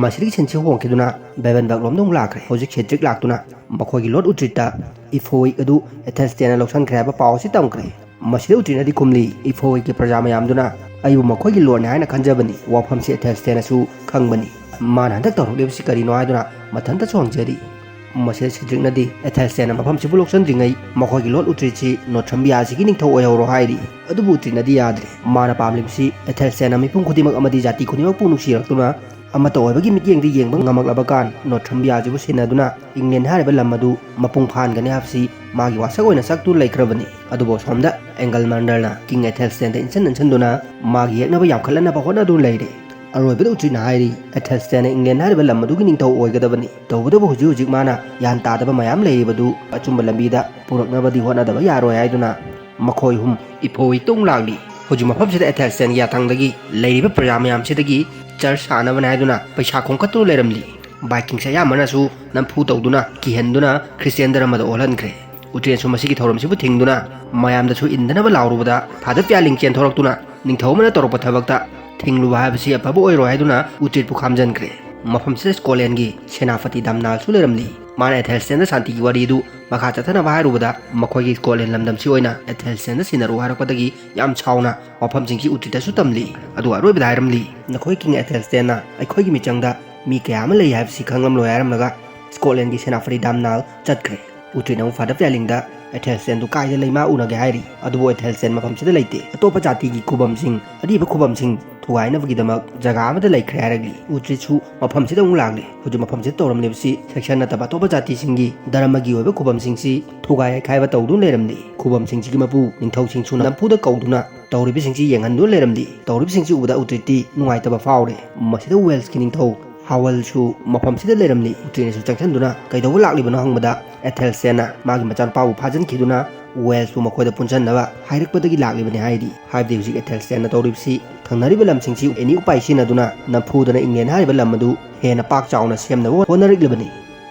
ꯃꯁꯤꯗꯒꯤ ꯁꯤꯟꯁꯤ ꯍꯣꯡꯈꯤꯗꯨꯅ ꯕꯦꯕꯟꯕꯔꯒ ꯂꯣꯝꯗ ꯑꯃꯨꯛ ꯂꯥꯛꯈ꯭ꯔꯦ꯫ ꯍꯧꯖꯤꯛ ꯁꯦꯗ꯭ꯔꯤꯛ ꯂꯥꯛꯇꯨꯅ ꯃꯈꯣꯏꯒꯤ ꯂꯣꯔꯗ ꯎꯇ꯭ꯔꯤꯠꯇ ꯏꯐꯣꯋꯤꯛ ꯑꯗꯨ ꯑꯦꯊꯦꯜꯁꯇꯦꯟꯅ ꯂꯧꯁꯤꯟꯈ꯭ꯔꯦ ꯍꯥꯏꯕ ꯄꯥꯎ ꯑꯁꯤ ꯇꯝꯈ꯭ꯔꯦ꯫ ꯃꯁꯤꯗ ꯎꯇ꯭ꯔꯤꯠꯅꯗꯤ ꯈꯨꯝꯂꯤ, ꯏꯐꯣꯋꯤꯛꯀꯤ ꯄ꯭ꯔꯖꯥ ꯃꯌꯥꯝꯗꯨꯅ ꯑꯩꯕꯨ ꯃꯈꯣꯏꯒꯤ ꯂꯣꯔꯗꯅꯤ ꯍꯥꯏꯅ ꯈꯟꯖꯕꯅꯤ꯫ ꯋꯥꯐꯝꯁꯤ ꯑꯦꯊꯦꯜꯁꯇꯦꯟꯅꯁꯨ ꯈꯪꯕꯅꯤ꯫ ꯃꯥꯅ ꯍꯟꯗꯛ ꯇꯧꯔꯛꯂꯤꯕꯁꯤ ꯀꯔꯤꯅꯣ ꯍꯥꯏꯗꯨꯅ ꯃꯊꯟꯇꯁꯨ ꯍꯪꯖꯔꯤ꯫ ꯃꯁꯤꯗ ꯁꯤꯗ꯭ꯔꯤꯛꯅꯗꯤ ꯑꯦꯊꯦꯜꯁꯇꯦꯟꯅ ꯃꯐꯝꯁꯤꯕꯨ ꯂꯧꯁꯤꯟꯗ꯭ꯔꯤꯉꯩ ꯃꯈꯣꯏꯒꯤ ꯂꯣꯔꯗ ꯎꯇ꯭ꯔꯤꯠꯁꯤ ꯅꯣꯊ꯭ꯔꯝꯕꯤꯌꯥꯁꯤꯒꯤ ꯅꯤꯡꯊꯧ ꯑꯣꯏꯍꯧꯔꯣ ꯍꯥꯏꯔꯤ꯫ ꯑꯗꯨꯕꯨ ꯎꯇ꯭ꯔꯤꯠꯅꯗꯤ ꯌꯥꯗ꯭ꯔꯦ꯫ ꯃꯥꯅ ꯄꯥꯝꯂꯤꯕꯁꯤ ꯑꯦꯊꯦꯜꯁꯇꯦꯟꯅ ꯃꯤꯄꯨꯝ ꯈꯨꯗꯤꯡꯃꯛ ꯑꯃꯗꯤ ꯖꯥꯇꯤ ꯈꯨꯗꯤꯡꯃꯛꯄꯨ ꯅꯨꯡꯁꯤꯔꯛꯇꯨꯅ ꯑꯃꯠꯇ ꯑꯣꯏꯕꯒꯤ ꯃꯤꯠꯌꯦꯡꯗ ꯌꯦꯡꯕ ꯉꯝꯂꯛꯂꯕ ꯀꯥꯟ ꯅꯣꯊ꯭ꯔꯝꯕꯤꯌꯥꯁꯤꯕꯨ ꯁꯤꯟꯅꯗꯨꯅ ꯏꯪꯂꯦꯟ ꯍꯥꯏꯔꯤꯕ ꯂꯝ ꯑꯗꯨ ꯃꯄꯨꯡ ꯐꯥꯍꯟꯒꯅꯤ ꯍꯥꯏꯕꯁꯤ ꯃꯥꯒꯤ ꯋꯥꯁꯛ ꯑꯣꯏꯅ ꯁꯛꯇꯨꯅ ꯂꯩꯈ꯭ꯔꯕꯅꯤ꯫ ꯑꯗꯨꯕꯨ ꯑꯁꯣꯝꯗ ꯑꯦꯡꯒꯜ ꯃꯟꯗꯔꯅ ꯀꯤꯡ ꯑꯦꯊꯦꯜꯁꯇꯦꯟꯗ ꯏꯟꯁꯤꯟ ꯏꯟꯁꯤꯟꯗꯨꯅ ꯃꯥꯒꯤ ꯌꯦꯛꯅꯕ ꯌꯥꯝꯈꯠꯂꯛꯅꯕ ꯍꯣꯠꯅꯗꯨꯅ ꯂꯩꯔꯦ꯫ ꯑꯔꯣꯏꯕꯗ ꯎꯇ꯭ꯔꯤꯠꯅ ꯍꯥꯏꯔꯤ, ꯑꯦꯊꯦꯜꯁꯇꯦꯟꯅ ꯏꯪꯂꯦꯟ ꯍꯥꯏꯔꯤꯕ ꯂꯝ ꯑꯗꯨꯒꯤ ꯅꯤꯡꯊꯧ ꯑꯣꯏꯒꯗꯕꯅꯤ꯫ ꯇꯧꯕꯇꯕꯨ ꯍꯧꯖꯤꯛ ꯍꯧꯖꯤꯛ ꯃꯥꯅ ꯒ꯭ꯌꯥꯟ ꯇꯥꯗꯕ ꯃꯌꯥꯝ ꯂꯩꯔꯤꯕꯗꯨ ꯑꯆꯨꯝꯕ ꯂꯝꯕꯤꯗ ꯄꯨꯔꯛꯅꯕꯗꯤ ꯍꯣꯠꯅꯗꯕ ꯌꯥꯔꯣꯏ ꯍꯥꯏꯗꯨꯅ ꯃꯈꯣꯏ ꯑꯍꯨꯝ ꯏꯐꯣꯋꯤꯛꯇ ꯑꯃꯨꯛ ꯂꯥꯛꯂꯤ꯫ ꯍꯧꯖꯤꯛ ꯃꯐꯝꯁꯤꯗ ꯑꯦꯊꯦꯜꯁꯇꯦꯟꯒꯤ ꯌꯥꯊꯪꯗꯒꯤ ꯂꯩꯔꯤꯕ ꯄ꯭ꯔꯖꯥ ꯃꯌꯥꯝꯁꯤꯗꯒꯤ ꯆꯔꯆ ꯁꯥꯅꯕꯅꯤ ꯍꯥꯏꯗꯨꯅ ꯄꯩꯁꯥ ꯈꯣꯝꯀꯠꯇꯨꯅ ꯂꯩꯔꯝꯂꯤ꯫ ꯚꯥꯏꯀꯤꯡꯁ ꯑꯌꯥꯝꯕꯅꯁꯨ ꯅꯝꯐꯨ ꯇꯧꯗꯨꯅ ꯀꯤꯍꯟꯗꯨꯅ ꯈ꯭ꯔꯤꯁꯇꯤꯌꯥꯟ ꯙꯔꯃꯗ ꯑꯣꯜꯍꯟꯈ꯭ꯔꯦ꯫ ꯎꯇ꯭ꯔꯤꯠꯅꯁꯨ ꯃꯁꯤꯒꯤ ꯊꯧꯔꯝꯁꯤꯕꯨ ꯊꯤꯡꯗꯨꯅ ꯃꯌꯥꯝꯗꯁꯨ ꯏꯟꯗꯅꯕ ꯂꯥꯎꯔꯨꯕꯗ ꯐꯥꯗꯔ ꯄꯤꯌꯥꯂꯤꯡ ꯆꯦꯟꯊꯣꯔꯛꯇꯨꯅ ꯅꯤꯡꯊꯧ ꯑꯃꯅ ꯇꯧꯔꯛꯄ ꯊꯕꯛꯇ ꯊꯤꯡꯂꯨꯕ ꯍꯥꯏꯕꯁꯤ ꯑꯐꯕ ꯑꯣꯏꯔꯣꯏ ꯍꯥꯏꯗꯨꯅ ꯎꯇ꯭ꯔꯤꯠꯄꯨ ꯈꯥꯝꯖꯟꯈ꯭ꯔꯦ꯫ ꯃꯐꯝꯁꯤꯗ ꯁ꯭ꯀꯣꯠꯂꯦꯟꯒꯤ ꯁꯦꯅꯥꯄꯇꯤ ꯗꯥꯝꯅꯥꯜꯁꯨ ꯂꯩꯔꯝꯂꯤ꯫ ꯃꯥꯅ ꯑꯦꯊꯦꯜꯁꯇꯦꯟꯗ ꯁꯥꯟꯇꯤꯒꯤ ꯋꯥꯔꯤꯗꯨ ꯃꯈꯥ ꯆꯠꯊꯅꯕ ꯍꯥꯏꯔꯨꯕꯗ ꯃꯈꯣꯏꯒꯤ ꯁ꯭ꯀꯣꯠꯂꯦꯟ ꯂꯝꯗꯝꯁꯤ ꯑꯣꯏꯅ ꯑꯦꯊꯦꯜꯁꯇꯦꯟꯗ ꯁꯤꯟꯅꯔꯨ ꯍꯥꯏꯔꯛꯄꯗꯒꯤ ꯌꯥꯝ ꯁꯥꯎꯅ ꯋꯥꯐꯝꯁꯤꯡꯁꯤ ꯎꯇ꯭ꯔꯤꯠꯇꯁꯨ ꯇꯝꯂꯤ꯫ ꯑꯗꯨꯒ ꯑꯔꯣꯏꯕꯗ ꯍꯥꯏꯔꯝꯂꯤ, "ꯅꯈꯣꯏ ꯀꯤꯡ ꯑꯦꯊꯦꯜꯁꯇꯦꯟꯅ ꯑꯩꯈꯣꯏꯒꯤ ꯃꯤꯆꯪꯗ ꯃꯤ ꯀꯌꯥ ꯑꯃ ꯂꯩ ꯍꯥꯏꯕꯁꯤ ꯈꯪꯂꯝꯂꯣꯏ" ꯍꯥꯏꯔꯝꯂꯒ ꯁ꯭ꯀꯣꯠꯂꯦꯟꯒꯤ ꯁꯦꯅꯥꯄꯇꯤ ꯗꯥꯝꯅꯥꯜ ꯆꯠꯈ꯭ꯔꯦ꯫ ꯎꯇ꯭ꯔꯤꯠꯅ ꯑꯃꯨꯛ ꯐꯥꯗꯔ ꯄꯤꯌꯥꯂꯤꯡꯗ ꯑꯦꯊꯦꯜꯁꯇꯦꯟꯗꯨ ꯀꯥꯏꯗ ꯂꯩ ꯃꯥ ꯎꯅꯒꯦ ꯍꯥꯏꯔꯤ꯫ ꯑꯗꯨꯕꯨ ꯑꯦꯊꯦꯜꯁꯇꯦꯟ ꯃꯐꯝꯁꯤꯗ ꯂꯩꯇꯦ꯫ ꯑꯇꯣꯞꯄ ꯖꯥꯇꯤꯒꯤ ꯈꯨꯕꯝꯁꯤꯡ, ꯑꯔꯤꯕ ꯈꯨꯕꯝꯁꯤꯡ ꯊꯨꯒꯥꯏꯅꯕꯒꯤꯗꯃꯛ ꯖꯒꯥ ꯑꯃꯗ ꯂꯩꯈ꯭ꯔꯦ ꯍꯥꯏꯔꯛꯂꯤ꯫ ꯎꯇ꯭ꯔꯤꯠꯁꯨ ꯃꯐꯝꯁꯤꯗ ꯑꯃꯨꯛ ꯂꯥꯛꯂꯤ꯫ ꯍꯧꯖꯤꯛ ꯃꯐꯝꯁꯤꯗ ꯇꯧꯔꯝꯂꯤꯕꯁꯤ ꯁꯦꯛꯁꯟ ꯅꯠꯇꯕ ꯑꯇꯣꯞꯄ ꯖꯥꯇꯤꯁꯤꯡꯒꯤ ꯙꯔꯃꯒꯤ ꯑꯣꯏꯕ ꯈꯨꯕꯝꯁꯤꯡꯁꯤ ꯊꯨꯒꯥꯏ ꯍꯩꯈꯥꯏꯕ ꯇꯧꯗꯨꯅ ꯂꯩꯔꯝꯂꯤ꯫ ꯈꯨꯕꯝꯁꯤꯡꯁꯤꯒꯤ ꯃꯄꯨ ꯅꯤꯡꯊꯧꯁꯤꯡꯁꯨ ꯅꯝꯐꯨꯗ ꯀꯧꯗꯨꯅ ꯇꯧꯔꯤꯕꯁꯤꯡꯁꯤ ꯌꯦꯡꯍꯟꯗꯨꯅ ꯂꯩꯔꯝꯂꯤ꯫ ꯇꯧꯔꯤꯕꯁꯤꯡꯁꯤ ꯎꯕꯗ ꯎꯇ꯭ꯔꯤꯠꯇꯤ ꯅꯨꯡꯉꯥꯏꯇꯕ ꯐꯥꯎꯔꯦ꯫ ꯃꯁꯤꯗ ꯋꯦꯜꯁꯀꯤ ꯅꯤꯡꯊꯧ ꯍꯥꯋꯜꯁꯨ ꯃꯐꯝꯁꯤꯗ ꯂꯩꯔꯝꯂꯤ꯫ ꯎꯇ꯭ꯔꯤꯠꯅꯁꯨ ꯆꯪꯁꯤꯟꯗꯨꯅ ꯀꯩꯗꯧꯕ ꯂꯥꯛꯂꯤꯕꯅꯣ ꯍꯪꯕꯗ ꯑꯦꯊꯦꯜꯁꯇꯦꯟꯅ ꯃꯥꯒꯤ ꯃꯆꯥꯅꯨꯄꯥꯕꯨ ꯐꯥꯖꯤꯟꯈꯤꯗꯨꯅ ꯋꯦꯜꯁꯄꯨ ꯃꯈꯣꯏꯗ ꯄꯨꯟꯁꯤꯟꯅꯕ ꯍꯥꯏꯔꯛꯄꯗꯒꯤ ꯂꯥꯛꯂꯤꯕꯅꯤ ꯍꯥꯏꯔꯤ꯫ ꯍꯥꯏꯕꯗꯤ ꯍꯧꯖꯤꯛ ꯑꯦꯊꯦꯜꯁꯇꯦꯟꯅ ꯇꯧꯔꯤꯕꯁꯤ ꯊꯪꯅꯔꯤꯕ ꯂꯝꯁꯤꯡꯁꯤ ꯑꯦꯅꯤ ꯎꯄꯥꯏ ꯁꯤꯖꯤꯟꯅꯗꯨꯅ ꯅꯝꯐꯨꯗꯅ ꯏꯪꯂꯦꯟ ꯍꯥꯏꯔꯤꯕ ꯂꯝ ꯑꯗꯨ ꯍꯦꯟꯅ ꯄꯥꯛ ꯆꯥꯎꯅ ꯁꯦꯝꯅꯕ ꯍꯣꯠꯅꯔꯛꯂꯤꯕꯅꯤ꯫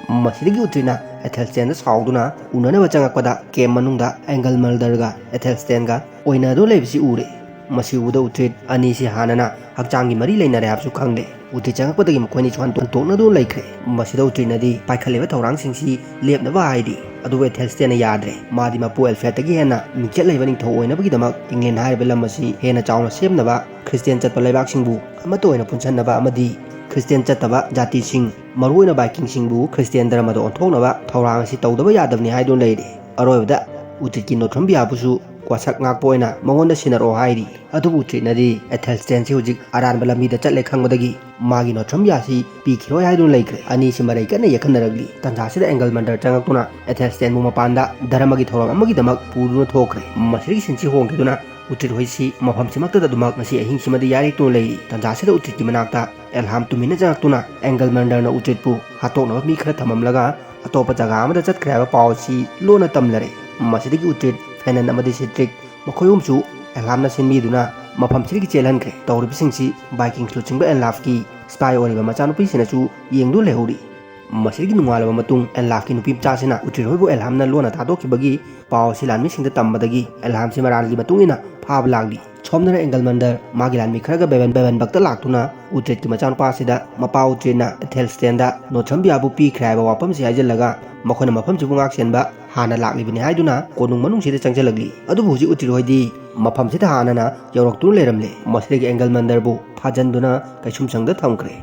ꯃꯁꯤꯗꯒꯤ ꯎꯇ꯭ꯔꯤꯠꯅ ꯑꯦꯊꯦꯜꯁꯇꯦꯟꯗ ꯁꯥꯎꯗꯨꯅ ꯎꯅꯅꯕ ꯆꯪꯉꯛꯄꯗ ꯀꯦꯝ ꯃꯅꯨꯡꯗ ꯑꯦꯡꯒꯜ ꯃꯜꯗꯔꯒ ꯑꯦꯊꯦꯜꯁꯇꯦꯟꯒ ꯑꯣꯏꯅꯗꯨꯅ ꯂꯩꯕꯁꯤ ꯎꯔꯦ꯫ ꯃꯁꯤ ꯎꯕꯗ ꯎꯇ꯭ꯔꯤꯠ ꯑꯅꯤꯁꯤ ꯍꯥꯟꯅꯅ ꯍꯛꯆꯥꯡꯒꯤ ꯃꯔꯤ ꯂꯩꯅꯔꯦ ꯍꯥꯏꯕꯁꯨ ꯈꯪꯂꯦ꯫ ꯎꯇ꯭ꯔꯤꯠ ꯆꯪꯉꯛꯄꯗꯒꯤ ꯃꯈꯣꯏꯅꯤꯁꯨ ꯍꯟꯗꯣꯛ-, ꯍꯟꯗꯣꯛꯅꯗꯨꯅ ꯂꯩꯈ꯭ꯔꯦ꯫ ꯃꯁꯤꯗ ꯎꯇ꯭ꯔꯤꯠꯅꯗꯤ ꯄꯥꯏꯈꯠꯂꯤꯕ ꯊꯧꯔꯥꯡꯁꯤꯡꯁꯤ ꯂꯦꯞꯅꯕ ꯍꯥꯏꯔꯤ꯫ ꯑꯗꯨꯕꯨ ꯑꯦꯊꯦꯜꯁꯇꯦꯟꯅ ꯌꯥꯗ꯭ꯔꯦ꯫ ꯃꯥꯗꯤ ꯃꯄꯨ ꯑꯦꯜꯐ꯭ꯔꯦꯗꯇꯒꯤ ꯍꯦꯟꯅ ꯃꯤꯡꯆꯠ ꯂꯩꯕ ꯅꯤꯡꯊꯧ ꯑꯣꯏꯅꯕꯒꯤꯗꯃꯛ ꯏꯪꯂꯦꯟ ꯍꯥꯏꯔꯤꯕ ꯂꯝ ꯑꯁꯤ ꯍꯦꯟꯅ ꯆꯥꯎꯅ ꯁꯦꯝꯅꯕ, ꯈ꯭ꯔꯤꯁꯇꯤꯌꯥꯟ ꯆꯠꯄ ꯂꯩꯕꯥꯛꯁꯤꯡꯕꯨ ꯑꯃꯠꯇ ꯑꯣꯏꯅ ꯄꯨꯟꯁꯤꯟꯅꯕ ꯑꯃꯗꯤ ꯈ꯭ꯔꯤꯁꯇꯤꯌꯥꯟ ꯆꯠꯇꯕ ꯖꯥꯇꯤꯁꯤꯡ, ꯃꯔꯨꯑꯣꯏꯅ ꯚꯥꯏꯀꯤꯡꯁꯤꯡꯕꯨ ꯈ꯭ꯔꯤꯁꯇꯤꯌꯥꯟ ꯙꯔꯃꯗ ꯑꯣꯟꯊꯣꯛꯅꯕ ꯊꯧꯔꯥꯡ ꯑꯁꯤ ꯇꯧꯗꯕ ꯌꯥꯗꯕꯅꯤ ꯍꯥꯏꯗꯨꯅ ꯂꯩꯔꯤ꯫ ꯑꯔꯣꯏꯕꯗ ꯎꯇ꯭ꯔꯤꯠꯀꯤ ꯅꯣꯊ꯭ꯔꯝꯕꯤꯌꯥꯕꯨꯁꯨ ꯋꯥꯁꯛ ꯉꯥꯛꯄ ꯑꯣꯏꯅ ꯃꯉꯣꯟꯗ ꯁꯤꯟꯅꯔꯛꯑꯣ ꯍꯥꯏꯔꯤ꯫ ꯑꯗꯨꯕꯨ ꯎꯇ꯭ꯔꯤꯠꯅꯗꯤ ꯑꯦꯊꯦꯜꯁꯇꯦꯟꯁꯤ ꯍꯧꯖꯤꯛ ꯑꯔꯥꯟꯕ ꯂꯝꯕꯤꯗ ꯆꯠꯂꯦ ꯈꯪꯕꯗꯒꯤ ꯃꯥꯒꯤ ꯅꯣꯊ꯭ꯔꯝꯕꯤꯌꯥꯁꯤ ꯄꯤꯈꯤꯔꯣꯏ ꯍꯥꯏꯗꯨꯅ ꯂꯩꯈ꯭ꯔꯦ꯫ ꯑꯅꯤꯁꯤ ꯃꯔꯩ ꯀꯟꯅ ꯌꯦꯛꯈꯠꯅꯔꯛꯂꯤ꯫ ꯇꯟꯖꯥꯁꯤꯗ ꯑꯦꯡꯒꯜ ꯃꯟꯗꯔ ꯆꯪꯉꯛꯇꯨꯅ ꯑꯦꯊꯦꯜꯁꯇꯦꯟꯕꯨ ꯃꯄꯥꯟꯗ ꯙꯔꯃꯒꯤ ꯊꯧꯔꯝ ꯑꯃꯒꯤꯗꯃꯛ ꯄꯨꯗꯨꯅ ꯊꯣꯛꯈ꯭ꯔꯦ꯫ ꯃꯁꯤꯗꯒꯤ ꯁꯤꯟꯁꯤ ꯍꯣꯡꯈꯤꯗꯨꯅ ꯎꯇ꯭ꯔꯤꯠ ꯍꯣꯏꯁꯤ ꯃꯐꯝꯁꯤꯃꯛꯇꯗ ꯑꯗꯨꯃꯛ ꯉꯁꯤ ꯑꯍꯤꯡꯁꯤꯃꯗꯤ ꯌꯥꯔꯦꯛꯇꯨꯅ ꯂꯩꯔꯤ꯫ ꯇꯟꯖꯥꯁꯤꯗ ꯎꯇ꯭ꯔꯤꯠꯀꯤ ꯃꯅꯥꯛꯇ ꯑꯦꯜꯍꯥꯝ ꯇꯨꯃꯤꯟꯅ ꯆꯪꯉꯛꯇꯨꯅ ꯑꯦꯡꯒꯜ ꯃꯟꯗꯔꯅ ꯎꯇ꯭ꯔꯤꯠꯄꯨ ꯍꯥꯠꯇꯣꯛꯅꯕ ꯃꯤ ꯈꯔ ꯊꯝꯃꯝꯂꯒ ꯑꯇꯣꯞꯄ ꯖꯒꯥ ꯑꯃꯗ ꯆꯠꯈ꯭ꯔꯦ ꯍꯥꯏꯕ ꯄꯥꯎ ꯑꯁꯤ ꯂꯣꯟꯅ ꯇꯝꯂꯔꯦ꯫ ꯃꯁꯤꯗꯒꯤ ꯎꯇ꯭ꯔꯤꯠ, ꯐꯦꯅꯟ ꯑꯃꯗꯤ ꯁꯤꯇ꯭ꯔꯤꯛ ꯃꯈꯣꯏ ꯑꯍꯨꯝꯁꯨ ꯑꯦꯜꯍꯥꯝꯅ ꯁꯤꯟꯕꯤꯗꯨꯅ ꯃꯐꯝꯁꯤꯗꯒꯤ ꯆꯦꯜꯍꯟꯈ꯭ꯔꯦ꯫ ꯇꯧꯔꯤꯕꯁꯤꯡꯁꯤ ꯚꯥꯏꯀꯤꯡꯁ ꯂꯨꯆꯤꯡꯕ ꯑꯦꯟꯂꯥꯐꯀꯤ ꯁ꯭ꯄꯥꯏ ꯑꯣꯏꯔꯤꯕ ꯃꯆꯥꯅꯨꯄꯤꯁꯤꯅꯁꯨ ꯌꯦꯡꯗꯨꯅ ꯂꯩꯍꯧꯔꯤ꯫ ꯃꯁꯤꯗꯒꯤ ꯅꯣꯡꯉꯥꯜꯂꯕ ꯃꯇꯨꯡ ꯑꯦꯟꯂꯥꯐꯀꯤ ꯅꯨꯄꯤ ꯃꯆꯥꯁꯤꯅ ꯎꯇ꯭ꯔꯤꯠ ꯍꯣꯏꯕꯨ ꯑꯦꯜꯍꯥꯝꯅ ꯂꯣꯟꯅ ꯊꯥꯗꯣꯛꯈꯤꯕꯒꯤ ꯄꯥꯎ ꯑꯁꯤ ꯂꯥꯟꯃꯤꯁꯤꯡꯗ ꯇꯝꯕꯗꯒꯤ ꯑꯦꯜꯍꯥꯝꯁꯤ ꯃꯔꯥꯜꯒꯤ ꯃꯇꯨꯡ ꯏꯟꯅ ꯐꯥꯕ ꯂꯥꯛꯂꯤ꯫ ꯁꯣꯝꯗꯅ ꯑꯦꯡꯒꯜ ꯃꯟꯗꯔ ꯃꯥꯒꯤ ꯂꯥꯟꯃꯤ ꯈꯔꯒ ꯕꯦꯕꯟ ꯕꯦꯕꯟꯕꯛꯇ ꯂꯥꯛꯇꯨꯅ ꯎꯇ꯭ꯔꯤꯠꯀꯤ ꯃꯆꯥꯅꯨꯄꯥꯁꯤꯗ ꯃꯄꯥ ꯎꯇ꯭ꯔꯤꯠꯅ ꯑꯦꯊꯦꯜꯁꯇꯦꯟꯗ ꯅꯣꯊ꯭ꯔꯝꯕꯤꯌꯥꯕꯨ ꯄꯤꯈ꯭ꯔꯦ ꯍꯥꯏꯕ ꯋꯥꯐꯝꯁꯤ ꯍꯥꯏꯖꯤꯜꯂꯒ ꯃꯈꯣꯏꯅ ꯃꯐꯝꯁꯤꯕꯨ ꯉꯥꯛꯁꯦꯟꯕ ꯍꯥꯟꯅ ꯂꯥꯛꯂꯤꯕꯅꯤ ꯍꯥꯏꯗꯨꯅ ꯀꯣꯅꯨꯡ ꯃꯅꯨꯡꯁꯤꯗ ꯆꯪꯁꯤꯜꯂꯛꯂꯤ꯫ ꯑꯗꯨꯕꯨ ꯍꯧꯖꯤꯛ ꯎꯇ꯭ꯔꯤꯠ ꯍꯣꯏꯗꯤ ꯃꯐꯝꯁꯤꯗ ꯍꯥꯟꯅꯅ ꯌꯧꯔꯛꯇꯨꯅ ꯂꯩꯔꯝꯂꯦ꯫ ꯃꯁꯤꯗꯒꯤ ꯑꯦꯡꯒꯜ ꯃꯟꯗꯔꯕꯨ ꯐꯥꯖꯤꯟꯗꯨꯅ ꯀꯩꯁꯨꯝꯁꯪꯗ ꯊꯝꯈ꯭ꯔꯦ꯫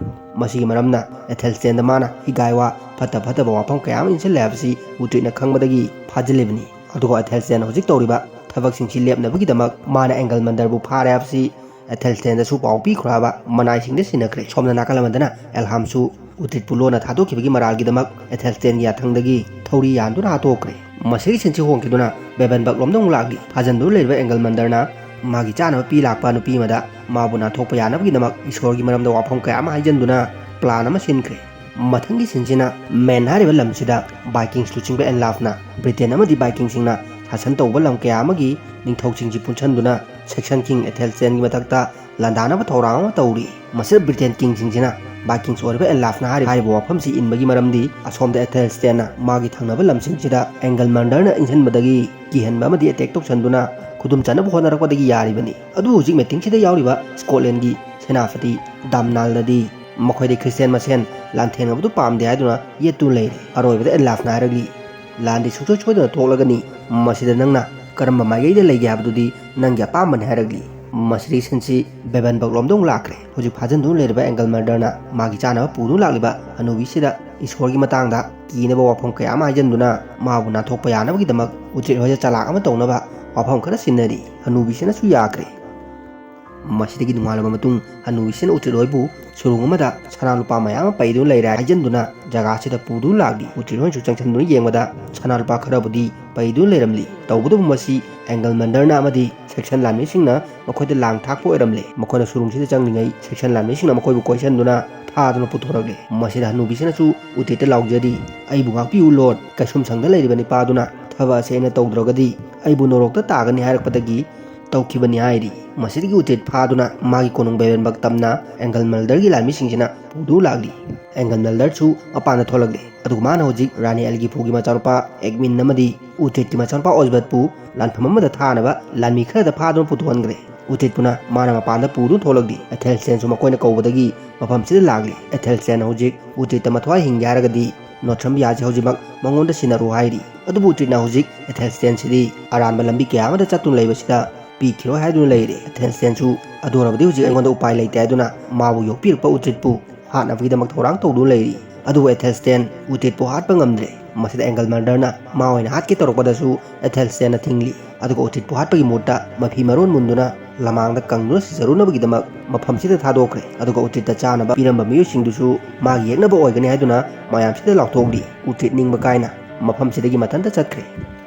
ꯃꯁꯤꯒꯤ ꯃꯔꯝꯅ ꯑꯦꯊꯦꯜꯁꯇꯦꯟꯗ ꯃꯥꯅ ꯍꯤꯒꯥꯏ ꯋꯥ ꯐꯠꯇ ꯐꯠꯇꯕ ꯋꯥꯐꯝ ꯀꯌꯥ ꯑꯃ ꯏꯟꯁꯤꯜꯂꯦ ꯍꯥꯏꯕꯁꯤ ꯎꯇ꯭ꯔꯤꯠꯅ ꯈꯪꯕꯗꯒꯤ ꯐꯥꯖꯤꯜꯂꯤꯕꯅꯤ꯫ ꯑꯗꯨꯒ ꯑꯦꯊꯦꯜꯁꯇꯦꯟ ꯍꯧꯖꯤꯛ ꯇꯧꯔꯤꯕ ꯊꯕꯛꯁꯤꯡꯁꯤ ꯂꯦꯞꯅꯕꯒꯤꯗꯃꯛ ꯃꯥꯅ ꯑꯦꯡꯒꯜ ꯃꯟꯗꯔꯕꯨ ꯐꯥꯔꯦ ꯍꯥꯏꯕꯁꯤ ꯑꯦꯊꯦꯜꯁꯇꯦꯟꯗꯁꯨ ꯄꯥꯎ ꯄꯤꯈ꯭ꯔꯣ ꯍꯥꯏꯕ ꯃꯅꯥꯏꯁꯤꯡꯗ ꯁꯤꯟꯅꯈ꯭ꯔꯦ꯫ ꯁꯣꯝꯗ ꯅꯥꯀꯜ ꯑꯃꯗꯅ ꯑꯦꯜꯍꯥꯝꯁꯨ ꯎꯇ꯭ꯔꯤꯠꯄꯨ ꯂꯣꯟꯅ ꯊꯥꯗꯣꯛꯈꯤꯕꯒꯤ ꯃꯔꯥꯜꯒꯤꯗꯃꯛ ꯑꯦꯊꯦꯜꯁꯇꯦꯟꯒꯤ ꯌꯥꯊꯪꯗꯒꯤ ꯊꯧꯔꯤ ꯌꯥꯟꯗꯨꯅ ꯍꯥꯠꯇꯣꯛꯈ꯭ꯔꯦ꯫ ꯃꯁꯤꯒꯤ ꯁꯤꯟꯁꯤ ꯍꯣꯡꯈꯤꯗꯨꯅ ꯕꯦꯕꯟꯕꯛ ꯂꯣꯝꯗ ꯑꯃꯨꯛ ꯂꯥꯛꯂꯤ꯫ ꯐꯥꯖꯤꯟꯗꯨꯅ ꯂꯩꯔꯤꯕ ꯑꯦꯡꯒꯜ ꯃꯟꯗꯔꯅ ꯃꯥꯒꯤ ꯆꯥꯅꯕ ꯄꯤ ꯂꯥꯛꯄ ꯅꯨꯄꯤ ꯑꯃꯗ ꯃꯥꯕꯨ ꯅꯥꯟꯊꯣꯛꯄ ꯌꯥꯅꯕꯒꯤꯗꯃꯛ ꯏꯁꯣꯔꯒꯤ ꯃꯔꯝꯗ ꯋꯥꯐꯝ ꯀꯌꯥ ꯑꯃ ꯍꯥꯏꯖꯤꯟꯗꯨꯅ ꯄ꯭ꯂꯥꯟ ꯑꯃ ꯁꯤꯟꯈ꯭ꯔꯦ꯫ ꯃꯊꯪꯒꯤ ꯁꯤꯟꯁꯤꯅ ꯃꯦꯟ ꯍꯥꯏꯔꯤꯕ ꯂꯝꯁꯤꯗ ꯚꯥꯏꯀꯤꯡꯁ ꯂꯨꯆꯤꯡꯕ ꯑꯦꯟꯂꯥꯐꯅ ꯕ꯭ꯔꯤꯇꯦꯟ ꯑꯃꯗꯤ ꯚꯥꯏꯀꯤꯡꯁꯤꯡꯅ ꯁꯥꯁꯟ ꯇꯧꯕ ꯂꯝ ꯀꯌꯥ ꯑꯃꯒꯤ ꯅꯤꯡꯊꯧꯁꯤꯡꯁꯤ ꯄꯨꯟꯁꯤꯟꯗꯨꯅ ꯁꯦꯛꯁꯟ ꯀꯤꯡ ꯑꯦꯊꯦꯜꯁꯇꯦꯟꯒꯤ ꯃꯊꯛꯇ ꯂꯥꯟꯗꯥꯅꯕ ꯊꯧꯔꯥꯡ ꯑꯃ ꯇꯧꯔꯤ꯫ ꯃꯁꯤꯗ ꯕ꯭ꯔꯤꯇꯦꯟ ꯀꯤꯡꯁꯤꯡꯁꯤꯅ ꯚꯥꯏꯀꯤꯡꯁ ꯑꯣꯏꯔꯤꯕ ꯑꯦꯟꯂꯥꯐꯅ ꯍꯥꯏꯔꯤꯕ, ꯍꯥꯏꯔꯤꯕ ꯋꯥꯐꯝꯁꯤ ꯏꯟꯕꯒꯤ ꯃꯔꯝꯗꯤ, ꯑꯁꯣꯝꯗ ꯑꯦꯊꯦꯜꯁꯇꯦꯟꯅ ꯃꯥꯒꯤ ꯊꯪꯅꯕ ꯂꯝꯁꯤꯡꯁꯤꯗ ꯑꯦꯡꯒꯜꯃꯟꯗꯔꯅ ꯏꯟꯁꯤꯟꯕꯗꯒꯤ ꯀꯤꯍꯟꯕ ꯑꯃꯗꯤ ꯑꯦꯇꯦꯛ ꯇꯧꯁꯟꯗꯨꯅ ꯈꯨꯗꯨꯝ ꯆꯟꯅꯕ ꯍꯣꯠꯅꯔꯛꯄꯗꯒꯤ ꯌꯥꯔꯤꯕꯅꯤ꯫ ꯑꯗꯨꯕꯨ ꯍꯧꯖꯤꯛ ꯃꯤꯇꯤꯡꯁꯤꯗ ꯌꯥꯎꯔꯤꯕ ꯁ꯭ꯀꯣꯠꯂꯦꯟꯒꯤ ꯁꯦꯅꯥꯄꯇꯤ ꯗꯥꯝꯅꯥꯜꯅꯗꯤ ꯃꯈꯣꯏꯗꯤ ꯈ꯭ꯔꯤꯁꯇꯤꯌꯥꯟ ꯃꯁꯦꯟ ꯂꯥꯟꯊꯦꯡꯅꯕꯗꯨ ꯄꯥꯝꯗꯦ ꯍꯥꯏꯗꯨꯅ ꯌꯦꯠꯇꯨꯅ ꯂꯩꯔꯦ꯫ ꯑꯔꯣꯏꯕꯗ ꯑꯦꯟꯂꯥꯐꯅ ꯍꯥꯏꯔꯛꯂꯤ, "ꯂꯥꯟꯗꯤ ꯁꯨꯡꯁꯣꯏ ꯁꯣꯏꯗꯅ ꯊꯣꯛꯂꯒꯅꯤ꯫ ꯃꯁꯤꯗ ꯅꯪꯅ ꯀꯔꯝꯕ ꯃꯥꯏꯀꯩꯗ ꯂꯩꯒꯦ ꯍꯥꯏꯕꯗꯨꯗꯤ ꯅꯪꯒꯤ ꯑꯄꯥꯝꯕꯅꯤ" ꯍꯥꯏꯔꯛꯂꯤ꯫ ꯃꯁꯤꯗꯒꯤ ꯁꯤꯟꯁꯤ ꯕꯦꯕꯟꯕꯛꯂꯣꯝꯗ ꯑꯃꯨꯛ ꯂꯥꯛꯈ꯭ꯔꯦ꯫ ꯍꯧꯖꯤꯛ ꯐꯥꯖꯤꯟꯗꯨꯅ ꯂꯩꯔꯤꯕ ꯑꯦꯡꯒꯜꯃꯟꯗꯔꯅ ꯃꯥꯒꯤ ꯆꯥꯅꯕ ꯄꯨꯗꯨꯅ ꯂꯥꯛꯂꯤꯕ ꯍꯅꯨꯕꯤꯁꯤꯗ ꯏꯁꯣꯔꯒꯤ ꯃꯇꯥꯡꯗ ꯀꯤꯅꯕ ꯋꯥꯐꯝ ꯀꯌꯥ ꯑꯃ ꯍꯥꯏꯖꯤꯟꯗꯨꯅ ꯃꯥꯕꯨ ꯅꯥꯟꯊꯣꯛꯄ ꯌꯥꯅꯕꯒꯤꯗꯃꯛ ꯎꯇ꯭ꯔꯤꯠ ꯍꯣꯏꯗ ꯆꯂꯥꯛ ꯑꯃ ꯇꯧꯅꯕ ꯋꯥꯐꯝ ꯈꯔ ꯁꯤꯟꯅꯔꯤ꯫ ꯍꯅꯨꯕꯤꯁꯤꯅꯁꯨ ꯌꯥꯈ꯭ꯔꯦ꯫ ꯃꯁꯤꯗꯒꯤ ꯅꯣꯡꯉꯥꯜꯂꯕ ꯃꯇꯨꯡ ꯍꯅꯨꯕꯤꯁꯤꯅ ꯎꯇ꯭ꯔꯤꯠ ꯍꯣꯏꯕꯨ ꯁꯨꯔꯨꯡ ꯑꯃꯗ ꯁꯅꯥ ꯂꯨꯄꯥ ꯃꯌꯥꯝ ꯑꯃ ꯄꯩꯗꯨꯅ ꯂꯩꯔꯦ ꯍꯥꯏꯖꯤꯟꯗꯨꯅ ꯖꯒꯥꯁꯤꯗ ꯄꯨꯗꯨꯅ ꯂꯥꯛꯂꯤ꯫ ꯎꯇ꯭ꯔꯤꯠ ꯍꯣꯏꯅꯁꯨ ꯆꯪꯁꯤꯟꯗꯨꯅ ꯌꯦꯡꯕꯗ ꯁꯅꯥ ꯂꯨꯄꯥ ꯈꯔꯕꯨꯗꯤ ꯄꯩꯗꯨꯅ ꯂꯩꯔꯝꯂꯤ꯫ ꯇꯧꯕꯇꯕꯨ ꯃꯁꯤ ꯑꯦꯡꯒꯜꯃꯟꯗꯔꯅ ꯑꯃꯗꯤ ꯁꯦꯛꯁꯟ ꯂꯥꯟꯃꯤꯁꯤꯡꯅ ꯃꯈꯣꯏꯗ ꯂꯥꯡ ꯊꯥꯛꯄ ꯑꯣꯏꯔꯝꯂꯦ꯫ ꯃꯈꯣꯏꯅ ꯁꯨꯔꯨꯡꯁꯤꯗ ꯆꯪꯂꯤꯉꯩ ꯁꯦꯛꯁꯟ ꯂꯥꯟꯃꯤꯁꯤꯡꯅ ꯃꯈꯣꯏꯕꯨ ꯀꯣꯏꯁꯟꯗꯨꯅ ꯐꯥꯗꯨꯅ ꯄꯨꯊꯣꯔꯛꯂꯦ꯫ ꯃꯁꯤꯗ ꯍꯅꯨꯕꯤꯁꯤꯅꯁꯨ ꯎꯇ꯭ꯔꯤꯠꯇ ꯂꯥꯎꯖꯔꯤ, "ꯑꯩꯕꯨ ꯉꯥꯛꯄꯤꯌꯨ ꯂꯣꯔꯗ, ꯀꯩꯁꯨꯝꯁꯪꯗ ꯂꯩꯔꯤꯕ ꯅꯤꯄꯥꯗꯨꯅ ꯊꯕꯛ ꯑꯁꯤ ꯑꯩꯅ ꯇꯧꯗ꯭ꯔꯒꯗꯤ ꯑꯩꯕꯨ ꯅꯣꯔꯣꯛꯇ ꯇꯥꯒꯅꯤ ꯍꯥꯏꯔꯛꯄꯗꯒꯤ ꯇꯧꯈꯤꯕꯅꯤ" ꯍꯥꯏꯔꯤ꯫ ꯃꯁꯤꯗꯒꯤ ꯎꯇ꯭ꯔꯤꯠ ꯐꯥꯗꯨꯅ ꯃꯥꯒꯤ ꯀꯣꯅꯨꯡ ꯕꯦꯕꯦꯟꯕꯛ ꯇꯝꯅ ꯑꯦꯡꯒꯜꯃꯜꯗꯔꯒꯤ ꯂꯥꯟꯃꯤꯁꯤꯡꯁꯤꯅ ꯄꯨꯗꯨꯅ ꯂꯥꯛꯂꯤ꯫ ꯑꯦꯡꯒꯜꯃꯜꯗꯔꯁꯨ ꯃꯄꯥꯟꯗ ꯊꯣꯛꯂꯛꯂꯦ꯫ ꯑꯗꯨꯒ ꯃꯥꯅ ꯍꯧꯖꯤꯛ ꯔꯥꯅꯤ ꯑꯦꯜꯒꯤꯐꯨꯒꯤ ꯃꯆꯥꯅꯨꯄꯥ ꯑꯦꯒꯃꯤꯟ ꯑꯃꯗꯤ ꯎꯇ꯭ꯔꯤꯠꯀꯤ ꯃꯆꯥꯅꯨꯄꯥ ꯑꯣꯖꯕꯠꯄꯨ ꯂꯥꯟꯐꯝ ꯑꯃꯗ ꯊꯥꯅꯕ ꯂꯥꯟꯃꯤ ꯈꯔꯗ ꯐꯥꯗꯨꯅ ꯄꯨꯊꯣꯛꯍꯟꯈ꯭ꯔꯦ꯫ ꯎꯇ꯭ꯔꯤꯠꯄꯨꯅ ꯃꯥꯅ ꯃꯄꯥꯟꯗ ꯄꯨꯗꯨꯅ ꯊꯣꯛꯂꯛꯂꯤ꯫ ꯑꯦꯊꯦꯜꯁꯇꯦꯟꯁꯨ ꯃꯈꯣꯏꯅ ꯀꯧꯕꯗꯒꯤ ꯃꯐꯝꯁꯤꯗ ꯂꯥꯛꯂꯤ꯫ ꯑꯦꯊꯦꯜꯁꯇꯦꯟꯅ ꯍꯧꯖꯤꯛ ꯎꯇ꯭ꯔꯤꯠꯇ ꯃꯊ꯭ꯋꯥꯏ ꯍꯤꯡꯒꯦ ꯍꯥꯏꯔꯒꯗꯤ ꯅꯣꯊ꯭ꯔꯝꯕꯤꯌꯥꯁꯦ ꯍꯧꯖꯤꯛꯃꯛ ꯃꯉꯣꯟꯗ ꯁꯤꯟꯅꯔꯨ ꯍꯥꯏꯔꯤ꯫ ꯑꯗꯨꯕꯨ ꯎꯇ꯭ꯔꯤꯠꯅ ꯍꯧꯖꯤꯛ ꯑꯦꯊꯦꯜꯁꯇꯦꯟꯁꯤꯗꯤ ꯑꯔꯥꯟꯕ ꯂꯝꯕꯤ ꯀꯌꯥ ꯑꯃꯗ ꯆꯠꯇꯨꯅ ꯂꯩꯕꯁꯤꯗ ꯄꯤꯈꯤꯔꯣꯏ ꯍꯥꯏꯗꯨꯅ ꯂꯩꯔꯦ꯫ ꯑꯦꯊꯦꯜꯁꯇꯦꯟꯁꯨ ꯑꯗꯨ ꯑꯣꯏꯔꯕꯗꯤ ꯍꯧꯖꯤꯛ ꯑꯩꯉꯣꯟꯗ ꯎꯄꯥꯏ ꯂꯩꯇꯦ ꯍꯥꯏꯗꯨꯅ ꯃꯥꯕꯨ ꯌꯣꯛꯄꯤꯔꯛꯄ ꯎꯇ꯭ꯔꯤꯠꯄꯨ ꯍꯥꯠꯅꯕꯒꯤꯗꯃꯛ ꯊꯧꯔꯥꯡ ꯇꯧꯗꯨꯅ ꯂꯩꯔꯤ꯫ ꯑꯗꯨꯕꯨ ꯑꯦꯊꯦꯜꯁꯇꯦꯟ ꯎꯇ꯭ꯔꯤꯠꯄꯨ ꯍꯥꯠꯄ ꯉꯝꯗ꯭ꯔꯦ꯫ ꯃꯁꯤꯗ ꯑꯦꯡꯒꯜꯃꯜꯗꯔꯅ ꯃꯥ ꯑꯣꯏꯅ ꯍꯥꯠꯀꯦ ꯇꯧꯔꯛꯄꯗꯁꯨ ꯑꯦꯊꯦꯜꯁꯇꯦꯟꯅ ꯊꯤꯡꯂꯤ꯫ ꯑꯗꯨꯒ ꯎꯇ꯭ꯔꯤꯠꯄꯨ ꯍꯥꯠꯄꯒꯤ ꯃꯍꯨꯠꯇ ꯃꯐꯤ ꯃꯔꯣꯟ ꯃꯨꯟꯗꯨꯅ ꯂꯃꯥꯡꯗ ꯀꯪꯗꯨꯅ ꯁꯤꯖꯔꯨꯅꯕꯒꯤꯗꯃꯛ ꯃꯐꯝꯁꯤꯗ ꯊꯥꯗꯣꯛꯈ꯭ꯔꯦ꯫ ꯑꯗꯨꯒ ꯎꯇ꯭ꯔꯤꯠꯇ ꯆꯥꯅꯕ ꯄꯤꯔꯝꯕ ꯃꯤꯑꯣꯏꯁꯤꯡꯗꯨꯁꯨ ꯃꯥꯒꯤ ꯌꯦꯛꯅꯕ ꯑꯣꯏꯒꯅꯤ ꯍꯥꯏꯗꯨꯅ ꯃꯌꯥꯝꯁꯤꯗ ꯂꯥꯎꯊꯣꯛꯂꯤ꯫ ꯎꯇ꯭ꯔꯤꯠ ꯅꯤꯡꯕ ꯀꯥꯏꯅ ꯃꯐꯝꯁꯤꯗꯒꯤ ꯃꯊꯟꯇ ꯆꯠꯈ꯭ꯔꯦ꯫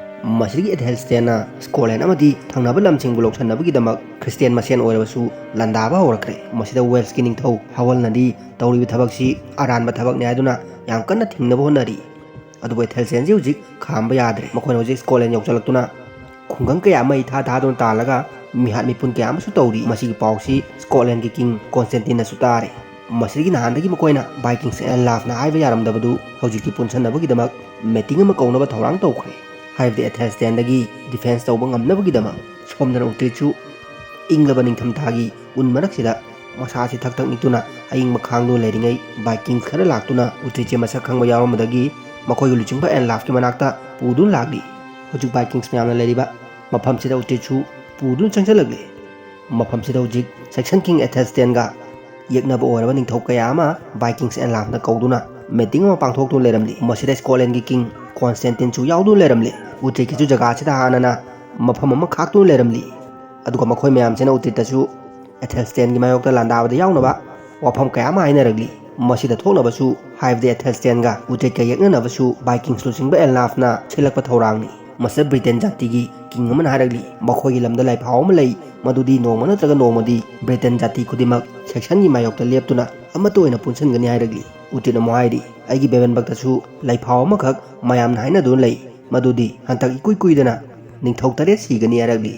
ꯃꯁꯤꯗꯒꯤ ꯑꯦꯊꯦꯜꯁꯇꯦꯟꯅ ꯁ꯭ꯀꯣꯠꯂꯦꯟ ꯑꯃꯗꯤ ꯊꯪꯅꯕ ꯂꯝꯁꯤꯡꯕꯨ ꯂꯧꯁꯤꯟꯅꯕꯒꯤꯗꯃꯛ ꯈ꯭ꯔꯤꯁꯇꯤꯌꯥꯟ ꯃꯁꯦꯟ ꯑꯣꯏꯔꯕꯁꯨ ꯂꯥꯟꯗꯥꯕ ꯍꯧꯔꯛꯈ꯭ꯔꯦ꯫ ꯃꯁꯤꯗ ꯋꯦꯜꯁꯀꯤ ꯅꯤꯡꯊꯧ ꯍꯋꯜꯅꯗꯤ ꯇꯧꯔꯤꯕ ꯊꯕꯛꯁꯤ ꯑꯔꯥꯟꯕ ꯊꯕꯛꯅꯤ ꯍꯥꯏꯗꯨꯅ ꯌꯥꯝ ꯀꯟꯅ ꯊꯤꯡꯅꯕ ꯍꯣꯠꯅꯔꯤ꯫ ꯑꯗꯨꯕꯨ ꯑꯦꯊꯦꯜꯁꯇꯦꯟꯁꯤ ꯍꯧꯖꯤꯛ ꯈꯥꯝꯕ ꯌꯥꯗ꯭ꯔꯦ꯫ ꯃꯈꯣꯏꯅ ꯍꯧꯖꯤꯛ ꯁ꯭ꯀꯣꯠꯂꯦꯟ ꯌꯧꯁꯤꯜꯂꯛꯇꯨꯅ ꯈꯨꯡꯒꯪ ꯀꯌꯥ ꯑꯃ ꯏꯊꯥ ꯊꯥꯗꯨꯅ ꯇꯥꯜꯂꯒ ꯃꯤꯍꯥꯠ ꯃꯤꯄꯨꯟ ꯀꯌꯥ ꯑꯃꯁꯨ ꯇꯧꯔꯤ꯫ ꯃꯁꯤꯒꯤ ꯄꯥꯎꯁꯤ ꯁ꯭ꯀꯣꯠꯂꯦꯟꯒꯤ ꯀꯤꯡ ꯀꯣꯟꯁꯇꯦꯟꯇꯤꯟꯅꯁꯨ ꯇꯥꯔꯦ꯫ ꯃꯁꯤꯗꯒꯤ ꯅꯍꯥꯟꯗꯒꯤ ꯃꯈꯣꯏꯅ ꯕꯥꯏꯀꯤꯡꯁ ꯑꯦꯟ ꯂꯥꯐꯅ ꯍꯥꯏꯕ ꯌꯥꯔꯝꯗꯕꯗꯨ ꯍꯧꯖꯤꯛꯇꯤ ꯄꯨꯟꯁꯟꯅꯕꯒꯤꯗꯃꯛ ꯃꯤꯇꯤꯡ ꯑꯃ ꯀꯧꯅꯕ ꯊꯧꯔꯥꯡ ꯇꯧꯈ꯭ꯔꯦ꯫ ꯍꯥꯏꯕꯗꯤ ꯑꯦꯊꯦꯜꯁꯇꯦꯟꯗꯒꯤ ꯗꯤꯐꯦꯟꯁ ꯇꯧꯕ ꯉꯝꯅꯕꯒꯤꯗꯃꯛ꯫ ꯁꯣꯝꯗꯅ ꯎꯇ꯭ꯔꯤꯠꯁꯨ ꯏꯪꯂꯕ ꯅꯤꯡꯊꯝꯊꯥꯒꯤ ꯎꯟ ꯃꯔꯛꯁꯤꯗ ꯃꯁꯥꯁꯤ ꯊꯛ ꯊꯛ ꯅꯤꯛꯇꯨꯅ ꯑꯏꯪꯕ ꯈꯥꯡꯗꯨꯅ ꯂꯩꯔꯤꯉꯩ, ꯕꯥꯏꯀꯤꯡꯁ ꯈꯔ ꯂꯥꯛꯇꯨꯅ ꯎꯇ꯭ꯔꯤꯠꯁꯦ ꯃꯁꯛ ꯈꯪꯕ ꯌꯥꯎꯔꯝꯕꯗꯒꯤ ꯃꯈꯣꯏꯒꯤ ꯂꯨꯆꯤꯡꯕ ꯑꯦꯟ ꯂꯥꯐꯀꯤ ꯃꯅꯥꯛꯇ ꯄꯨꯗꯨꯅ ꯂꯥꯛꯂꯤ꯫ ꯍꯧꯖꯤꯛ ꯕꯥꯏꯀꯤꯡꯁ ꯃꯌꯥꯝꯅ ꯂꯩꯔꯤꯕ ꯃꯐꯝꯁꯤꯗ ꯎꯇ꯭ꯔꯤꯠꯁꯨ ꯄꯨꯗꯨꯅ ꯆꯪꯁꯤꯜꯂꯛꯂꯤ꯫ ꯃꯐꯝꯁꯤꯗ ꯍꯧꯖꯤꯛ ꯁꯦꯛꯁꯟ ꯀꯤꯡ ꯑꯦꯊꯦꯜꯁꯇꯦꯟꯒ ꯌꯦꯛꯅꯕ ꯑꯣꯏꯔꯕ ꯅꯤꯡꯊꯧ ꯀꯌꯥ ꯑꯃ ꯕꯥꯏꯀꯤꯡꯁ ꯑꯦꯟ ꯂꯥꯐꯅ ꯀꯧꯗꯨꯅ ꯃꯤꯇꯤꯡ ꯑꯃ ꯄꯥꯡꯊꯣꯛꯇꯨꯅ ꯂꯩꯔꯝꯂꯤ꯫ ꯃꯁꯤꯗ ꯁ꯭ꯀꯣꯠꯂꯦꯟꯒꯤ ꯀꯤꯡ ꯀꯣꯟꯁꯇꯦꯟꯇꯤꯟꯁꯨ ꯌꯥꯎꯗꯨꯅ ꯂꯩꯔꯝꯂꯤ꯫ ꯎꯇ꯭ꯔꯤꯠꯀꯤꯁꯨ ꯖꯒꯥꯁꯤꯗ ꯍꯥꯟꯅꯅ ꯃꯐꯝ ꯑꯃ ꯈꯥꯛꯇꯨꯅ ꯂꯩꯔꯝꯂꯤ꯫ ꯑꯗꯨꯒ ꯃꯈꯣꯏ ꯃꯌꯥꯝꯁꯤꯅ ꯎꯇ꯭ꯔꯤꯠꯇꯁꯨ ꯑꯦꯊꯦꯜꯁꯇꯦꯟꯒꯤ ꯃꯥꯌꯣꯛꯇ ꯂꯥꯟꯗꯥꯕꯗ ꯌꯥꯎꯅꯕ ꯋꯥꯐꯝ ꯀꯌꯥ ꯑꯃ ꯍꯥꯏꯅꯔꯛꯂꯤ꯫ ꯃꯁꯤꯗ ꯊꯣꯛꯅꯕꯁꯨ, ꯍꯥꯏꯕꯗꯤ ꯑꯦꯊꯦꯜꯁꯇꯦꯟꯒ ꯎꯇ꯭ꯔꯤꯠꯀ ꯌꯦꯛꯅꯅꯕꯁꯨ, ꯕꯥꯏꯀꯤꯡꯁ ꯂꯨꯆꯤꯡꯕ ꯑꯦꯟ ꯂꯥꯐꯅ ꯁꯤꯜꯂꯛꯄ ꯊꯧꯔꯥꯡꯅꯤ꯫ ꯃꯁꯤꯗ ꯕ꯭ꯔꯤꯇꯦꯟ ꯖꯥꯇꯤꯒꯤ ꯀꯤꯡ ꯑꯃꯅ ꯍꯥꯏꯔꯛꯂꯤ, ꯃꯈꯣꯏꯒꯤ ꯂꯝꯗ ꯂꯥꯏꯐꯥꯎ ꯑꯃ ꯂꯩ, ꯃꯗꯨꯗꯤ ꯅꯣꯡꯃ ꯅꯠꯇ꯭ꯔꯒ ꯅꯣꯡꯃꯗꯤ ꯕ꯭ꯔꯤꯇꯦꯟ ꯖꯥꯇꯤ ꯈꯨꯗꯤꯡꯃꯛ ꯁꯦꯛꯁꯟꯒꯤ ꯃꯥꯌꯣꯛꯇ ꯂꯦꯞꯇꯨꯅ ꯑꯃꯠꯇ ꯑꯣꯏꯅ ꯄꯨꯟꯁꯤꯟꯒꯅꯤ ꯍꯥꯏꯔꯛꯂꯤ꯫ ꯎꯇ꯭ꯔꯤꯠꯅ ꯑꯃꯨꯛ ꯍꯥꯏꯔꯤ, ꯑꯩꯒꯤ ꯕꯦꯕꯟꯕꯛꯇꯁꯨ ꯂꯥꯏꯐꯥꯎ ꯑꯃꯈꯛ ꯃꯌꯥꯝꯅ ꯍꯥꯏꯅꯗꯨꯅ ꯂꯩ, ꯃꯗꯨꯗꯤ ꯍꯟꯗꯛ ꯏꯀꯨꯏ ꯀꯨꯏꯗꯅ ꯅꯤꯡꯊꯧ ꯇꯔꯦꯠ ꯁꯤꯒꯅꯤ ꯍꯥꯏꯔꯛꯂꯤ꯫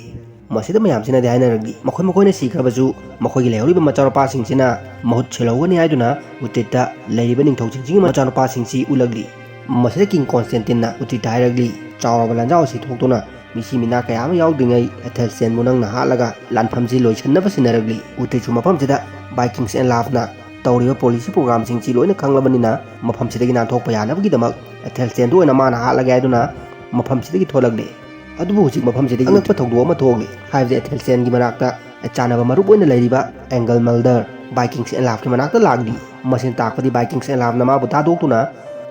ꯃꯁꯤꯗ ꯃꯌꯥꯝꯁꯤꯅꯗꯤ ꯍꯥꯏꯅꯔꯛꯂꯤ, ꯃꯈꯣꯏ ꯃꯈꯣꯏꯅ ꯁꯤꯈ꯭ꯔꯕꯁꯨ ꯃꯈꯣꯏꯒꯤ ꯂꯩꯍꯧꯔꯤꯕ ꯃꯆꯥꯅꯨꯄꯥꯁꯤꯡꯁꯤꯅ ꯃꯍꯨꯠ ꯁꯤꯜꯍꯧꯒꯅꯤ ꯍꯥꯏꯗꯨꯅ ꯎꯇ꯭ꯔꯤꯠꯇ ꯂꯩꯔꯤꯕ ꯅꯤꯡꯊꯧꯁꯤꯡꯁꯤꯒꯤ ꯃꯆꯥꯅꯨꯄꯥꯁꯤꯡꯁꯤ ꯎꯠꯂꯛꯂꯤ꯫ ꯃꯁꯤꯗ ꯀꯤꯡ ꯀꯣꯟꯁꯇꯦꯟꯇꯤꯟꯅ ꯎꯇ꯭ꯔꯤꯠꯇ ꯍꯥꯏꯔꯛꯂꯤ, ꯆꯥꯎꯔꯕ ꯂꯥꯟꯖꯥꯎ ꯑꯁꯤ ꯊꯣꯛꯇꯨꯅ ꯃꯤꯁꯤ ꯃꯤꯅꯥ ꯀꯌꯥ ꯑꯃ ꯌꯥꯎꯗ꯭ꯔꯤꯉꯩ ꯑꯦꯊꯦꯜꯁꯇꯦꯟꯕꯨ ꯅꯪꯅ ꯍꯥꯠꯂꯒ ꯂꯥꯟꯐꯝꯁꯤ ꯂꯣꯏꯁꯤꯟꯅꯕ ꯁꯤꯟꯅꯔꯛꯂꯤ꯫ ꯎꯇ꯭ꯔꯤꯠꯁꯨ ꯃꯐꯝꯁꯤꯗ ꯕꯥꯏꯀꯤꯡꯁ ꯑꯦꯟ ꯂꯥꯐꯅ ꯇꯧꯔꯤꯕ ꯄꯣꯂꯤꯁꯤ ꯄ꯭ꯔꯣꯒ꯭ꯔꯥꯝꯁꯤꯡꯁꯤ ꯂꯣꯏꯅ ꯈꯪꯂꯕꯅꯤꯅ ꯃꯐꯝꯁꯤꯗꯒꯤ ꯅꯥꯟꯊꯣꯛꯄ ꯌꯥꯅꯕꯒꯤꯗꯃꯛ ꯑꯦꯊꯦꯜꯁꯇꯦꯟꯗ ꯑꯣꯏꯅ ꯃꯥꯅ ꯍꯥꯠꯂꯒꯦ ꯍꯥꯏꯗꯨꯅ ꯃꯐꯝꯁꯤꯗꯒꯤ ꯊꯣꯛꯂꯛꯂꯤ꯫ ꯑꯗꯨꯕꯨ ꯍꯧꯖꯤꯛ ꯃꯐꯝꯁꯤꯗ ꯑꯉꯛꯄ ꯊꯧꯗꯣꯛ ꯑꯃ ꯊꯣꯛꯂꯤ꯫ ꯍꯥꯏꯕꯗꯤ ꯑꯦꯊꯦꯜꯁꯇꯦꯟꯒꯤ ꯃꯅꯥꯛꯇ ꯆꯥꯟꯅꯕ ꯃꯔꯨꯞ ꯑꯣꯏꯅ ꯂꯩꯔꯤꯕ ꯑꯦꯡꯒꯜ ꯃꯜꯗꯔ ꯕꯥꯏꯀꯤꯡꯁ ꯑꯦꯟ ꯂꯥꯐꯀꯤ ꯃꯅꯥꯛꯇ ꯂꯥꯛꯂꯤ꯫ ꯃꯁꯤꯅ ꯇꯥꯛꯄꯗꯤ ꯕꯥꯏꯀꯤꯡꯁ ꯑꯦꯟ ꯂꯥꯐꯅ ꯃꯥꯕꯨ ꯊꯥꯗꯣꯛꯇꯨꯅ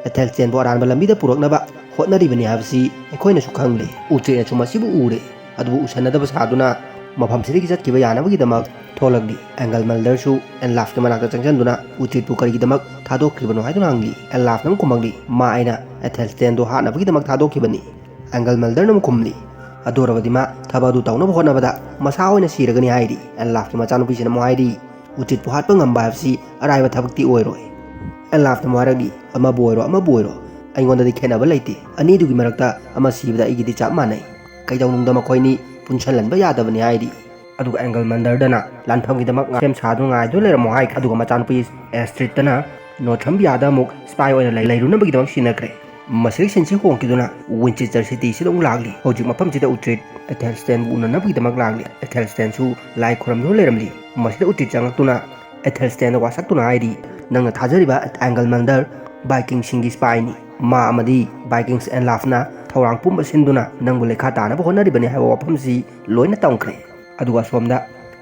ꯑꯦꯊꯦꯜꯁꯇꯦꯟꯕꯨ ꯑꯔꯥꯟꯕ ꯂꯝꯕꯤꯗ ꯄꯨꯔꯛꯅꯕ ꯍꯣꯠꯅꯔꯤꯕꯅꯤ ꯍꯥꯏꯕꯁꯤ ꯑꯩꯈꯣꯏꯅꯁꯨ ꯈꯪꯂꯤ꯫ ꯎꯇ꯭ꯔꯤꯠꯅꯁꯨ ꯃꯁꯤꯕꯨ ꯎꯔꯦ꯫ ꯑꯗꯨꯕꯨ ꯎꯁꯟꯅꯗꯕ ꯁꯥꯗꯨꯅ ꯃꯐꯝꯁꯤꯗꯒꯤ ꯆꯠꯈꯤꯕ ꯌꯥꯅꯕꯒꯤꯗꯃꯛ ꯊꯣꯛꯂꯛꯂꯤ꯫ ꯑꯦꯡꯒꯜ ꯃꯜꯗꯔꯁꯨ ꯑꯦꯟ ꯂꯥꯐꯀꯤ ꯃꯅꯥꯛꯇ ꯆꯪꯁꯤꯟꯗꯨꯅ ꯎꯇ꯭ꯔꯤꯠꯄꯨ ꯀꯔꯤꯒꯤꯗꯃꯛ ꯊꯥꯗꯣꯛꯈ꯭ꯔꯤꯕꯅꯣ ꯍꯥꯏꯗꯨꯅ ꯍꯪꯂꯤ꯫ ꯑꯦꯟ ꯂꯥꯐꯅ ꯑꯃꯨꯛ ꯈꯨꯝꯃꯛꯂꯤ, ꯃꯥ ꯑꯩꯅ ꯑꯦꯊꯦꯜꯁꯇꯦꯟꯗꯨ ꯍꯥꯠꯅꯕꯒꯤꯗꯃꯛ ꯊꯥꯗꯣꯛꯈꯤꯕꯅꯤ꯫ ꯑꯦꯡꯒꯜ ꯃꯜꯗꯔꯅ ꯑꯃꯨꯛ ꯈꯨꯝꯂꯤ, ꯑꯗꯨ ꯑꯣꯏꯔꯕꯗꯤ ꯃꯥ ꯊꯕꯛ ꯑꯗꯨ ꯇꯧꯅꯕ ꯍꯣꯠꯅꯕꯗ ꯃꯁꯥ ꯑꯣꯏꯅ ꯁꯤꯔꯒꯅꯤ ꯍꯥꯏꯔꯤ꯫ ꯑꯦꯟ ꯂꯥꯐꯀꯤ ꯃꯆꯥꯅꯨꯄꯤꯁꯤꯅ ꯑꯃꯨꯛ ꯍꯥꯏꯔꯤ, ꯎꯇ꯭ꯔꯤꯠꯄꯨ ꯍꯥꯠꯄ ꯉꯝꯕ ꯍꯥꯏꯕꯁꯤ ꯑꯔꯥꯏꯕ ꯊꯕꯛꯇꯤ ꯑꯣꯏꯔꯣꯏ꯫ ꯑꯦꯟ ꯂꯥꯐꯅ ꯑꯃꯨꯛ ꯍꯥꯏꯔꯛꯂꯤ, ꯑꯃꯕꯨ ꯑꯣꯏꯔꯣ ꯑꯃꯕꯨ ꯑꯣꯏꯔꯣ, ꯑꯩꯉꯣꯟꯗꯗꯤ ꯈꯦꯠꯅꯕ ꯂꯩꯇꯦ꯫ ꯑꯅꯤꯗꯨꯒꯤ ꯃꯔꯛꯇ ꯑꯃ ꯁꯤꯕꯗ ꯑꯩꯒꯤꯗꯤ ꯆꯞ ꯃꯥꯟꯅꯩ꯫ ꯀꯩꯗꯧꯅꯨꯡꯗ ꯃꯈꯣꯏꯅꯤ ꯄꯨꯟꯁꯤꯜꯍꯟꯕ ꯌꯥꯗꯕꯅꯤ ꯍꯥꯏꯔꯤ꯫ ꯑꯗꯨꯒ ꯑꯦꯡꯒꯜ ꯃꯟꯗꯔꯗꯅ ꯂꯥꯟꯐꯝꯒꯤꯗꯃꯛ ꯉꯥ-, ꯁꯦꯝ ꯁꯥꯗꯨꯅ ꯉꯥꯏꯗꯨꯅ ꯂꯩꯔꯝꯃꯣ ꯍꯥꯏꯈ꯭ꯔꯦ꯫ ꯑꯗꯨꯒ ꯃꯆꯥꯅꯨꯄꯤ ꯑꯦꯁꯇ꯭ꯔꯤꯠꯇꯅ ꯅꯣꯔꯊꯝꯕꯤꯌꯥꯗ ꯑꯃꯨꯛ ꯁ꯭ꯄꯥꯏ ꯑꯣꯏꯅ ꯂꯩ-, ꯂꯩꯔꯨꯅꯕꯒꯤꯗꯃꯛ ꯁꯤꯟꯅꯈ꯭ꯔꯦ꯫ ꯃꯁꯤꯗꯒꯤ ꯁꯤꯟꯁꯤ ꯍꯣꯡꯈꯤꯗꯨꯅ ꯋꯤꯟꯆꯦꯁꯇꯔ ꯁꯤꯇꯤꯁꯤꯗ ꯑꯃꯨꯛ ꯂꯥꯛꯂꯤ꯫ ꯍꯧꯖꯤꯛ ꯃꯐꯝꯁꯤꯗ ꯎꯇ꯭ꯔꯤꯠ ꯑꯦꯊꯦꯜꯁꯇꯦꯟꯕꯨ ꯎꯅꯅꯕꯒꯤꯗꯃꯛ ꯂꯥꯛꯂꯤ꯫ ꯑꯦꯊꯦꯜꯁꯇꯦꯟꯁꯨ ꯂꯥꯏ ꯈꯨꯔꯝꯗꯨꯅ ꯂꯩꯔꯝꯂꯤ꯫ ꯃꯁꯤꯗ ꯎꯇ꯭ꯔꯤꯠ ꯆꯪꯂꯛꯇꯨꯅ ꯑꯦꯊꯦꯜꯁꯇꯦꯟꯗ ꯋꯥꯁꯛꯇꯨꯅ ꯍꯥꯏꯔꯤ, "ꯅꯪꯅ ꯊꯥꯖꯔꯤꯕ ꯑꯦꯡꯒꯜ ꯃꯟꯗꯔ ꯚꯥꯏꯀꯤꯡꯁꯤꯡꯒꯤ ꯁ꯭ꯄꯥꯏꯅꯤ꯫ ꯃꯥ ꯑꯃꯗꯤ ꯚꯥꯏꯀꯤꯡꯁ ꯑꯦꯟ ꯂꯥꯐꯅ ꯊꯧꯔꯥꯡ ꯄꯨꯝꯕ ꯁꯤꯟꯗꯨꯅ ꯅꯪꯕꯨ ꯂꯩꯈꯥ ꯇꯥꯅꯕ ꯍꯣꯠꯅꯔꯤꯕꯅꯤ" ꯍꯥꯏꯕ ꯋꯥꯐꯝꯁꯤ ꯂꯣꯏꯅ ꯇꯝꯈ꯭ꯔꯦ꯫ ꯑꯗꯨꯒ ꯑꯁꯣꯝꯗ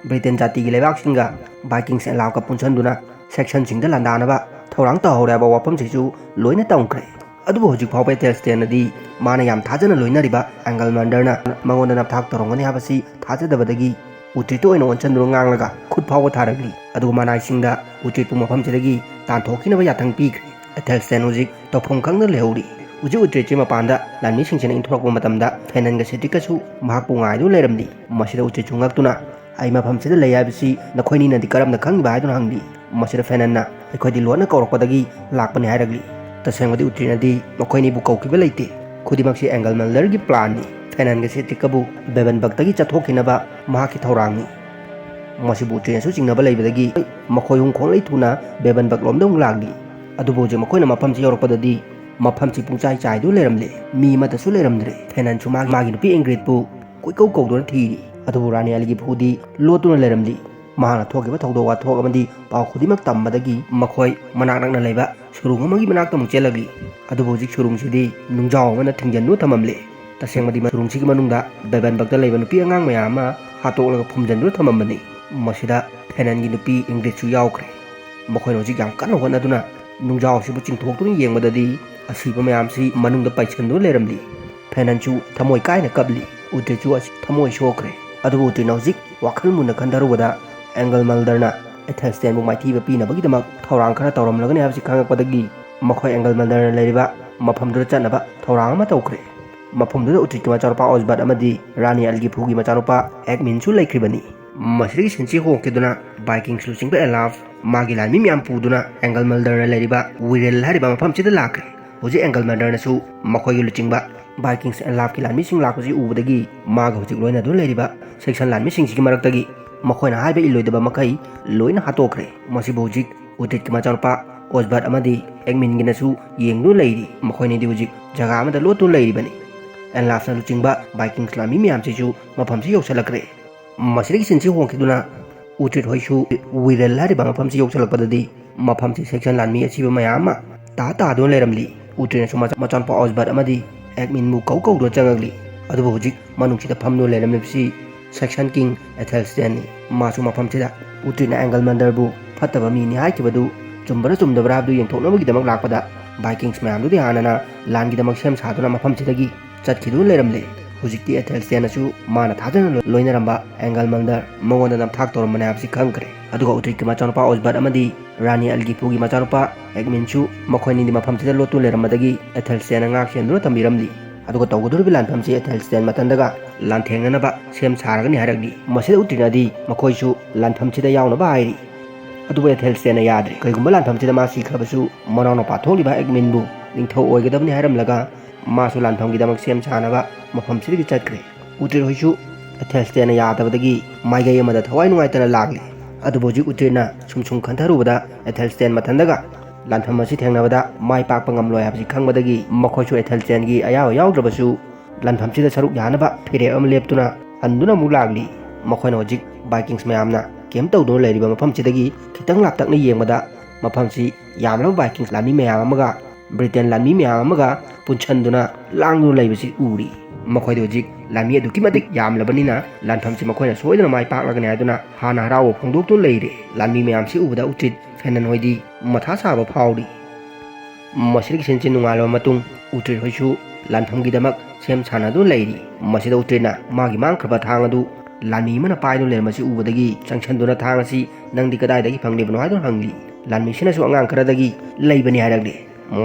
ꯕ꯭ꯔꯤꯇꯦꯟ ꯖꯥꯇꯤꯒꯤ ꯂꯩꯕꯥꯛꯁꯤꯡꯒ ꯚꯥꯏꯀꯤꯡꯁ ꯑꯦꯟ ꯂꯥꯐꯀ ꯄꯨꯟꯁꯤꯟꯗꯨꯅ ꯁꯦꯛꯁꯟꯁꯤꯡꯗ ꯂꯥꯟꯗꯥꯅꯕ ꯊꯧꯔꯥꯡ ꯇꯧꯍꯧꯔꯦ ꯍꯥꯏꯕ ꯋꯥꯐꯝꯁꯤꯁꯨ ꯂꯣꯏꯅ ꯇꯝꯈ꯭ꯔꯦ꯫ ꯑꯗꯨꯕꯨ ꯍꯧꯖꯤꯛ ꯐꯥꯎꯕ ꯑꯦꯊꯦꯜꯁꯇꯦꯟꯅꯗꯤ ꯃꯥꯅ ꯌꯥꯝ ꯊꯥꯖꯅ ꯂꯣꯏꯅꯔꯤꯕ ꯑꯦꯡꯒꯜ ꯃꯟꯗꯔꯅ ꯃꯉꯣꯟꯗ ꯅꯝꯊꯥꯛ ꯇꯧꯔꯝꯒꯅꯤ ꯍꯥꯏꯕꯁꯤ ꯊꯥꯖꯗꯕꯗꯒꯤ ꯎꯇ꯭ꯔꯤꯠꯇ ꯑꯣꯏꯅ ꯑꯣꯟꯁꯤꯟꯗꯨꯅ ꯉꯥꯡꯂꯒ ꯈꯨꯠ ꯐꯥꯎꯕ ꯊꯥꯔꯛꯂꯤ꯫ ꯑꯗꯨꯒ ꯃꯅꯥꯏꯁꯤꯡꯗ ꯎꯇ꯭ꯔꯤꯠꯄꯨ ꯃꯐꯝꯁꯤꯗꯒꯤ ꯇꯥꯟꯊꯣꯛꯈꯤꯅꯕ ꯌꯥꯊꯪ ꯄꯤꯈ꯭ꯔꯦ꯫ ꯑꯦꯊꯦꯜꯁꯇꯦꯟ ꯍꯧꯖꯤꯛ ꯇꯧꯐꯝ ꯈꯪꯗꯅ ꯂꯩꯍꯧꯔꯤ꯫ ꯍꯧꯖꯤꯛ ꯎꯇ꯭ꯔꯤꯠꯁꯤ ꯃꯄꯥꯟꯗ ꯂꯥꯟꯃꯤꯁꯤꯡꯁꯤꯅ ꯏꯟꯊꯣꯔꯛꯄ ꯃꯇꯝꯗ ꯐꯦꯅꯟꯒ ꯁꯦꯇ꯭ꯔꯤꯛꯀꯁꯨ ꯃꯍꯥꯛꯄꯨ ꯉꯥꯏꯗꯨꯅ ꯂꯩꯔꯝꯂꯤ꯫ ꯃꯁꯤꯗ ꯎꯇ꯭ꯔꯤꯠꯁꯨ ꯉꯛꯇꯨꯅ, "ꯑꯩ ꯃꯐꯝꯁꯤꯗ ꯂꯩ ꯍꯥꯏꯕꯁꯤ ꯅꯈꯣꯏꯅꯤꯅꯗꯤ ꯀꯔꯝꯅ ꯈꯪꯂꯤꯕ?" ꯍꯥꯏꯗꯨꯅ ꯍꯪꯂꯤ꯫ ꯃꯁꯤꯗ ꯐꯦꯅꯟꯅ, "ꯑꯩꯈꯣꯏꯗꯤ ꯂꯣꯟꯅ ꯀꯧꯔꯛꯄꯗꯒꯤ ꯂꯥꯛꯄꯅꯤ" ꯍꯥꯏꯔꯛꯂꯤ꯫ ꯇꯁꯦꯡꯕꯗꯤ ꯎꯇ꯭ꯔꯤꯠꯅꯗꯤ ꯃꯈꯣꯏꯅꯤꯕꯨ ꯀꯧꯈꯤꯕ ꯂꯩꯇꯦ꯫ ꯈꯨꯗꯤꯡꯃꯛꯁꯤ ꯑꯦꯡꯒꯜ ꯃꯜꯗꯔꯒꯤ ꯄ꯭ꯂꯥꯟꯅꯤ꯫ ꯐꯦꯅꯟꯒ ꯁꯦꯇ꯭ꯔꯤꯛꯀꯕꯨ ꯕꯦꯕꯟꯕꯛꯇꯒꯤ ꯆꯠꯊꯣꯛꯈꯤꯅꯕ ꯃꯍꯥꯛꯀꯤ ꯊꯧꯔꯥꯡꯅꯤ꯫ ꯃꯁꯤꯕꯨ ꯎꯇ꯭ꯔꯤꯠꯅꯁꯨ ꯆꯤꯡꯅꯕ ꯂꯩꯕꯗꯒꯤ ꯃꯈꯣꯏ ꯑꯍꯨꯝ ꯈꯣꯡꯂꯩ ꯊꯨꯅ ꯕꯦꯕꯟꯕꯛ ꯂꯣꯝꯗ ꯑꯃꯨꯛ ꯂꯥꯛꯂꯤ꯫ ꯑꯗꯨꯕꯨ ꯍꯧꯖꯤꯛ ꯃꯈꯣꯏꯅ ꯃꯐꯝꯁꯤ ꯌꯧꯔꯛꯄꯗꯗꯤ ꯃꯐꯝꯁꯤ ꯄꯨꯡꯆꯥꯏ ꯆꯥꯏꯗꯨꯅ ꯂꯩꯔꯝꯂꯦ꯫ ꯃꯤ ꯑꯃꯠꯇꯁꯨ ꯂꯩꯔꯝꯗ꯭ꯔꯦ꯫ ꯐꯦꯅꯟꯁꯨ ꯃꯥꯒꯤ, ꯃꯥꯒꯤ ꯅꯨꯄꯤ ꯏꯪꯒ꯭ꯔꯤꯠꯄꯨ ꯀꯣꯏꯀꯧ ꯀꯧꯗꯨꯅ ꯊꯤꯔꯤ꯫ ꯑꯗꯨꯕꯨ ꯔꯥꯅꯤ ꯑꯦꯜꯒꯤ ꯐꯨꯗꯤ ꯂꯣꯠꯇꯨꯅ ꯂꯩꯔꯝꯂꯤ꯫ ꯃꯍꯥꯛꯅ ꯊꯣꯛꯈꯤꯕ ꯊꯧꯗꯣꯛ ꯋꯥꯊꯣꯛ ꯑꯃꯗꯤ ꯄꯥꯎ ꯈꯨꯗꯤꯡꯃꯛ ꯇꯝꯕꯗꯒꯤ ꯃꯈꯣꯏ ꯃꯅꯥꯛ ꯅꯛꯅ ꯂꯩꯕ ꯁꯨꯔꯨꯡ ꯑꯃꯒꯤ ꯃꯅꯥꯛꯇ ꯑꯃꯨꯛ ꯆꯦꯜꯂꯛꯂꯤ꯫ ꯑꯗꯨꯕꯨ ꯍꯧꯖꯤꯛ ꯁꯨꯔꯨꯡꯁꯤꯗꯤ ꯅꯨꯡꯖꯥꯎ ꯑꯃꯅ ꯊꯤꯡꯖꯤꯟꯗꯨꯅ ꯊꯝꯃꯝꯂꯦ꯫ ꯇꯁꯦꯡꯕꯗꯤ ꯁꯨꯔꯨꯡꯁꯤꯒꯤ ꯃꯅꯨꯡꯗ ꯕꯦꯕꯟꯕꯛꯇ ꯂꯩꯕ ꯅꯨꯄꯤ ꯑꯉꯥꯡ ꯃꯌꯥꯝ ꯑꯃ ꯍꯥꯠꯇꯣꯛꯂꯒ ꯐꯨꯝꯖꯤꯟꯗꯨꯅ ꯊꯝꯃꯝꯕꯅꯤ꯫ ꯃꯁꯤꯗ ꯐꯦꯅꯟꯒꯤ ꯅꯨꯄꯤ ꯏꯪꯒ꯭ꯔꯤꯠꯁꯨ ꯌꯥꯎꯈ꯭ꯔꯦ꯫ ꯃꯈꯣꯏꯅ ꯍꯧꯖꯤꯛ ꯌꯥꯝ ꯀꯟꯅ ꯍꯣꯠꯅꯗꯨꯅ ꯅꯨꯡꯖꯥꯎ ꯑꯁꯤꯕꯨ ꯆꯤꯡꯊꯣꯛꯇꯨꯅ ꯌꯦꯡꯕꯗꯗꯤ ꯑꯁꯤꯕ ꯃꯌꯥꯝꯁꯤ ꯃꯅꯨꯡꯗ ꯄꯩꯁꯤꯟꯗꯨꯅ ꯂꯩꯔꯝꯂꯤ꯫ ꯐꯦꯅꯟꯁꯨ ꯊꯃꯣꯏ ꯀꯥꯏꯅ ꯀꯞꯂꯤ꯫ ꯎꯇ꯭ꯔꯤꯠꯁꯨ ꯑꯁꯤ ꯊꯃꯣꯏ ꯁꯣꯛꯈ꯭ꯔꯦ꯫ ꯑꯗꯨꯕꯨ ꯎꯇ꯭ꯔꯤꯠꯅ ꯍꯧꯖꯤꯛ ꯋꯥꯈꯜ ꯃꯨꯟꯅ ꯈꯟꯊꯔꯨꯕꯗ ꯑꯦꯡꯒꯜ ꯃꯜꯗꯔꯅ ꯑꯦꯊꯦꯜꯁꯇꯦꯟꯕꯨ ꯃꯥꯏꯊꯤꯕ ꯄꯤꯅꯕꯒꯤꯗꯃꯛ ꯊꯧꯔꯥꯡ ꯈꯔ ꯇꯧꯔꯝꯂꯒꯅꯤ ꯍꯥꯏꯕꯁꯤ ꯈꯪꯂꯛꯄꯗꯒꯤ ꯃꯈꯣꯏ ꯑꯦꯡꯒꯜ ꯃꯜꯗꯔꯅ ꯂꯩꯔꯤꯕ ꯃꯐꯝꯗꯨꯗ ꯆꯠꯅꯕ ꯊꯧꯔꯥꯡ ꯑꯃ ꯇꯧꯈ꯭ꯔꯦ꯫ ꯃꯐꯝꯗꯨꯗ ꯎꯇ꯭ꯔꯤꯠꯀꯤ ꯃꯆꯥꯅꯨꯄꯥ ꯑꯣꯁꯕꯠ ꯑꯃꯗꯤ ꯔꯥꯅꯤ ꯑꯦꯜꯒꯤ ꯐꯨꯒꯤ ꯃꯆꯥꯅꯨꯄꯥ ꯑꯦꯛꯃꯤꯟꯁꯨ ꯂꯩꯈ꯭ꯔꯤꯕꯅꯤ꯫ ꯃꯁꯤꯗꯒꯤ ꯁꯤꯟꯁꯤ ꯍꯣꯡꯈꯤꯗꯨꯅ ꯚꯥꯏꯀꯤꯡꯁ ꯂꯨꯆꯤꯡꯕ ꯑꯦꯂꯥꯐ ꯃꯥꯒꯤ ꯂꯥꯟꯃꯤ ꯃꯌꯥꯝ ꯄꯨꯗꯨꯅ ꯑꯦꯡꯒꯜ ꯃꯜꯗꯔꯅ ꯂꯩꯔꯤꯕ ꯋꯤꯔꯦꯜ ꯍꯥꯏꯔꯤꯕ ꯃꯐꯝꯁꯤꯗ ꯂꯥꯛꯈ꯭ꯔꯦ꯫ ꯍꯧꯖꯤꯛ ꯑꯦꯡꯒꯜ ꯃꯟꯗꯔꯅꯁꯨ ꯃꯈꯣꯏꯒꯤ ꯂꯨꯆꯤꯡꯕ ꯕꯥꯏꯀꯤꯡꯁ ꯑꯦꯟꯂꯥꯐꯀꯤ ꯂꯥꯟꯃꯤꯁꯤꯡ ꯂꯥꯛꯄꯁꯤ ꯎꯕꯗꯒꯤ ꯃꯥꯒ ꯍꯧꯖꯤꯛ ꯂꯣꯏꯅꯗꯨꯅ ꯂꯩꯔꯤꯕ ꯁꯦꯛꯁꯟ ꯂꯥꯟꯃꯤꯁꯤꯡꯁꯤꯒꯤ ꯃꯔꯛꯇꯒꯤ ꯃꯈꯣꯏꯅ ꯍꯥꯏꯕ ꯏꯜꯂꯣꯏꯗꯕ ꯃꯈꯩ ꯂꯣꯏꯅ ꯍꯥꯠꯇꯣꯛꯈ꯭ꯔꯦ꯫ ꯃꯁꯤꯕꯨ ꯍꯧꯖꯤꯛ ꯎꯇ꯭ꯔꯤꯠꯀꯤ ꯃꯆꯥꯅꯨꯄꯥ ꯑꯣꯁꯕꯔꯠ ꯑꯃꯗꯤ ꯑꯦꯛꯃꯤꯟꯒꯤꯅꯁꯨ ꯌꯦꯡꯗꯨꯅ ꯂꯩꯔꯤ꯫ ꯃꯈꯣꯏꯅꯤꯗꯤ ꯍꯧꯖꯤꯛ ꯖꯒꯥ ꯑꯃꯗ ꯂꯣꯠꯇꯨꯅ ꯂꯩꯔꯤꯕꯅꯤ꯫ ꯑꯦꯟꯂꯥꯐꯅ ꯂꯨꯆꯤꯡꯕ ꯕꯥꯏꯀꯤꯡꯁ ꯂꯥꯟꯃꯤ ꯃꯌꯥꯝꯁꯤꯁꯨ ꯃꯐꯝꯁꯤ ꯌꯧꯁꯤꯜꯂꯛꯈ꯭ꯔꯦ꯫ ꯃꯁꯤꯗꯒꯤ ꯁꯤꯟꯁꯤ ꯍꯣꯡꯈꯤꯗꯨꯅ ꯎꯇ꯭ꯔꯤꯠ ꯍꯣꯏꯁꯨ ꯋꯤꯔꯦꯜ ꯍꯥꯏꯔꯤꯕ ꯃꯐꯝꯁꯤ ꯌꯧꯁꯤꯜꯂꯛꯄꯗꯗꯤ ꯃꯐꯝꯁꯤ ꯁꯦꯛꯁꯟ ꯂꯥꯟꯃꯤ ꯑꯁꯤꯕ ꯃꯌꯥꯝ ꯑꯃ ꯇꯥ ꯇꯥꯗꯨꯅ ꯂꯩꯔꯝꯂꯤ꯫ ꯎꯇ꯭ꯔꯤꯠꯅꯁꯨ ꯃꯆꯥ-, ꯃꯆꯥꯅꯨꯄꯥ ꯑꯣꯁꯕꯔꯠ ꯑꯃꯗꯤ ꯑꯦꯛꯃꯤꯟꯕꯨ ꯀꯧ ꯀꯧꯗꯨꯅ ꯆꯪꯉꯛꯂꯤ꯫ ꯑꯗꯨꯕꯨ ꯍꯧꯖꯤꯛ ꯃꯅꯨꯡꯁꯤꯗ ꯐꯝꯗꯨꯅ ꯂꯩꯔꯝꯂꯤꯕꯁꯤ ꯁꯦꯛꯁꯟ ꯀꯤꯡ ꯑꯦꯊꯦꯜꯁꯇꯦꯟꯅꯤ꯫ ꯃꯥꯁꯨ ꯃꯐꯝꯁꯤꯗ ꯎꯇ꯭ꯔꯤꯠꯅ ꯑꯦꯡꯒꯜ ꯃꯟꯗꯔꯕꯨ ꯐꯠꯇꯕ ꯃꯤꯅꯤ ꯍꯥꯏꯈꯤꯕꯗꯨ ꯆꯨꯝꯕ꯭ꯔꯥ ꯆꯨꯝꯗꯕ꯭ꯔꯥ ꯍꯥꯏꯕꯗꯨ ꯌꯦꯡꯊꯣꯛꯅꯕꯒꯤꯗꯃꯛ ꯂꯥꯛꯄꯗ ꯕꯥꯏꯀꯤꯡꯁ ꯃꯌꯥꯝꯗꯨꯗꯤ ꯍꯥꯟꯅꯅ ꯂꯥꯟꯒꯤꯗꯃꯛ ꯁꯦꯝ ꯁꯥꯗꯨꯅ ꯃꯐꯝꯁꯤꯗꯒꯤ ꯆꯠꯈꯤꯗꯨꯅ ꯂꯩꯔꯝꯂꯦ꯫ ꯍꯧꯖꯤꯛꯇꯤ ꯑꯦꯊꯦꯜꯁꯇꯦꯟꯅꯁꯨ ꯃꯥꯅ ꯊꯥꯖꯅ ꯂꯣꯏꯅꯔꯝꯕ ꯑꯦꯡꯒꯜ ꯃꯟꯗꯔ ꯃꯉꯣꯟꯗ ꯅꯝꯊꯥꯛ ꯇꯧꯔꯝꯕꯅꯦ ꯍꯥꯏꯕꯁꯤ ꯈꯪꯈ꯭ꯔꯦ꯫ ꯑꯗꯨꯒ ꯎꯇ꯭ꯔꯤꯠꯀꯤ ꯃꯆꯥꯅꯨꯄꯥ ꯑꯣꯁꯕꯔꯠ ꯑꯃꯗꯤ ꯔꯥꯅꯤ ꯑꯜꯒꯤꯐꯨꯒꯤ ꯃꯆꯥꯅꯨꯄꯥ ꯑꯦꯛꯃꯤꯟꯁꯨ ꯃꯈꯣꯏ ꯑꯅꯤꯗꯤ ꯃꯐꯝꯁꯤꯗ ꯂꯣꯠꯇꯨꯅ ꯂꯩꯔꯝꯕꯗꯒꯤ ꯑꯦꯊꯦꯜꯁꯇꯦꯟꯅ ꯉꯥꯛ ꯁꯦꯟꯗꯨꯅ ꯊꯝꯕꯤꯔꯝꯂꯤ꯫ ꯑꯗꯨꯒ ꯇꯧꯒꯗꯧꯔꯤꯕ ꯂꯥꯟꯐꯝꯁꯤ ꯑꯦꯊꯦꯜꯁꯇꯦꯟ ꯃꯊꯟꯗꯒ ꯂꯥꯟꯊꯦꯡꯅꯅꯕ ꯁꯦꯝ ꯁꯥꯔꯒꯅꯤ ꯍꯥꯏꯔꯛꯂꯤ꯫ ꯃꯁꯤꯗ ꯎꯇ꯭ꯔꯤꯠꯅꯗꯤ ꯃꯈꯣꯏꯁꯨ ꯂꯥꯟꯐꯝꯁꯤꯗ ꯌꯥꯎꯅꯕ ꯍꯥꯏꯔꯤ꯫ ꯑꯗꯨꯕꯨ ꯑꯦꯊꯦꯜꯁꯇꯦꯟꯅ ꯌꯥꯗ꯭ꯔꯦ꯫ ꯀꯔꯤꯒꯨꯝꯕ ꯂꯥꯟꯐꯝꯁꯤꯗ ꯃꯥ ꯁꯤꯈ꯭ꯔꯕꯁꯨ ꯃꯅꯥꯎꯅꯨꯄꯥ ꯊꯣꯛꯂꯤꯕ ꯑꯦꯛꯃꯤꯟꯕꯨ ꯅꯤꯡꯊꯧ ꯑꯣꯏꯒꯗꯕꯅꯤ ꯍꯥꯏꯔꯝꯂꯒ ꯃꯥꯁꯨ ꯂꯥꯟꯐꯝꯒꯤꯗꯃꯛ ꯁꯦꯝ ꯁꯥꯅꯕ ꯃꯐꯝꯁꯤꯗꯒꯤ ꯆꯠꯈ꯭ꯔꯦ꯫ ꯎꯇ꯭ꯔꯤꯠ ꯍꯣꯏꯁꯨ ꯑꯦꯊꯦꯜꯁꯇꯦꯟꯅ ꯌꯥꯗꯕꯗꯒꯤ ꯃꯥꯏꯀꯩ ꯑꯃꯗ ꯊꯋꯥꯏ ꯅꯨꯡꯉꯥꯏꯇꯅ ꯂꯥꯛꯂꯤ꯫ ꯑꯗꯨꯕꯨ ꯍꯧꯖꯤꯛ ꯎꯇ꯭ꯔꯤꯠꯅ ꯁꯨꯝ ꯁꯨꯝ ꯈꯟꯊꯔꯨꯕꯗ ꯑꯦꯊꯦꯜꯁꯇꯦꯟ ꯃꯊꯟꯗꯒ ꯂꯥꯟꯐꯝ ꯑꯁꯤ ꯊꯦꯡꯅꯕꯗ ꯃꯥꯏ ꯄꯥꯛꯄ ꯉꯝꯂꯣꯏ ꯍꯥꯏꯕꯁꯤ ꯈꯪꯕꯗꯒꯤ ꯃꯈꯣꯏꯁꯨ ꯑꯦꯊꯦꯜꯁꯇꯦꯟꯒꯤ ꯑꯌꯥꯕ ꯌꯥꯎꯗ꯭ꯔꯕꯁꯨ ꯂꯥꯟꯐꯝꯁꯤꯗ ꯁꯔꯨꯛ ꯌꯥꯅꯕ ꯐꯤꯔꯦꯞ ꯑꯃ ꯂꯦꯞꯇꯨꯅ ꯍꯟꯗꯨꯅ ꯑꯃꯨꯛ ꯂꯥꯛꯂꯤ꯫ ꯃꯈꯣꯏꯅ ꯍꯧꯖꯤꯛ ꯕꯥꯏꯀꯤꯡꯁ ꯃꯌꯥꯝꯅ ꯀꯦꯝ ꯇꯧꯗꯨꯅ ꯂꯩꯔꯤꯕ ꯃꯐꯝꯁꯤꯗꯒꯤ ꯈꯤꯇꯪ ꯂꯥꯞꯇꯛꯅ ꯌꯦꯡꯕꯗ ꯃꯐꯝꯁꯤ ꯌꯥꯝꯂꯕ ꯕꯥꯏꯀꯤꯡꯁ ꯂꯥꯟꯃꯤ ꯃꯌꯥꯝ ꯑꯃꯒ ꯕ꯭ꯔꯤꯇꯦꯟ ꯂꯥꯟꯃꯤ ꯃꯌꯥꯝ ꯑꯃꯒ ꯄꯨꯟꯁꯤꯟꯗꯨꯅ ꯂꯥꯡꯗꯨꯅ ꯂꯩꯕꯁꯤ ꯎꯔꯤ꯫ ꯃꯈꯣꯏꯗ ꯍꯧꯖꯤꯛ ꯂꯥꯟꯃꯤ ꯑꯗꯨꯛꯀꯤ ꯃꯇꯤꯛ ꯌꯥꯝꯂꯕꯅꯤꯅ ꯂꯥꯟꯐꯝꯁꯤ ꯃꯈꯣꯏꯅ ꯁꯣꯏꯗꯅ ꯃꯥꯏ ꯄꯥꯛꯂꯒꯅꯤ ꯍꯥꯏꯗꯨꯅ ꯍꯥꯟꯅ ꯍꯔꯥꯎꯕ ꯐꯣꯡꯗꯣꯛꯇꯨꯅ ꯂꯩꯔꯦ꯫ ꯂꯥꯟꯃꯤ ꯃꯌꯥꯝꯁꯤ ꯎꯕꯗ ꯎꯇ꯭ꯔꯤꯠ ꯐꯦꯅꯟ ꯍꯣꯏꯗꯤ ꯃꯊꯥ ꯁꯥꯕ ꯐꯥꯎꯔꯤ꯫ ꯃꯁꯤꯗꯒꯤ ꯁꯤꯟꯁꯤ ꯅꯨꯡꯉꯥꯏꯔꯕ ꯃꯇꯨꯡ ꯎꯇ꯭ꯔꯤꯠ ꯍꯣꯏꯁꯨ ꯂꯥꯟꯐꯝꯒꯤꯗꯃꯛ ꯁꯦꯝ ꯁꯥꯅꯗꯨꯅ ꯂꯩꯔꯤ꯫ ꯃꯁꯤꯗ ꯎꯇ꯭ꯔꯤꯠꯅ ꯃꯥꯒꯤ ꯃꯥꯡꯈ꯭ꯔꯕ ꯊꯥꯡ ꯑꯗꯨ ꯂꯥꯟꯃꯤ ꯑꯃꯅ ꯄꯥꯏꯗꯨꯅ ꯂꯩꯔꯝꯕꯁꯤ ꯎꯕꯗꯒꯤ ꯆꯪꯁꯤꯟꯗꯨꯅ ꯊꯥꯡ ꯑꯁꯤ "ꯅꯪꯗꯤ ꯀꯗꯥꯏꯗꯒꯤ ꯐꯪꯂꯤꯕꯅꯣ?" ꯍꯥꯏꯗꯨꯅ ꯍꯪꯂꯤ꯫ ꯂꯥꯟꯃꯤꯁꯤꯅꯁꯨ ꯑꯉꯥꯡ ꯈꯔꯗꯒꯤ ꯂꯩꯕꯅꯤ ꯍꯥꯏꯔꯛꯂꯤ꯫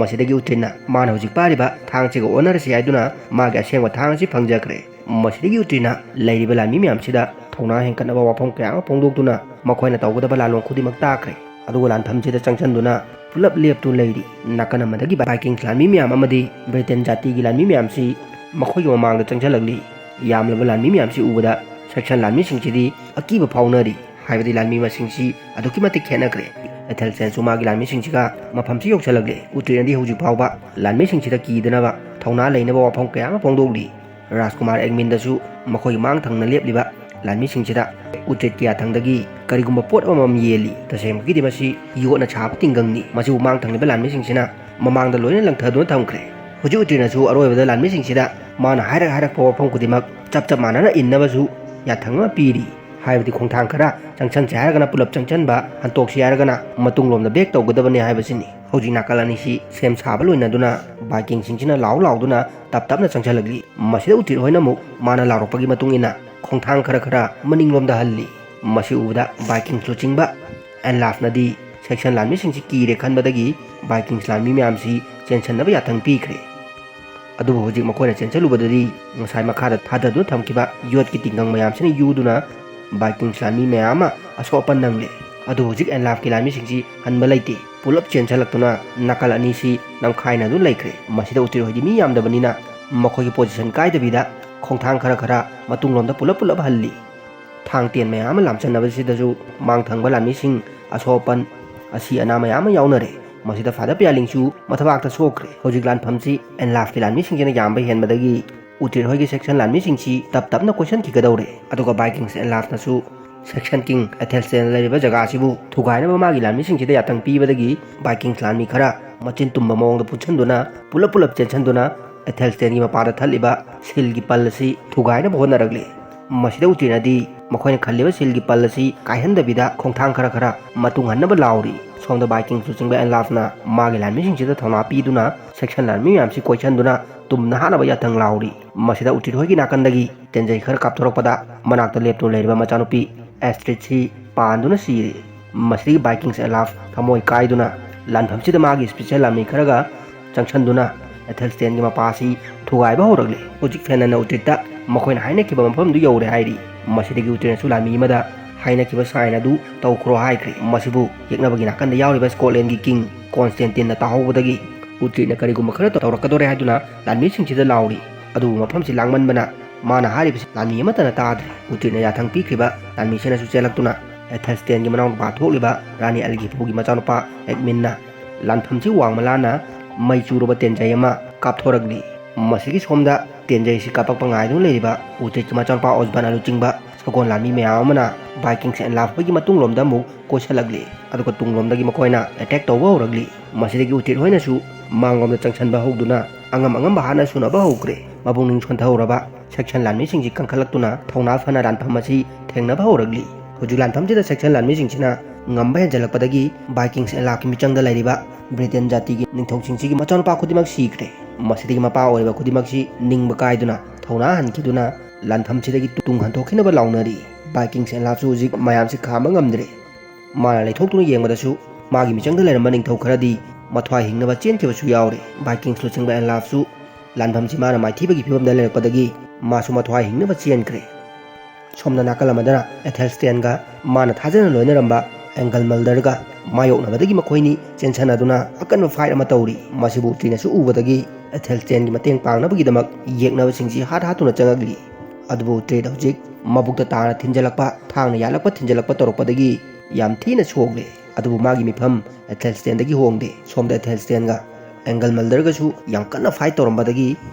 ꯃꯁꯤꯗꯒꯤ ꯎꯇ꯭ꯔꯤꯠꯅ ꯃꯥꯅ ꯍꯧꯖꯤꯛ ꯄꯥꯏꯔꯤꯕ ꯊꯥꯡꯁꯤꯒ ꯑꯣꯟꯅꯔꯁꯤ ꯍꯥꯏꯗꯨꯅ ꯃꯥꯒꯤ ꯑꯁꯦꯡꯕ ꯊꯥꯡ ꯑꯁꯤ ꯐꯪꯖꯈ꯭ꯔꯦ꯫ ꯃꯁꯤꯗꯒꯤ ꯎꯇ꯭ꯔꯤꯠꯅ ꯂꯩꯔꯤꯕ ꯂꯥꯟꯃꯤ ꯃꯌꯥꯝꯁꯤꯗ ꯊꯧꯅꯥ ꯍꯦꯟꯒꯠꯅꯕ ꯋꯥꯐꯝ ꯀꯌꯥ ꯑꯃ ꯐꯣꯡꯗꯣꯛꯇꯨꯅ ꯃꯈꯣꯏꯅ ꯇꯧꯒꯗꯕ ꯂꯥꯂꯣꯡ ꯈꯨꯗꯤꯡꯃꯛ ꯇꯥꯈ꯭ꯔꯦ꯫ ꯑꯗꯨꯒ ꯂꯥꯟꯐꯝꯁꯤꯗ ꯆꯪꯁꯤꯟꯗꯨꯅ ꯄꯨꯂꯞ ꯂꯦꯞꯇꯨꯅ ꯂꯩꯔꯤ꯫ ꯅꯥꯀꯟ ꯑꯃꯗꯒꯤ ꯚꯥꯏꯀꯤꯡꯁ ꯂꯥꯟꯃꯤ ꯃꯌꯥꯝ ꯑꯃꯗꯤ ꯕ꯭ꯔꯤꯇꯦꯟ ꯖꯥꯇꯤꯒꯤ ꯂꯥꯟꯃꯤ ꯃꯌꯥꯝꯁꯤ ꯃꯈꯣꯏꯒꯤ ꯃꯃꯥꯡꯗ ꯆꯪꯁꯤꯜꯂꯛꯂꯤ꯫ ꯌꯥꯝꯂꯕ ꯂꯥꯟꯃꯤ ꯃꯌꯥꯝꯁꯤ ꯎꯕꯗ ꯁꯦꯛꯁꯟ ꯂꯥꯟꯃꯤꯁꯤꯡꯁꯤꯗꯤ ꯑꯀꯤꯕ ꯐꯥꯎꯅꯔꯤ꯫ ꯍꯥꯏꯕꯗꯤ ꯂꯥꯟꯃꯤ ꯃꯁꯤꯡꯁꯤ ꯑꯗꯨꯛꯀꯤ ꯃꯇꯤꯛ ꯈꯦꯠꯅꯈ꯭ꯔꯦ꯫ ꯑꯦꯊꯦꯜꯁꯇꯦꯟꯁꯨ ꯃꯥꯒꯤ ꯂꯥꯟꯃꯤꯁꯤꯡꯁꯤꯒ ꯃꯐꯝꯁꯤ ꯌꯧꯁꯤꯜꯂꯛꯂꯦ꯫ ꯎꯇ꯭ꯔꯤꯅꯗꯤ ꯍꯧꯖꯤꯛ ꯐꯥꯎꯕ ꯂꯥꯟꯃꯤꯁꯤꯡꯁꯤꯗ ꯀꯤꯗꯅꯕ ꯊꯧꯅꯥ ꯂꯩꯅꯕ ꯋꯥꯐꯝ ꯀꯌꯥ ꯑꯃ ꯐꯣꯡꯗꯣꯛꯂꯤ꯫ ꯔꯥꯖꯀꯨꯃꯥꯔ ꯑꯦꯒꯃꯤꯟꯗꯁꯨ ꯃꯈꯣꯏꯒꯤ ꯃꯥꯡ ꯊꯪꯅ ꯂꯦꯞꯂꯤꯕ ꯂꯥꯟꯃꯤꯁꯤꯡꯁꯤꯗ ꯎꯇ꯭ꯔꯤꯠꯀꯤ ꯌꯥꯊꯪꯗꯒꯤ ꯀꯔꯤꯒꯨꯝꯕ ꯄꯣꯠ ꯑꯃꯃꯝ ꯌꯦꯜꯂꯤ꯫ ꯇꯁꯦꯡꯕꯒꯤꯗꯤ ꯃꯁꯤ ꯌꯣꯠꯅ ꯁꯥꯕ ꯇꯤꯡꯒꯪꯅꯤ꯫ ꯃꯁꯤꯕꯨ ꯃꯥꯡ ꯊꯪꯂꯤꯕ ꯂꯥꯟꯃꯤꯁꯤꯡꯁꯤꯅ ꯃꯃꯥꯡꯗ ꯂꯣꯏꯅ ꯂꯪꯊꯗꯨꯅ ꯊꯝꯈ꯭ꯔꯦ꯫ ꯍꯧꯖꯤꯛ ꯎꯇ꯭ꯔꯤꯅꯁꯨ ꯑꯔꯣꯏꯕꯗ ꯂꯥꯟꯃꯤꯁꯤꯡꯁꯤꯗ ꯃꯥꯅ ꯍꯥꯏꯔꯛ ꯍꯥꯏꯔꯛꯄ ꯋꯥꯐꯝ ꯈꯨꯗꯤꯡꯃꯛ ꯆꯞ ꯆꯞ ꯃꯥꯟꯅꯅ ꯏꯟꯅꯕꯁꯨ ꯌꯥꯊꯪ ꯑꯃ ꯄꯤꯔꯤ꯫ ꯍꯥꯏꯕꯗꯤ ꯈꯣꯡꯊꯥꯡ ꯈꯔ ꯆꯪꯁꯟꯁꯦ ꯍꯥꯏꯔꯒꯅ ꯄꯨꯂꯞ ꯆꯪꯁꯟꯕ, ꯍꯟꯇꯣꯛꯁꯤ ꯍꯥꯏꯔꯒꯅ ꯃꯇꯨꯡꯂꯣꯝꯗ ꯕꯦꯛ ꯇꯧꯒꯗꯕꯅꯤ ꯍꯥꯏꯕꯁꯤꯅꯤ꯫ ꯍꯧꯖꯤꯛ ꯅꯥꯀꯜ ꯑꯅꯤꯁꯤ ꯁꯦꯝ ꯁꯥꯕ ꯂꯣꯏꯅꯗꯨꯅ ꯚꯥꯏꯀꯤꯡꯁꯤꯡꯁꯤꯅ ꯂꯥꯎ ꯂꯥꯎꯗꯨꯅ ꯇꯞ ꯇꯞꯅ ꯆꯪꯁꯤꯜꯂꯛꯂꯤ꯫ ꯃꯁꯤꯗ ꯎꯇ꯭ꯔꯤꯠ ꯍꯣꯏꯅ ꯑꯃꯨꯛ ꯃꯥꯅ ꯂꯥꯎꯔꯛꯄꯒꯤ ꯃꯇꯨꯡ ꯏꯟꯅ ꯈꯣꯡꯊꯥꯡ ꯈꯔ ꯈꯔ ꯃꯅꯤꯡꯂꯣꯝꯗ ꯍꯜꯂꯤ꯫ ꯃꯁꯤ ꯎꯕꯗ ꯚꯥꯏꯀꯤꯡꯁ ꯂꯨꯆꯤꯡꯕ ꯑꯦꯟꯂꯥꯐꯅꯗꯤ ꯁꯦꯛꯁꯟ ꯂꯥꯟꯃꯤꯁꯤꯡꯁꯤ ꯀꯤꯔꯦ ꯈꯟꯕꯗꯒꯤ ꯚꯥꯏꯀꯤꯡꯁ ꯂꯥꯟꯃꯤ ꯃꯌꯥꯝꯁꯤ ꯆꯦꯟꯁꯟꯅꯕ ꯌꯥꯊꯪ ꯄꯤꯈ꯭ꯔꯦ꯫ ꯑꯗꯨꯕꯨ ꯍꯧꯖꯤꯛ ꯃꯈꯣꯏꯅ ꯆꯦꯟꯁꯤꯜꯂꯨꯕꯗꯗꯤ ꯉꯁꯥꯏ ꯃꯈꯥꯗ ꯊꯥꯗꯗꯨꯅ ꯊꯝꯈꯤꯕ ꯌꯣꯠꯀꯤ ꯇꯤꯡꯒꯪ ꯃꯌꯥꯝꯁꯤꯅ ꯌꯨꯗꯨꯅ ꯚꯥꯏꯀꯤꯡꯁ ꯂꯥꯟꯃꯤ ꯃꯌꯥꯝ ꯑꯃ ꯑꯁꯣꯛ ꯑꯄꯟ ꯅꯪꯂꯦ꯫ ꯑꯗꯨꯕꯨ ꯍꯧꯖꯤꯛ ꯑꯦꯟꯂꯥꯐꯀꯤ ꯂꯥꯟꯃꯤꯁꯤꯡꯁꯤ ꯍꯟꯕ ꯂꯩꯇꯦ꯫ ꯄꯨꯂꯞ ꯆꯦꯟꯁꯤꯜꯂꯛꯇꯨꯅ ꯅꯥꯀꯜ ꯑꯅꯤꯁꯤ ꯅꯝꯈꯥꯏꯅꯗꯨꯅ ꯂꯩꯈ꯭ꯔꯦ꯫ ꯃꯁꯤꯗ ꯎꯇ꯭ꯔꯤꯠ ꯍꯣꯏꯗꯤ ꯃꯤ ꯌꯥꯝꯗꯕꯅꯤꯅ ꯃꯈꯣꯏꯒꯤ ꯄꯣꯖꯤꯁꯟ ꯀꯥꯏꯗꯕꯤꯗ ꯈꯣꯡꯊꯥꯡ ꯈꯔ ꯈꯔ ꯃꯇꯨꯡꯂꯣꯝꯗ ꯄꯨꯂꯞ ꯄꯨꯂꯞ ꯍꯜꯂꯤ꯫ ꯊꯥꯡ ꯇꯦꯟ ꯃꯌꯥꯝ ꯑꯃ ꯂꯥꯝꯁꯟꯅꯕꯁꯤꯗꯁꯨ ꯃꯥꯡ ꯊꯪꯕ ꯂꯥꯟꯃꯤꯁꯤꯡ ꯑꯁꯣꯛ ꯑꯄꯟ, ꯑꯁꯤ ꯑꯅꯥ ꯃꯌꯥꯝ ꯑꯃ ꯌꯥꯎꯅꯔꯦ꯫ ꯃꯁꯤꯗ ꯐꯥꯗꯔ ꯄꯤꯌꯥꯂꯤꯡꯁꯨ ꯃꯊꯕꯥꯛꯇ ꯁꯣꯛꯈ꯭ꯔꯦ꯫ ꯍꯧꯖꯤꯛ ꯂꯥꯟꯐꯝꯁꯤ ꯑꯦꯟꯂꯥꯐꯀꯤ ꯂꯥꯟꯃꯤꯁꯤꯡꯁꯤꯅ ꯌꯥꯝꯕ ꯍꯦꯟꯕꯗꯒꯤ ꯎꯇ꯭ꯔꯤꯠ ꯍꯣꯏꯒꯤ ꯁꯦꯛꯁꯟ ꯂꯥꯟꯃꯤꯁꯤꯡꯁꯤ ꯇꯞ ꯇꯞꯅ ꯀꯣꯏꯁꯟꯈꯤꯒꯗꯧꯔꯦ꯫ ꯑꯗꯨꯒ ꯚꯥꯏꯀꯤꯡꯁ ꯑꯦꯟꯂꯥꯐꯅꯁꯨ ꯁꯦꯛꯁꯟ ꯀꯤꯡ ꯑꯦꯊꯦꯜꯁꯇꯦꯟ ꯂꯩꯔꯤꯕ ꯖꯒꯥ ꯑꯁꯤꯕꯨ ꯊꯨꯒꯥꯏꯅꯕ ꯃꯥꯒꯤ ꯂꯥꯟꯃꯤꯁꯤꯡꯁꯤꯗ ꯌꯥꯊꯪ ꯄꯤꯕꯗꯒꯤ ꯚꯥꯏꯀꯤꯡꯁ ꯂꯥꯟꯃꯤ ꯈꯔ ꯃꯆꯤꯟ ꯇꯨꯝꯕ ꯃꯑꯣꯡꯗ ꯄꯨꯟꯁꯤꯟꯗꯨꯅ ꯄꯨꯂꯞ ꯄꯨꯂꯞ ꯆꯦꯟꯁꯤꯟꯗꯨꯅ ꯑꯦꯊꯦꯜꯁꯇꯦꯟꯒꯤ ꯃꯄꯥꯗ ꯊꯠꯂꯤꯕ ꯁꯤꯜꯒꯤ ꯄꯜ ꯑꯁꯤ ꯊꯨꯒꯥꯏꯅꯕ ꯍꯣꯠꯅꯔꯛꯂꯤ꯫ ꯃꯁꯤꯗ ꯎꯇ꯭ꯔꯤꯅꯗꯤ ꯃꯈꯣꯏꯅ ꯈꯜꯂꯤꯕ ꯁꯤꯜꯒꯤ ꯄꯜ ꯑꯁꯤ ꯀꯥꯏꯍꯟꯗꯕꯤꯗ ꯈꯣꯡꯊꯥꯡ ꯈꯔ ꯈꯔ ꯃꯇꯨꯡ ꯍꯟꯅꯕ ꯂꯥꯎꯔꯤ꯫ ꯁꯣꯝꯗ ꯚꯥꯏꯀꯤꯡꯁ ꯂꯨꯆꯤꯡꯕ ꯑꯦꯟꯂꯥꯐꯅ ꯃꯥꯒꯤ ꯂꯥꯟꯃꯤꯁꯤꯡꯁꯤꯗ ꯊꯧꯅꯥ ꯄꯤꯗꯨꯅ ꯁꯦꯛꯁꯟ ꯂꯥꯟꯃꯤ ꯃꯌꯥꯝꯁꯤ ꯀꯣꯏꯁꯟꯗꯨꯅ ꯇꯨꯝꯅ ꯍꯥꯠꯅꯕ ꯌꯥꯊꯪ ꯂꯥꯎꯔꯤ꯫ ꯃꯁꯤꯗ ꯎꯇ꯭ꯔꯤꯠ ꯍꯣꯏꯒꯤ ꯅꯥꯀꯟꯗꯒꯤ ꯇꯦꯟꯖꯩ ꯈꯔ ꯀꯥꯞꯊꯣꯔꯛꯄꯗ ꯃꯅꯥꯛꯇ ꯂꯦꯞꯇꯨꯅ ꯂꯩꯔꯤꯕ ꯃꯆꯥꯅꯨꯄꯤ ꯑꯦꯁꯇ꯭ꯔꯤꯠꯁꯤ ꯄꯥꯟꯗꯨꯅ ꯁꯤꯔꯤ꯫ ꯃꯁꯤꯗꯒꯤ ꯚꯥꯏꯀꯤꯡꯁ ꯑꯦꯟꯂꯥꯐ ꯊꯃꯣꯏ ꯀꯥꯏꯗꯨꯅ ꯂꯥꯟꯐꯝꯁꯤꯗ ꯃꯥꯒꯤ ꯏꯁꯄꯤꯁꯦꯜ ꯂꯥꯟꯃꯤ ꯈꯔꯒ ꯆꯪꯁꯟꯗꯨꯅ ꯑꯦꯊꯦꯜꯁꯇꯦꯟꯒꯤ ꯃꯄꯥ ꯑꯁꯤ ꯊꯨꯒꯥꯏꯕ ꯍꯧꯔꯛꯂꯦ꯫ ꯍꯧꯖꯤꯛ ꯐꯦꯅꯟꯅ ꯎꯇ꯭ꯔꯤꯠꯇ ꯃꯈꯣꯏꯅ ꯍꯥꯏꯅꯈꯤꯕ ꯃꯐꯝꯗꯨ ꯌꯧꯔꯦ ꯍꯥꯏꯔꯤ꯫ ꯃꯁꯤꯗꯒꯤ ꯎꯇ꯭ꯔꯤꯠꯅꯁꯨ ꯂꯥꯟꯃꯤ ꯑꯃꯗ ꯍꯥꯏꯅꯈꯤꯕ ꯁꯥꯏꯟ ꯑꯗꯨ ꯇꯧꯈ꯭ꯔꯣ ꯍꯥꯏꯈ꯭ꯔꯦ꯫ ꯃꯁꯤꯕꯨ ꯌꯦꯛꯅꯕꯒꯤ ꯅꯥꯀꯟꯗ ꯌꯥꯎꯔꯤꯕ ꯁ꯭ꯀꯣꯠꯂꯦꯟꯒꯤ ꯀꯤꯡ ꯀꯣꯟꯁꯇꯦꯟꯇꯤꯟꯅ ꯇꯥꯍꯧꯕꯗꯒꯤ ꯎꯇ꯭ꯔꯤꯠꯅ ꯀꯔꯤꯒꯨꯝꯕ ꯈꯔ ꯇꯧꯔꯛꯀꯗꯧꯔꯦ ꯍꯥꯏꯗꯨꯅ ꯂꯥꯟꯃꯤꯁꯤꯡꯁꯤꯗ ꯂꯥꯎꯔꯤ꯫ ꯑꯗꯨꯕꯨ ꯃꯐꯝꯁꯤ ꯂꯥꯡꯃꯟꯕꯅ ꯃꯥꯅ ꯍꯥꯏꯔꯤꯕꯁꯤ ꯂꯥꯟꯃꯤ ꯑꯃꯠꯇꯅ ꯇꯥꯗ꯭ꯔꯦ꯫ ꯎꯇ꯭ꯔꯤꯠꯅ ꯌꯥꯊꯪ ꯄꯤꯈ꯭ꯔꯤꯕ ꯂꯥꯟꯃꯤꯁꯤꯡꯅꯁꯨ ꯆꯦꯜꯂꯛꯇꯨꯅ ꯑꯦꯊꯦꯜꯁꯇꯦꯟꯒꯤ ꯃꯅꯥꯎꯅꯨꯄꯥ ꯊꯣꯛꯂꯤꯕ ꯔꯥꯅꯤ ꯑꯜꯒꯤꯐꯨꯒꯤ ꯃꯆꯥꯅꯨꯄꯥ ꯑꯦꯗꯃꯤꯟꯅ ꯂꯥꯟꯐꯝꯁꯤ ꯋꯥꯡꯃ ꯂꯥꯟꯅ ꯃꯩ ꯆꯨꯔꯕ ꯇꯦꯟꯖꯩ ꯑꯃ ꯀꯥꯞꯊꯣꯔꯛꯂꯤ꯫ ꯃꯁꯤꯒꯤ ꯁꯣꯝꯗ ꯇꯦꯟꯖꯩꯁꯤ ꯀꯥꯞꯄꯛꯄ ꯉꯥꯏꯗꯨꯅ ꯂꯩꯔꯤꯕ ꯎꯇ꯭ꯔꯤꯠꯀꯤ ꯃꯆꯥꯅꯨꯄꯥ ꯑꯣꯁꯕꯟ ꯂꯨꯆꯤꯡꯕ ꯁꯒꯣꯜ ꯂꯥꯟꯃꯤ ꯃꯌꯥꯝ ꯑꯃꯅ ꯚꯥꯏꯀꯤꯡꯁ ꯑꯦꯟꯂꯥꯐꯀꯤ ꯃꯇꯨꯡꯂꯣꯝꯗ ꯑꯃꯨꯛ ꯀꯣꯏꯁꯜꯂꯛꯂꯤ꯫ ꯑꯗꯨꯒ ꯇꯨꯡꯂꯣꯝꯗꯒꯤ ꯃꯈꯣꯏꯅ ꯑꯦꯇꯦꯛ ꯇꯧꯕ ꯍꯧꯔꯛꯂꯤ꯫ ꯃꯁꯤꯗꯒꯤ ꯎꯇ꯭ꯔꯤꯠ ꯍꯣꯏꯅꯁꯨ ꯃꯥꯡꯂꯣꯝꯗ ꯆꯪꯁꯤꯟꯕ ꯍꯧꯗꯨꯅ ꯑꯉꯝ ꯑꯉꯝꯕ ꯍꯥꯠꯅ ꯁꯨꯅꯕ ꯍꯧꯈ꯭ꯔꯦ꯫ ꯃꯄꯨꯛꯅꯤꯡ ꯁꯣꯟꯊꯍꯧꯔꯕ ꯁꯦꯛꯁꯟ ꯂꯥꯟꯃꯤꯁꯤꯡꯁꯤ ꯀꯟꯈꯠꯂꯛꯇꯨꯅ ꯊꯧꯅꯥ ꯐꯅ ꯂꯥꯟꯐꯝ ꯑꯁꯤ ꯊꯦꯡꯅꯕ ꯍꯧꯔꯛꯂꯤ꯫ ꯍꯧꯖꯤꯛ ꯂꯥꯟꯐꯝꯁꯤꯗ ꯁꯦꯛꯁꯟ ꯂꯥꯟꯃꯤꯁꯤꯡꯁꯤꯅ ꯉꯝꯕ ꯍꯦꯟꯖꯜꯂꯛꯄꯗꯒꯤ ꯚꯥꯏꯀꯤꯡꯁ ꯑꯦꯟꯂꯥꯐꯀꯤ ꯃꯤꯆꯪꯗ ꯂꯩꯔꯤꯕ ꯕ꯭ꯔꯤꯇꯦꯟ ꯖꯥꯇꯤꯒꯤ ꯅꯤꯡꯊꯧꯁꯤꯡꯁꯤꯒꯤ ꯃꯆꯥꯅꯨꯄꯥ ꯈꯨꯗꯤꯡꯃꯛ ꯁꯤꯈ꯭ꯔꯦ꯫ ꯃꯁꯤꯗꯒꯤ ꯃꯄꯥ ꯑꯣꯏꯔꯤꯕ ꯈꯨꯗꯤꯡꯃꯛꯁꯤ ꯅꯤꯡꯕ ꯀꯥꯏꯗꯨꯅ ꯊꯧꯅꯥ ꯍꯟꯈꯤꯗꯨꯅ ꯂꯥꯟꯐꯝꯁꯤꯗꯒꯤ ꯇꯨꯡ ꯍꯟꯊꯣꯛꯈꯤꯅꯕ ꯂꯥꯎꯅꯔꯤ꯫ ꯚꯥꯏꯀꯤꯡꯁ ꯑꯦꯟꯂꯥꯐꯁꯨ ꯍꯧꯖꯤꯛ ꯃꯌꯥꯝꯁꯤ ꯈꯥꯝꯕ ꯉꯝꯗ꯭ꯔꯦ꯫ ꯃꯥꯅ ꯂꯩꯊꯣꯛꯇꯨꯅ ꯌꯦꯡꯕꯗꯁꯨ ꯃꯥꯒꯤ ꯃꯤꯆꯪꯗ ꯂꯩꯔꯝꯕ ꯅꯤꯡꯊꯧ ꯈꯔꯗꯤ ꯃꯊ꯭ꯋꯥꯏ ꯍꯤꯡꯅꯕ ꯆꯦꯟꯈꯤꯕꯁꯨ ꯌꯥꯎꯔꯦ꯫ ꯚꯥꯏꯀꯤꯡꯁ ꯂꯨꯆꯤꯡꯕ ꯑꯦꯟꯂꯥꯐꯁꯨ ꯂꯥꯟꯐꯝꯁꯤ ꯃꯥꯅ ꯃꯥꯏꯊꯤꯕꯒꯤ ꯐꯤꯕꯝꯗ ꯂꯩꯔꯛꯄꯗꯒꯤ ꯃꯥꯁꯨ ꯃꯊ꯭ꯋꯥꯏ ꯍꯤꯡꯅꯕ ꯆꯦꯟꯈ꯭ꯔꯦ꯫ ꯁꯣꯝꯗ ꯅꯥꯀꯜ ꯑꯃꯗꯅ ꯑꯦꯊꯦꯜꯁꯇꯦꯟꯒ ꯃꯥꯅ ꯊꯥꯖꯅ ꯂꯣꯏꯅꯔꯝꯕ ꯑꯦꯡꯒꯜ ꯃꯜꯗꯔꯒ ꯃꯥꯌꯣꯛꯅꯕꯗꯒꯤ ꯃꯈꯣꯏꯅꯤ ꯆꯦꯟꯁꯟꯅꯗꯨꯅ ꯑꯀꯟꯕ ꯐꯥꯏꯠ ꯑꯃ ꯇꯧꯔꯤ꯫ ꯃꯁꯤꯕꯨ ꯎꯇ꯭ꯔꯤꯠꯅꯁꯨ ꯎꯕꯗꯒꯤ ꯑꯦꯊꯦꯜꯁꯇꯦꯟꯒꯤ ꯃꯇꯦꯡ ꯄꯥꯡꯅꯕꯒꯤꯗꯃꯛ ꯌꯦꯛꯅꯕꯁꯤꯡꯁꯤ ꯍꯥꯠ ꯍꯥꯠꯇꯨꯅ ꯆꯪꯉꯛꯂꯤ꯫ ꯑꯗꯨꯕꯨ ꯎꯇ꯭ꯔꯤꯠ ꯍꯧꯖꯤꯛ ꯃꯕꯨꯛꯇ ꯇꯥꯅ ꯊꯤꯟꯖꯜꯂꯛꯄ, ꯊꯥꯡꯅ ꯌꯥꯜꯂꯛꯄ ꯊꯤꯟꯖꯜꯂꯛꯄ ꯇꯧꯔꯛꯄꯗꯒꯤ ꯌꯥꯝ ꯊꯤꯅ ꯁꯣꯛꯂꯦ꯫ ꯑꯗꯨꯕꯨ ꯃꯥꯒꯤ ꯃꯤꯐꯝ ꯑꯦꯊꯦꯜꯁꯇꯦꯟꯗꯒꯤ ꯍꯣꯡꯗꯦ꯫ ꯁꯣꯝꯗ ꯑꯦꯊꯦꯜꯁꯇꯦꯟꯒ ꯑꯦꯡꯒꯜ ꯃꯜꯗꯔꯒꯁꯨ ꯌꯥꯝ ꯀꯟꯅ ꯐꯥꯏꯠ ꯇꯧꯔꯝꯕꯗꯒꯤ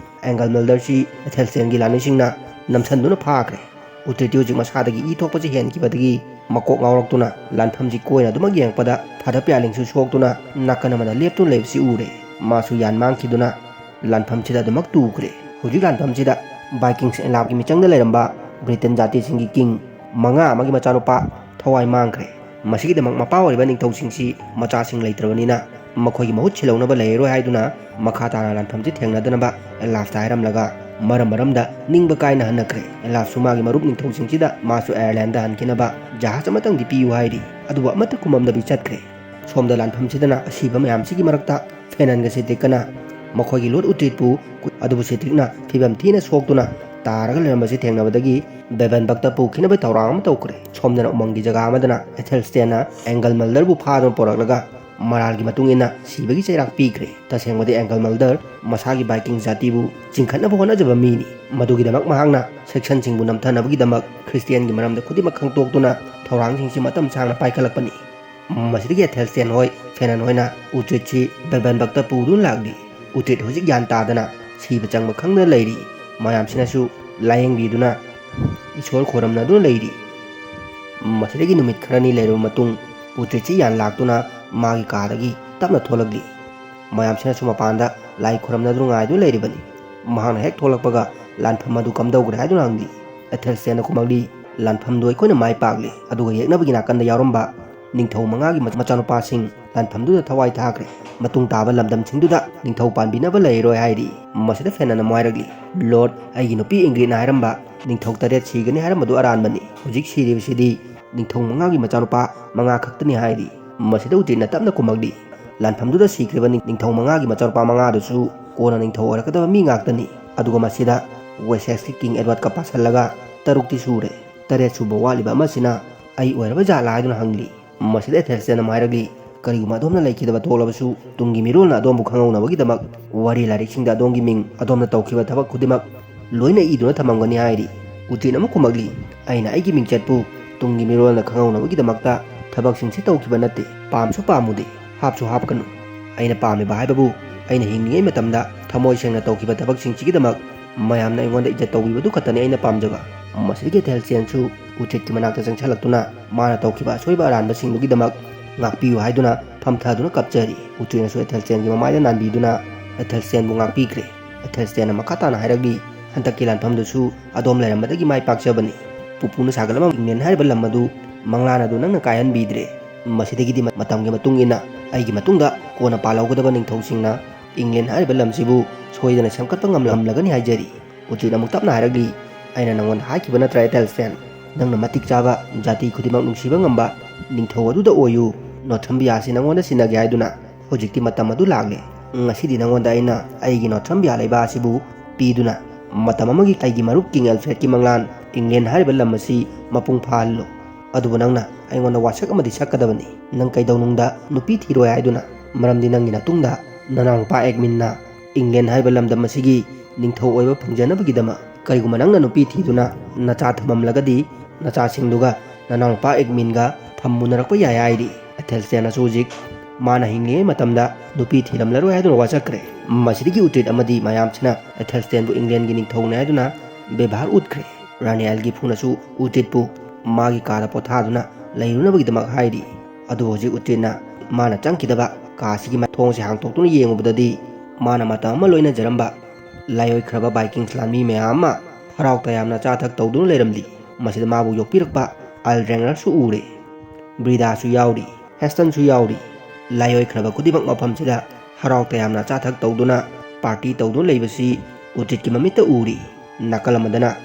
ꯑꯦꯡꯒꯜ ꯃꯜꯗꯔꯁꯤ ꯑꯦꯊꯦꯜꯁꯇꯦꯟꯒꯤ ꯂꯥꯟꯃꯤꯁꯤꯡꯅ ꯅꯝꯁꯟꯗꯨꯅ ꯐꯥꯈ꯭ꯔꯦ꯫ ꯎꯇ꯭ꯔꯤꯠꯇꯤ ꯍꯧꯖꯤꯛ ꯃꯁꯥꯗꯒꯤ ꯏ ꯊꯣꯛꯄꯁꯤ ꯍꯦꯟꯈꯤꯕꯗꯒꯤ ꯃꯀꯣꯛ ꯉꯥꯎꯔꯛꯇꯨꯅ ꯂꯥꯟꯐꯝꯁꯤ ꯀꯣꯏꯅ ꯑꯗꯨꯃꯛ ꯌꯦꯡꯉꯛꯄꯗ ꯐꯥꯗꯔ ꯄꯤꯌꯥꯂꯤꯡꯁꯨ ꯁꯣꯛꯇꯨꯅ ꯅꯥꯀꯟ ꯑꯃꯗ ꯂꯦꯞꯇꯨꯅ ꯂꯩꯕꯁꯤ ꯎꯔꯦ꯫ ꯃꯥꯁꯨ ꯌꯥꯟ ꯃꯥꯡꯈꯤꯗꯨꯅ ꯂꯥꯟꯐꯝꯁꯤꯗ ꯑꯗꯨꯃꯛ ꯇꯨꯈ꯭ꯔꯦ꯫ ꯍꯧꯖꯤꯛ ꯂꯥꯟꯐꯝꯁꯤꯗ ꯚꯥꯏꯀꯤꯡꯁ ꯑꯦꯟꯂꯥꯞꯀꯤ ꯃꯤꯆꯪꯗ ꯂꯩꯔꯝꯕ ꯕ꯭ꯔꯤꯇꯦꯟ ꯖꯥꯇꯤꯁꯤꯡꯒꯤ ꯀꯤꯡ ꯃꯉꯥ ꯑꯃꯒꯤ ꯃꯆꯥꯅꯨꯄꯥ ꯊꯋꯥꯏ ꯃꯥꯡꯈ꯭ꯔꯦ꯫ ꯃꯁꯤꯒꯤꯗꯃꯛ ꯃꯄꯥ ꯑꯣꯏꯔꯤꯕ ꯅꯤꯡꯊꯧꯁꯤꯡꯁꯤ ꯃꯆꯥꯁꯤꯡ ꯂꯩꯇ꯭ꯔꯕꯅꯤꯅ ꯃꯈꯣꯏꯒꯤ ꯃꯍꯨꯠ ꯁꯤꯜꯍꯧꯅꯕ ꯂꯩꯔꯔꯣꯏ ꯍꯥꯏꯗꯨꯅ ꯃꯈꯥ ꯇꯥꯅ ꯂꯥꯟꯐꯝꯁꯤ ꯊꯦꯡꯅꯗꯅꯕ ꯑꯦꯂꯥꯐꯇ ꯍꯥꯏꯔꯝꯂꯒ ꯃꯔꯝ ꯃꯔꯝꯗ ꯅꯤꯡꯕ ꯀꯥꯏꯅ ꯍꯟꯅꯈ꯭ꯔꯦ꯫ ꯑꯦꯂꯥꯐꯁꯨ ꯃꯥꯒꯤ ꯃꯔꯨꯞ ꯅꯤꯡꯊꯧꯁꯤꯡꯁꯤꯗ ꯃꯥꯁꯨ ꯑꯥꯌꯔꯂꯦꯟꯗ ꯍꯟꯈꯤꯅꯕ ꯖꯍꯥꯖ ꯑꯃꯇꯪꯗꯤ ꯄꯤꯌꯨ ꯍꯥꯏꯔꯤ꯫ ꯑꯗꯨꯕꯨ ꯑꯃꯠꯇ ꯈꯨꯝꯃꯝꯗꯕꯤ ꯆꯠꯈ꯭ꯔꯦ꯫ ꯁꯣꯝꯗ ꯂꯥꯟꯐꯝꯁꯤꯗꯅ ꯑꯁꯤꯕ ꯃꯌꯥꯝꯁꯤꯒꯤ ꯃꯔꯛꯇ ꯐꯦꯅꯟꯒ ꯁꯤꯇ꯭ꯔꯤꯛꯀꯅ ꯃꯈꯣꯏꯒꯤ ꯂꯣꯔꯗ ꯎꯇ꯭ꯔꯤꯠꯄꯨ, ꯑꯗꯨꯕꯨ ꯁꯤꯇ꯭ꯔꯤꯛꯅ ꯐꯤꯕꯝ ꯊꯤꯅ ꯁꯣꯛꯇꯨꯅ ꯇꯥꯔꯒ ꯂꯩꯔꯝꯕꯁꯤ ꯊꯦꯡꯅꯕꯗꯒꯤ ꯕꯦꯕꯟꯕꯛꯇ ꯄꯨꯈꯤꯅꯕ ꯊꯧꯔꯥꯡ ꯑꯃ ꯇꯧꯈ꯭ꯔꯦ꯫ ꯁꯣꯝꯗꯅ ꯎꯃꯪꯒꯤ ꯖꯒꯥ ꯑꯃꯗꯅ ꯑꯦꯊꯦꯜꯁꯇꯦꯟꯅ ꯑꯦꯡꯒꯜ ꯃꯜꯗꯔꯕꯨ ꯐꯥꯗꯨꯅ ꯄꯨꯔꯛꯂꯒ ꯃꯔꯥꯜꯒꯤ ꯃꯇꯨꯡ ꯏꯟꯅ ꯁꯤꯕꯒꯤ ꯆꯩꯔꯥꯛ ꯄꯤꯈ꯭ꯔꯦ꯫ ꯇꯁꯦꯡꯕꯗꯤ ꯑꯦꯡꯒꯜ ꯃꯜꯗꯔ ꯃꯁꯥꯒꯤ ꯚꯥꯏꯀꯤꯡ ꯖꯥꯇꯤꯕꯨ ꯆꯤꯡꯈꯠꯅꯕ ꯍꯣꯠꯅꯖꯕ ꯃꯤꯅꯤ꯫ ꯃꯗꯨꯒꯤꯗꯃꯛ ꯃꯍꯥꯛꯅ ꯁꯦꯛꯁꯟꯁꯤꯡꯕꯨ ꯅꯝꯊꯅꯕꯒꯤꯗꯃꯛ ꯈ꯭ꯔꯤꯁꯇꯤꯌꯥꯟꯒꯤ ꯃꯔꯝꯗ ꯈꯨꯗꯤꯡꯃꯛ ꯈꯪꯗꯣꯛꯇꯨꯅ ꯊꯧꯔꯥꯡꯁꯤꯡꯁꯤ ꯃꯇꯝ ꯁꯥꯡꯅ ꯄꯥꯏꯈꯠꯂꯛꯄꯅꯤ꯫ ꯃꯁꯤꯗꯒꯤ ꯑꯦꯊꯦꯜꯁꯇꯦꯟ ꯍꯣꯏ ꯐꯦꯅꯟ ꯍꯣꯏꯅ ꯎꯇ꯭ꯔꯤꯠꯁꯤ ꯕꯦꯜꯕꯦꯟꯕꯛꯇ ꯄꯨꯗꯨꯅ ꯂꯥꯛꯂꯤ꯫ ꯎꯇ꯭ꯔꯤꯠ ꯍꯧꯖꯤꯛ ꯒ꯭ꯌꯥꯟ ꯇꯥꯗꯅ ꯁꯤꯕ ꯆꯪꯕ ꯈꯪꯗꯅ ꯂꯩꯔꯤ꯫ ꯃꯌꯥꯝꯁꯤꯅꯁꯨ ꯂꯥꯏꯌꯦꯡꯕꯤꯗꯨꯅ ꯏꯁꯣꯔ ꯈꯣꯏꯔꯝꯅꯗꯨꯅ ꯂꯩꯔꯤ꯫ ꯃꯁꯤꯗꯒꯤ ꯅꯨꯃꯤꯠ ꯈꯔꯅꯤ ꯂꯩꯔꯕ ꯃꯇꯨꯡ ꯎꯇ꯭ꯔꯤꯠꯁꯤ ꯌꯥꯟ ꯂꯥꯛꯇꯨꯅ ꯃꯥꯒꯤ ꯀꯥꯗꯒꯤ ꯇꯞꯅ ꯊꯣꯛꯂꯛꯂꯤ꯫ ꯃꯌꯥꯝꯁꯤꯅꯁꯨ ꯃꯄꯥꯟꯗ ꯂꯥꯏ ꯈꯣꯏꯔꯝꯅꯗꯨꯅ ꯉꯥꯏꯗꯨꯅ ꯂꯩꯔꯤꯕꯅꯤ꯫ ꯃꯍꯥꯛꯅ ꯍꯦꯛ ꯊꯣꯛꯂꯛꯄꯒ ꯂꯥꯟꯐꯝ ꯑꯗꯨ ꯀꯝꯗꯧꯈ꯭ꯔꯦ ꯍꯥꯏꯗꯨꯅ ꯍꯪꯂꯤ꯫ ꯑꯦꯊꯦꯜꯁꯇꯦꯟꯅ ꯈꯨꯝꯂꯛꯂꯤ, "ꯂꯥꯟꯐꯝꯗꯨ ꯑꯩꯈꯣꯏꯅ ꯃꯥꯏ ꯄꯥꯛꯂꯤ, ꯑꯗꯨꯒ ꯌꯦꯛꯅꯕꯒꯤ ꯅꯥꯀꯟꯗ ꯌꯥꯎꯔꯝꯕ ꯅꯤꯡꯊꯧ ꯃꯉꯥꯒꯤ ꯃꯆꯥꯅꯨꯄꯥꯁꯤꯡ ꯂꯥꯟꯐꯝꯗꯨꯗ ꯊꯋꯥꯏ ꯊꯥꯈ꯭ꯔꯦ꯫ ꯃꯇꯨꯡ ꯇꯥꯕ ꯂꯝꯗꯝꯁꯤꯡꯗꯨꯗ ꯅꯤꯡꯊꯧ ꯄꯥꯟꯕꯤꯅꯕ ꯂꯩꯔꯣꯏ" ꯍꯥꯏꯔꯤ꯫ ꯃꯁꯤꯗ ꯐꯦꯅꯟꯅ ꯑꯃꯨꯛ ꯍꯥꯏꯔꯛꯂꯤ, "ꯂꯣꯔꯗ, ꯑꯩꯒꯤ ꯅꯨꯄꯤ ꯏꯪꯒ꯭ꯔꯤꯠꯅ ꯍꯥꯏꯔꯝꯕ ꯅꯤꯡꯊꯧ ꯇꯔꯦꯠ ꯁꯤꯒꯅꯤ ꯍꯥꯏꯔꯝꯕꯗꯨ ꯑꯔꯥꯟꯕꯅꯤ꯫ ꯍꯧꯖꯤꯛ ꯁꯤꯔꯤꯕꯁꯤꯗꯤ ꯅꯤꯡꯊꯧ ꯃꯉꯥꯒꯤ ꯃꯆꯥꯅꯨꯄꯥ ꯃꯉꯥ ꯈꯛꯇꯅꯤ" ꯍꯥꯏꯔꯤ꯫ ꯃꯁꯤꯗ ꯎꯇ꯭ꯔꯤꯠꯅ ꯇꯞꯅ ꯈꯨꯝꯃꯛꯂꯤ, "ꯂꯥꯟꯐꯝꯗꯨꯗ ꯁꯤꯈ꯭ꯔꯤꯕ ꯅꯤꯡ-, ꯅꯤꯡꯊꯧ ꯃꯉꯥꯒꯤ ꯃꯆꯥꯅꯨꯄꯥ ꯃꯉꯥꯗꯨꯁꯨ ꯀꯣꯟꯅ ꯅꯤꯡꯊꯧ ꯑꯣꯏꯔꯛꯀꯗꯕ ꯃꯤ ꯉꯥꯛꯇꯅꯤ꯫ ꯑꯗꯨꯒ ꯃꯁꯤꯗ ꯋꯦꯁꯦꯛꯁꯀꯤ ꯀꯤꯡ ꯑꯦꯗꯋꯥꯔꯗꯀ ꯄꯥꯁꯜꯂꯒ ꯇꯔꯨꯛꯇꯤ ꯁꯨꯔꯦ꯫ ꯇꯔꯦꯠ ꯁꯨꯕ ꯋꯥꯠꯂꯤꯕ ꯑꯃꯁꯤꯅ ꯑꯩ ꯑꯣꯏꯔꯕ ꯖꯥꯠꯂꯥ?" ꯍꯥꯏꯗꯨꯅ ꯍꯪꯂꯤ꯫ ꯃꯁꯤꯗ ꯑꯦꯊꯦꯜꯁꯇꯦꯟ ꯑꯃ ꯍꯥꯏꯔꯛꯂꯤ, "ꯀꯔꯤꯒꯨꯝꯕ ꯑꯗꯣꯝꯅ ꯂꯩꯈꯤꯗꯕ ꯊꯣꯛꯂꯕꯁꯨ, ꯇꯨꯡꯒꯤ ꯃꯤꯔꯣꯜꯅ ꯑꯗꯣꯝꯕꯨ ꯈꯪꯍꯧꯅꯕꯒꯤꯗꯃꯛ ꯋꯥꯔꯤ ꯂꯥꯏꯔꯤꯛꯁꯤꯡꯗ ꯑꯗꯣꯝꯒꯤ ꯃꯤꯡ ꯑꯗꯣꯝꯅ ꯇꯧꯈꯤꯕ ꯊꯕꯛ ꯈꯨꯗꯤꯡꯃꯛ ꯂꯣꯏꯅ ꯏꯗꯨꯅ ꯊꯝꯃꯝꯒꯅꯤ" ꯍꯥꯏꯔꯤ꯫ ꯎꯇ꯭ꯔꯤꯠ ꯑꯃꯨꯛ ꯈꯨꯝꯃꯛꯂꯤ, "ꯑꯩꯅ ꯑꯩꯒꯤ ꯃꯤꯡꯆꯠꯄꯨ ꯇꯨꯡꯒꯤ ꯃꯤꯔꯣꯜꯅ ꯈꯪꯍꯧꯅꯕꯒꯤꯗꯃꯛꯇ ꯊꯕꯛꯁꯤꯡꯁꯤ ꯇꯧꯈꯤꯕ ꯅꯠꯇꯦ, ꯄꯥꯝꯁꯨ ꯄꯥꯝꯃꯨꯗꯦ, ꯍꯥꯞꯁꯨ ꯍꯥꯞꯀꯅꯨ꯫ ꯑꯩꯅ ꯄꯥꯝꯃꯤꯕ ꯍꯥꯏꯕꯕꯨ ꯑꯩꯅ ꯍꯤꯡꯂꯤꯉꯩ ꯃꯇꯝꯗ ꯊꯃꯣꯏ ꯁꯦꯡꯅ ꯇꯧꯈꯤꯕ ꯊꯕꯛꯁꯤꯡꯁꯤꯒꯤꯗꯃꯛ ꯃꯌꯥꯝꯅ ꯑꯩꯉꯣꯟꯗ ꯏꯖꯠ ꯇꯧꯕꯤꯕꯗꯨ ꯈꯛꯇꯅꯤ ꯑꯩꯅ ꯄꯥꯝꯖꯕ"꯫ ꯃꯁꯤꯗꯒꯤ ꯑꯦꯊꯦꯜꯁꯇꯦꯟꯁꯨ ꯎꯇ꯭ꯔꯤꯠꯀꯤ ꯃꯅꯥꯛꯇ ꯆꯪꯁꯤꯜꯂꯛꯇꯨꯅ ꯃꯥꯅ ꯇꯧꯈꯤꯕ ꯑꯁꯣꯏꯕ ꯑꯔꯥꯟꯕꯁꯤꯡꯗꯨꯒꯤꯗꯃꯛ ꯉꯥꯛꯄꯤꯌꯨ ꯍꯥꯏꯗꯨꯅ ꯐꯝꯊꯗꯨꯅ ꯀꯞꯆꯔꯤ꯫ ꯎꯇ꯭ꯔꯤꯠꯅꯁꯨ ꯑꯦꯊꯦꯜꯁꯇꯦꯟꯒꯤ ꯃꯃꯥꯏꯗ ꯅꯥꯟꯕꯤꯗꯨꯅ ꯑꯦꯊꯦꯜꯁꯇꯦꯟꯕꯨ ꯉꯥꯛꯄꯤꯈ꯭ꯔꯦ꯫ ꯑꯦꯊꯦꯜꯁꯇꯦꯟꯅ ꯃꯈꯥ ꯇꯥꯅ ꯍꯥꯏꯔꯛꯂꯤ, "ꯍꯟꯗꯛꯀꯤ ꯂꯥꯟꯐꯝꯗꯨꯁꯨ ꯑꯗꯣꯝ ꯂꯩꯔꯝꯕꯗꯒꯤ ꯃꯥꯏ ꯄꯥꯛꯆꯕꯅꯤ꯫ ꯄꯨꯄꯨꯅ ꯁꯥꯒꯠꯂꯝꯕ ꯏꯪꯂꯦꯟ ꯍꯥꯏꯔꯤꯕ ꯂꯝ ꯑꯗꯨ ꯃꯪꯂꯥꯟ ꯑꯗꯨ ꯅꯪꯅ ꯀꯥꯏꯍꯟꯕꯤꯗ꯭ꯔꯦ꯫ ꯃꯁꯤꯗꯒꯤꯗꯤ ꯃ-, ꯃꯇꯝꯒꯤ ꯃꯇꯨꯡ ꯏꯟꯅ ꯑꯩꯒꯤ ꯃꯇꯨꯡꯗ ꯀꯣꯟꯅ ꯄꯥꯜꯍꯧꯒꯗꯕ ꯅꯤꯡꯊꯧꯁꯤꯡꯅ ꯏꯪꯂꯦꯟ ꯍꯥꯏꯔꯤꯕ ꯂꯝꯁꯤꯕꯨ ꯁꯣꯏꯗꯅ ꯁꯦꯝꯒꯠꯄ ꯉꯝꯂ-, ꯉꯝꯂꯒꯅꯤ" ꯍꯥꯏꯖꯔꯤ꯫ ꯎꯇ꯭ꯔꯤꯠ ꯑꯃꯨꯛ ꯇꯞꯅ ꯍꯥꯏꯔꯛꯂꯤ, "ꯑꯩꯅ ꯅꯪꯉꯣꯟꯗ ꯍꯥꯏꯈꯤꯕ ꯅꯠꯇ꯭ꯔꯥ, ꯑꯦꯊꯦꯜꯁꯇꯦꯟ? ꯅꯪꯅ ꯃꯇꯤꯛ ꯆꯥꯕ, ꯖꯥꯇꯤ ꯈꯨꯗꯤꯡꯃꯛ ꯅꯨꯡꯁꯤꯕ ꯉꯝꯕ ꯅꯤꯡꯊꯧ ꯑꯗꯨꯗ ꯑꯣꯏꯌꯨ꯫ ꯅꯣꯔꯊꯝꯕꯤꯌꯥꯁꯤ ꯅꯪꯉꯣꯟꯗ ꯁꯤꯟꯅꯒꯦ ꯍꯥꯏꯗꯨꯅ꯫ ꯍꯧꯖꯤꯛꯇꯤ ꯃꯇꯝ ꯑꯗꯨ ꯂꯥꯛꯂꯦ꯫ ꯉꯁꯤꯗꯤ ꯅꯪꯉꯣꯟꯗ ꯑꯩꯅ ꯑꯩꯒꯤ ꯅꯣꯔꯊꯝꯕꯤꯌꯥ ꯂꯩꯕꯥꯛ ꯑꯁꯤꯕꯨ ꯄꯤꯗꯨꯅ ꯃꯇꯝ ꯑꯃꯒꯤ ꯑꯩꯒꯤ ꯃꯔꯨꯞ ꯀꯤꯡ ꯑꯦꯜꯐ꯭ꯔꯦꯗꯀꯤ ꯃꯪꯂꯥꯟ ꯏꯪꯂꯦꯟ ꯍꯥꯏꯔꯤꯕ ꯂꯝ ꯑꯁꯤ ꯃꯄꯨꯡ ꯐꯥꯍꯜꯂꯣ꯫ ꯑꯗꯨꯕꯨ ꯅꯪꯅ ꯑꯩꯉꯣꯟꯗ ꯋꯥꯁꯛ ꯑꯃꯗꯤ ꯁꯛꯀꯗꯕꯅꯤ"꯫ "ꯅꯪ ꯀꯩꯗꯧꯅꯨꯡꯗ ꯅꯨꯄꯤ ꯊꯤꯔꯣꯏ ꯍꯥꯏꯗꯨꯅ? ꯃꯔꯝꯗꯤ ꯅꯪꯒꯤ ꯅꯇꯨꯡꯗ ꯅꯅꯥꯎꯅꯨꯄꯥ ꯑꯦꯒꯃꯤꯟꯅ ꯏꯪꯂꯦꯟ ꯍꯥꯏꯕ ꯂꯝꯗꯝ ꯑꯁꯤꯒꯤ ꯅꯤꯡꯊꯧ ꯑꯣꯏꯕ ꯐꯪꯖꯅꯕꯒꯤꯗꯃꯛ꯫ ꯀꯔꯤꯒꯨꯝꯕ ꯅꯪꯅ ꯅꯨꯄꯤ ꯊꯤꯗꯨꯅ ꯅꯆꯥ ꯊꯝꯃꯝꯂꯒꯗꯤ, ꯅꯆꯥꯁꯤꯡꯗꯨꯒ ꯅꯅꯥꯎꯅꯨꯄꯥ ꯑꯦꯒꯃꯤꯟꯒ ꯐꯝꯃꯨꯅꯔꯛꯄ ꯌꯥꯏ" ꯍꯥꯏꯔꯤ꯫ ꯑꯦꯊꯦꯜꯁꯇꯦꯟꯅꯁꯨ ꯍꯧꯖꯤꯛ ꯃꯥꯅ ꯍꯤꯡꯂꯤꯉꯩ ꯃꯇꯝꯗ ꯅꯨꯄꯤ ꯊꯤꯔꯝꯂꯔꯣꯏ ꯍꯥꯏꯗꯨꯅ ꯋꯥꯁꯛꯈ꯭ꯔꯦ꯫ ꯃꯁꯤꯗꯒꯤ ꯎꯇ꯭ꯔꯤꯠ ꯑꯃꯗꯤ ꯃꯌꯥꯝꯁꯤꯅ ꯑꯦꯊꯦꯜꯁꯇꯦꯟꯕꯨ ꯏꯪꯂꯦꯟꯒꯤ ꯅꯤꯡꯊꯧꯅꯦ ꯍꯥꯏꯗꯨꯅ ꯕꯦꯕꯥꯔ ꯎꯠꯈ꯭ꯔꯦ꯫ ꯔꯥꯅꯤ ꯑꯦꯜꯒꯤꯐꯨꯅꯁꯨ ꯎꯇ꯭ꯔꯤꯠꯄꯨ ꯃꯥꯒꯤ ꯀꯥꯗ ꯄꯣꯊꯥꯗꯨꯅ ꯂꯩꯔꯨꯅꯕꯒꯤꯗꯃꯛ ꯍꯥꯏꯔꯤ꯫ ꯑꯗꯨꯕꯨ ꯍꯧꯖꯤꯛ ꯎꯇ꯭ꯔꯤꯠꯅ ꯃꯥꯅ ꯆꯪꯈꯤꯗꯕ ꯀꯥ ꯑꯁꯤꯒꯤ ꯊꯣꯡꯁꯦ ꯍꯥꯡꯇꯣꯛꯇꯨꯅ ꯌꯦꯡꯉꯨꯕꯗꯗꯤ, ꯃꯥꯅ ꯃꯇꯝ ꯑꯃ ꯂꯣꯏꯅꯖꯔꯝꯕ ꯂꯥꯏꯑꯣꯏꯈ꯭ꯔꯕ ꯚꯥꯏꯀꯤꯡꯁ ꯂꯥꯟꯃꯤ ꯃꯌꯥꯝ ꯑꯃ ꯍꯔꯥꯎ ꯇꯌꯥꯝꯅ ꯆꯥ ꯊꯛ ꯇꯧꯗꯨꯅ ꯂꯩꯔꯝꯂꯤ꯫ ꯃꯁꯤꯗ ꯃꯥꯕꯨ ꯌꯣꯛꯄꯤꯔꯛꯄ ꯑꯜ ꯔꯦꯡꯅꯔꯁꯨ ꯎꯔꯦ꯫ ꯕ꯭ꯔꯤꯗꯥꯁꯨ ꯌꯥꯎꯔꯤ, ꯍꯦꯁꯇꯟꯁꯨ ꯌꯥꯎꯔꯤ꯫ ꯂꯥꯏꯑꯣꯏꯈ꯭ꯔꯕ ꯈꯨꯗꯤꯡꯃꯛ ꯃꯐꯝꯁꯤꯗ ꯍꯔꯥꯎ ꯇꯌꯥꯝꯅ ꯆꯥ ꯊꯛ ꯇꯧꯗꯨꯅ ꯄꯥꯔꯇꯤ ꯇꯧꯗꯨꯅ ꯂꯩꯕꯁꯤ ꯎꯇ꯭ꯔꯤꯠꯀꯤ ꯃꯃꯤꯠꯇ ꯎꯔꯤ꯫ ꯅꯥꯀꯜ ꯑꯃꯗꯅ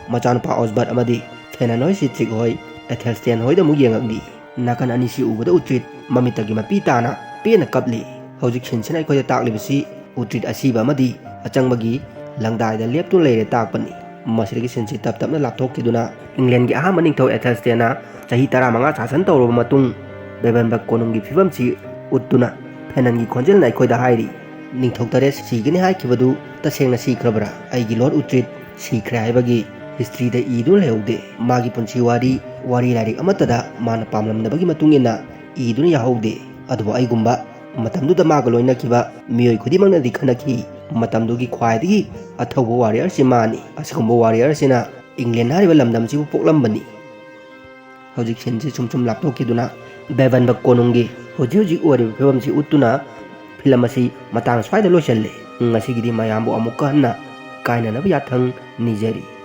ꯃꯆꯥꯅꯨꯄꯥ ꯑꯣꯁꯕꯔꯠ ꯑꯃꯗꯤ ꯐꯦꯅꯟ ꯍꯣꯏ, ꯁꯤꯇ꯭ꯔꯤꯛ ꯍꯣꯏ, ꯑꯦꯊꯦꯜꯁꯇꯦꯟ ꯍꯣꯏꯗ ꯑꯃꯨꯛ ꯌꯦꯡꯉꯛꯂꯤ꯫ ꯅꯥꯀꯜ ꯑꯅꯤꯁꯤ ꯎꯕꯗ ꯎꯇ꯭ꯔꯤꯠ ꯃꯃꯤꯠꯇꯒꯤ ꯃꯄꯤ ꯇꯥꯅ ꯄꯦꯟꯅ ꯀꯞꯂꯤ꯫ ꯍꯧꯖꯤꯛ ꯁꯤꯟꯁꯤꯅ ꯑꯩꯈꯣꯏꯗ ꯇꯥꯛꯂꯤꯕꯁꯤ ꯎꯇ꯭ꯔꯤꯠ ꯑꯁꯤꯕ ꯑꯃꯗꯤ ꯑꯆꯪꯕꯒꯤ ꯂꯪꯗꯥꯏꯗ ꯂꯦꯞꯇꯨꯅ ꯂꯩꯔꯦ ꯇꯥꯛꯄꯅꯤ꯫ ꯃꯁꯤꯗꯒꯤ ꯁꯤꯟꯁꯤ ꯇꯞ ꯇꯞꯅ ꯂꯥꯞꯊꯣꯛꯈꯤꯗꯨꯅ ꯏꯪꯂꯦꯟꯒꯤ ꯑꯍꯥꯟꯕ ꯅꯤꯡꯊꯧ ꯑꯦꯊꯦꯜꯁꯇꯦꯟꯅ ꯆꯍꯤ ꯇꯔꯥꯃꯉꯥ ꯁꯥꯁꯟ ꯇꯧꯔꯕ ꯃꯇꯨꯡ ꯕꯦꯕꯟꯕꯔꯒ ꯀꯣꯅꯨꯡꯒꯤ ꯐꯤꯕꯝꯁꯤ ꯎꯠꯇꯨꯅ ꯐꯦꯅꯟꯒꯤ ꯈꯣꯟꯖꯦꯜꯅ ꯑꯩꯈꯣꯏꯗ ꯍꯥꯏꯔꯤ, "ꯅꯤꯡꯊꯧ ꯇꯔꯦꯠ ꯁꯤꯒꯅꯤ ꯍꯥꯏꯈꯤꯕꯗꯨ ꯇꯁꯦꯡꯅ ꯁꯤꯈ꯭ꯔꯕ꯭ꯔꯥ? ꯑꯩꯒꯤ ꯂꯣꯔꯗ ꯎꯇ꯭ꯔꯤꯠ ꯁꯤꯈ꯭ꯔꯦ ꯍꯥꯏꯕꯒꯤ ꯍꯤꯁꯇ꯭ꯔꯤꯗ ꯏꯗꯨꯅ ꯂꯩꯍꯧꯗꯦ꯫ ꯃꯥꯒꯤ ꯄꯨꯟꯁꯤ ꯋꯥꯔꯤ, ꯋꯥꯔꯤ ꯂꯥꯏꯔꯤꯛ ꯑꯃꯠꯇꯗ ꯃꯥꯅ ꯄꯥꯝꯂꯝꯗꯕꯒꯤ ꯃꯇꯨꯡ ꯏꯟꯅ ꯏꯗꯨꯅ ꯌꯥꯍꯧꯗꯦ꯫ ꯑꯗꯨꯕꯨ ꯑꯩꯒꯨꯝꯕ ꯃꯇꯝꯗꯨꯗ ꯃꯥꯒ ꯂꯣꯏꯅꯈꯤꯕ ꯃꯤꯑꯣꯏ ꯈꯨꯗꯤꯡꯃꯛꯅꯗꯤ ꯈꯟꯅꯈꯤ, ꯃꯇꯝꯗꯨꯒꯤ ꯈ꯭ꯋꯥꯏꯗꯒꯤ ꯑꯊꯧꯕ ꯋꯥꯔꯤꯌꯔꯁꯤ ꯃꯥꯅꯤ꯫ ꯑꯁꯤꯒꯨꯝꯕ ꯋꯥꯔꯤꯌꯔꯁꯤꯅ ꯏꯪꯂꯦꯟ ꯍꯥꯏꯔꯤꯕ ꯂꯝꯗꯝꯁꯤꯕꯨ ꯄꯣꯛꯂꯝꯕꯅꯤ"꯫ ꯍꯧꯖꯤꯛ ꯁꯤꯟꯁꯤ ꯁꯨꯝ ꯁꯨꯝ ꯂꯥꯞꯊꯣꯛꯈꯤꯗꯨꯅ ꯕꯦꯕꯟꯕꯔꯒ ꯀꯣꯅꯨꯡꯒꯤ ꯍꯧꯖꯤꯛ ꯍꯧꯖꯤꯛ ꯑꯣꯏꯔꯤꯕ ꯐꯤꯕꯝꯁꯤ ꯎꯠꯇꯨꯅ ꯐꯤꯂꯝ ꯑꯁꯤ ꯃꯇꯥꯡ ꯁ꯭ꯋꯥꯏꯗ ꯂꯣꯏꯁꯤꯜꯂꯦ꯫ ꯉꯁꯤꯒꯤꯗꯤ ꯃꯌꯥꯝꯕꯨ ꯑꯃꯨꯛꯀ ꯍꯟꯅ ꯀꯥꯏꯅꯅꯕ ꯌꯥꯊꯪ ꯅꯤꯖꯔꯤ꯫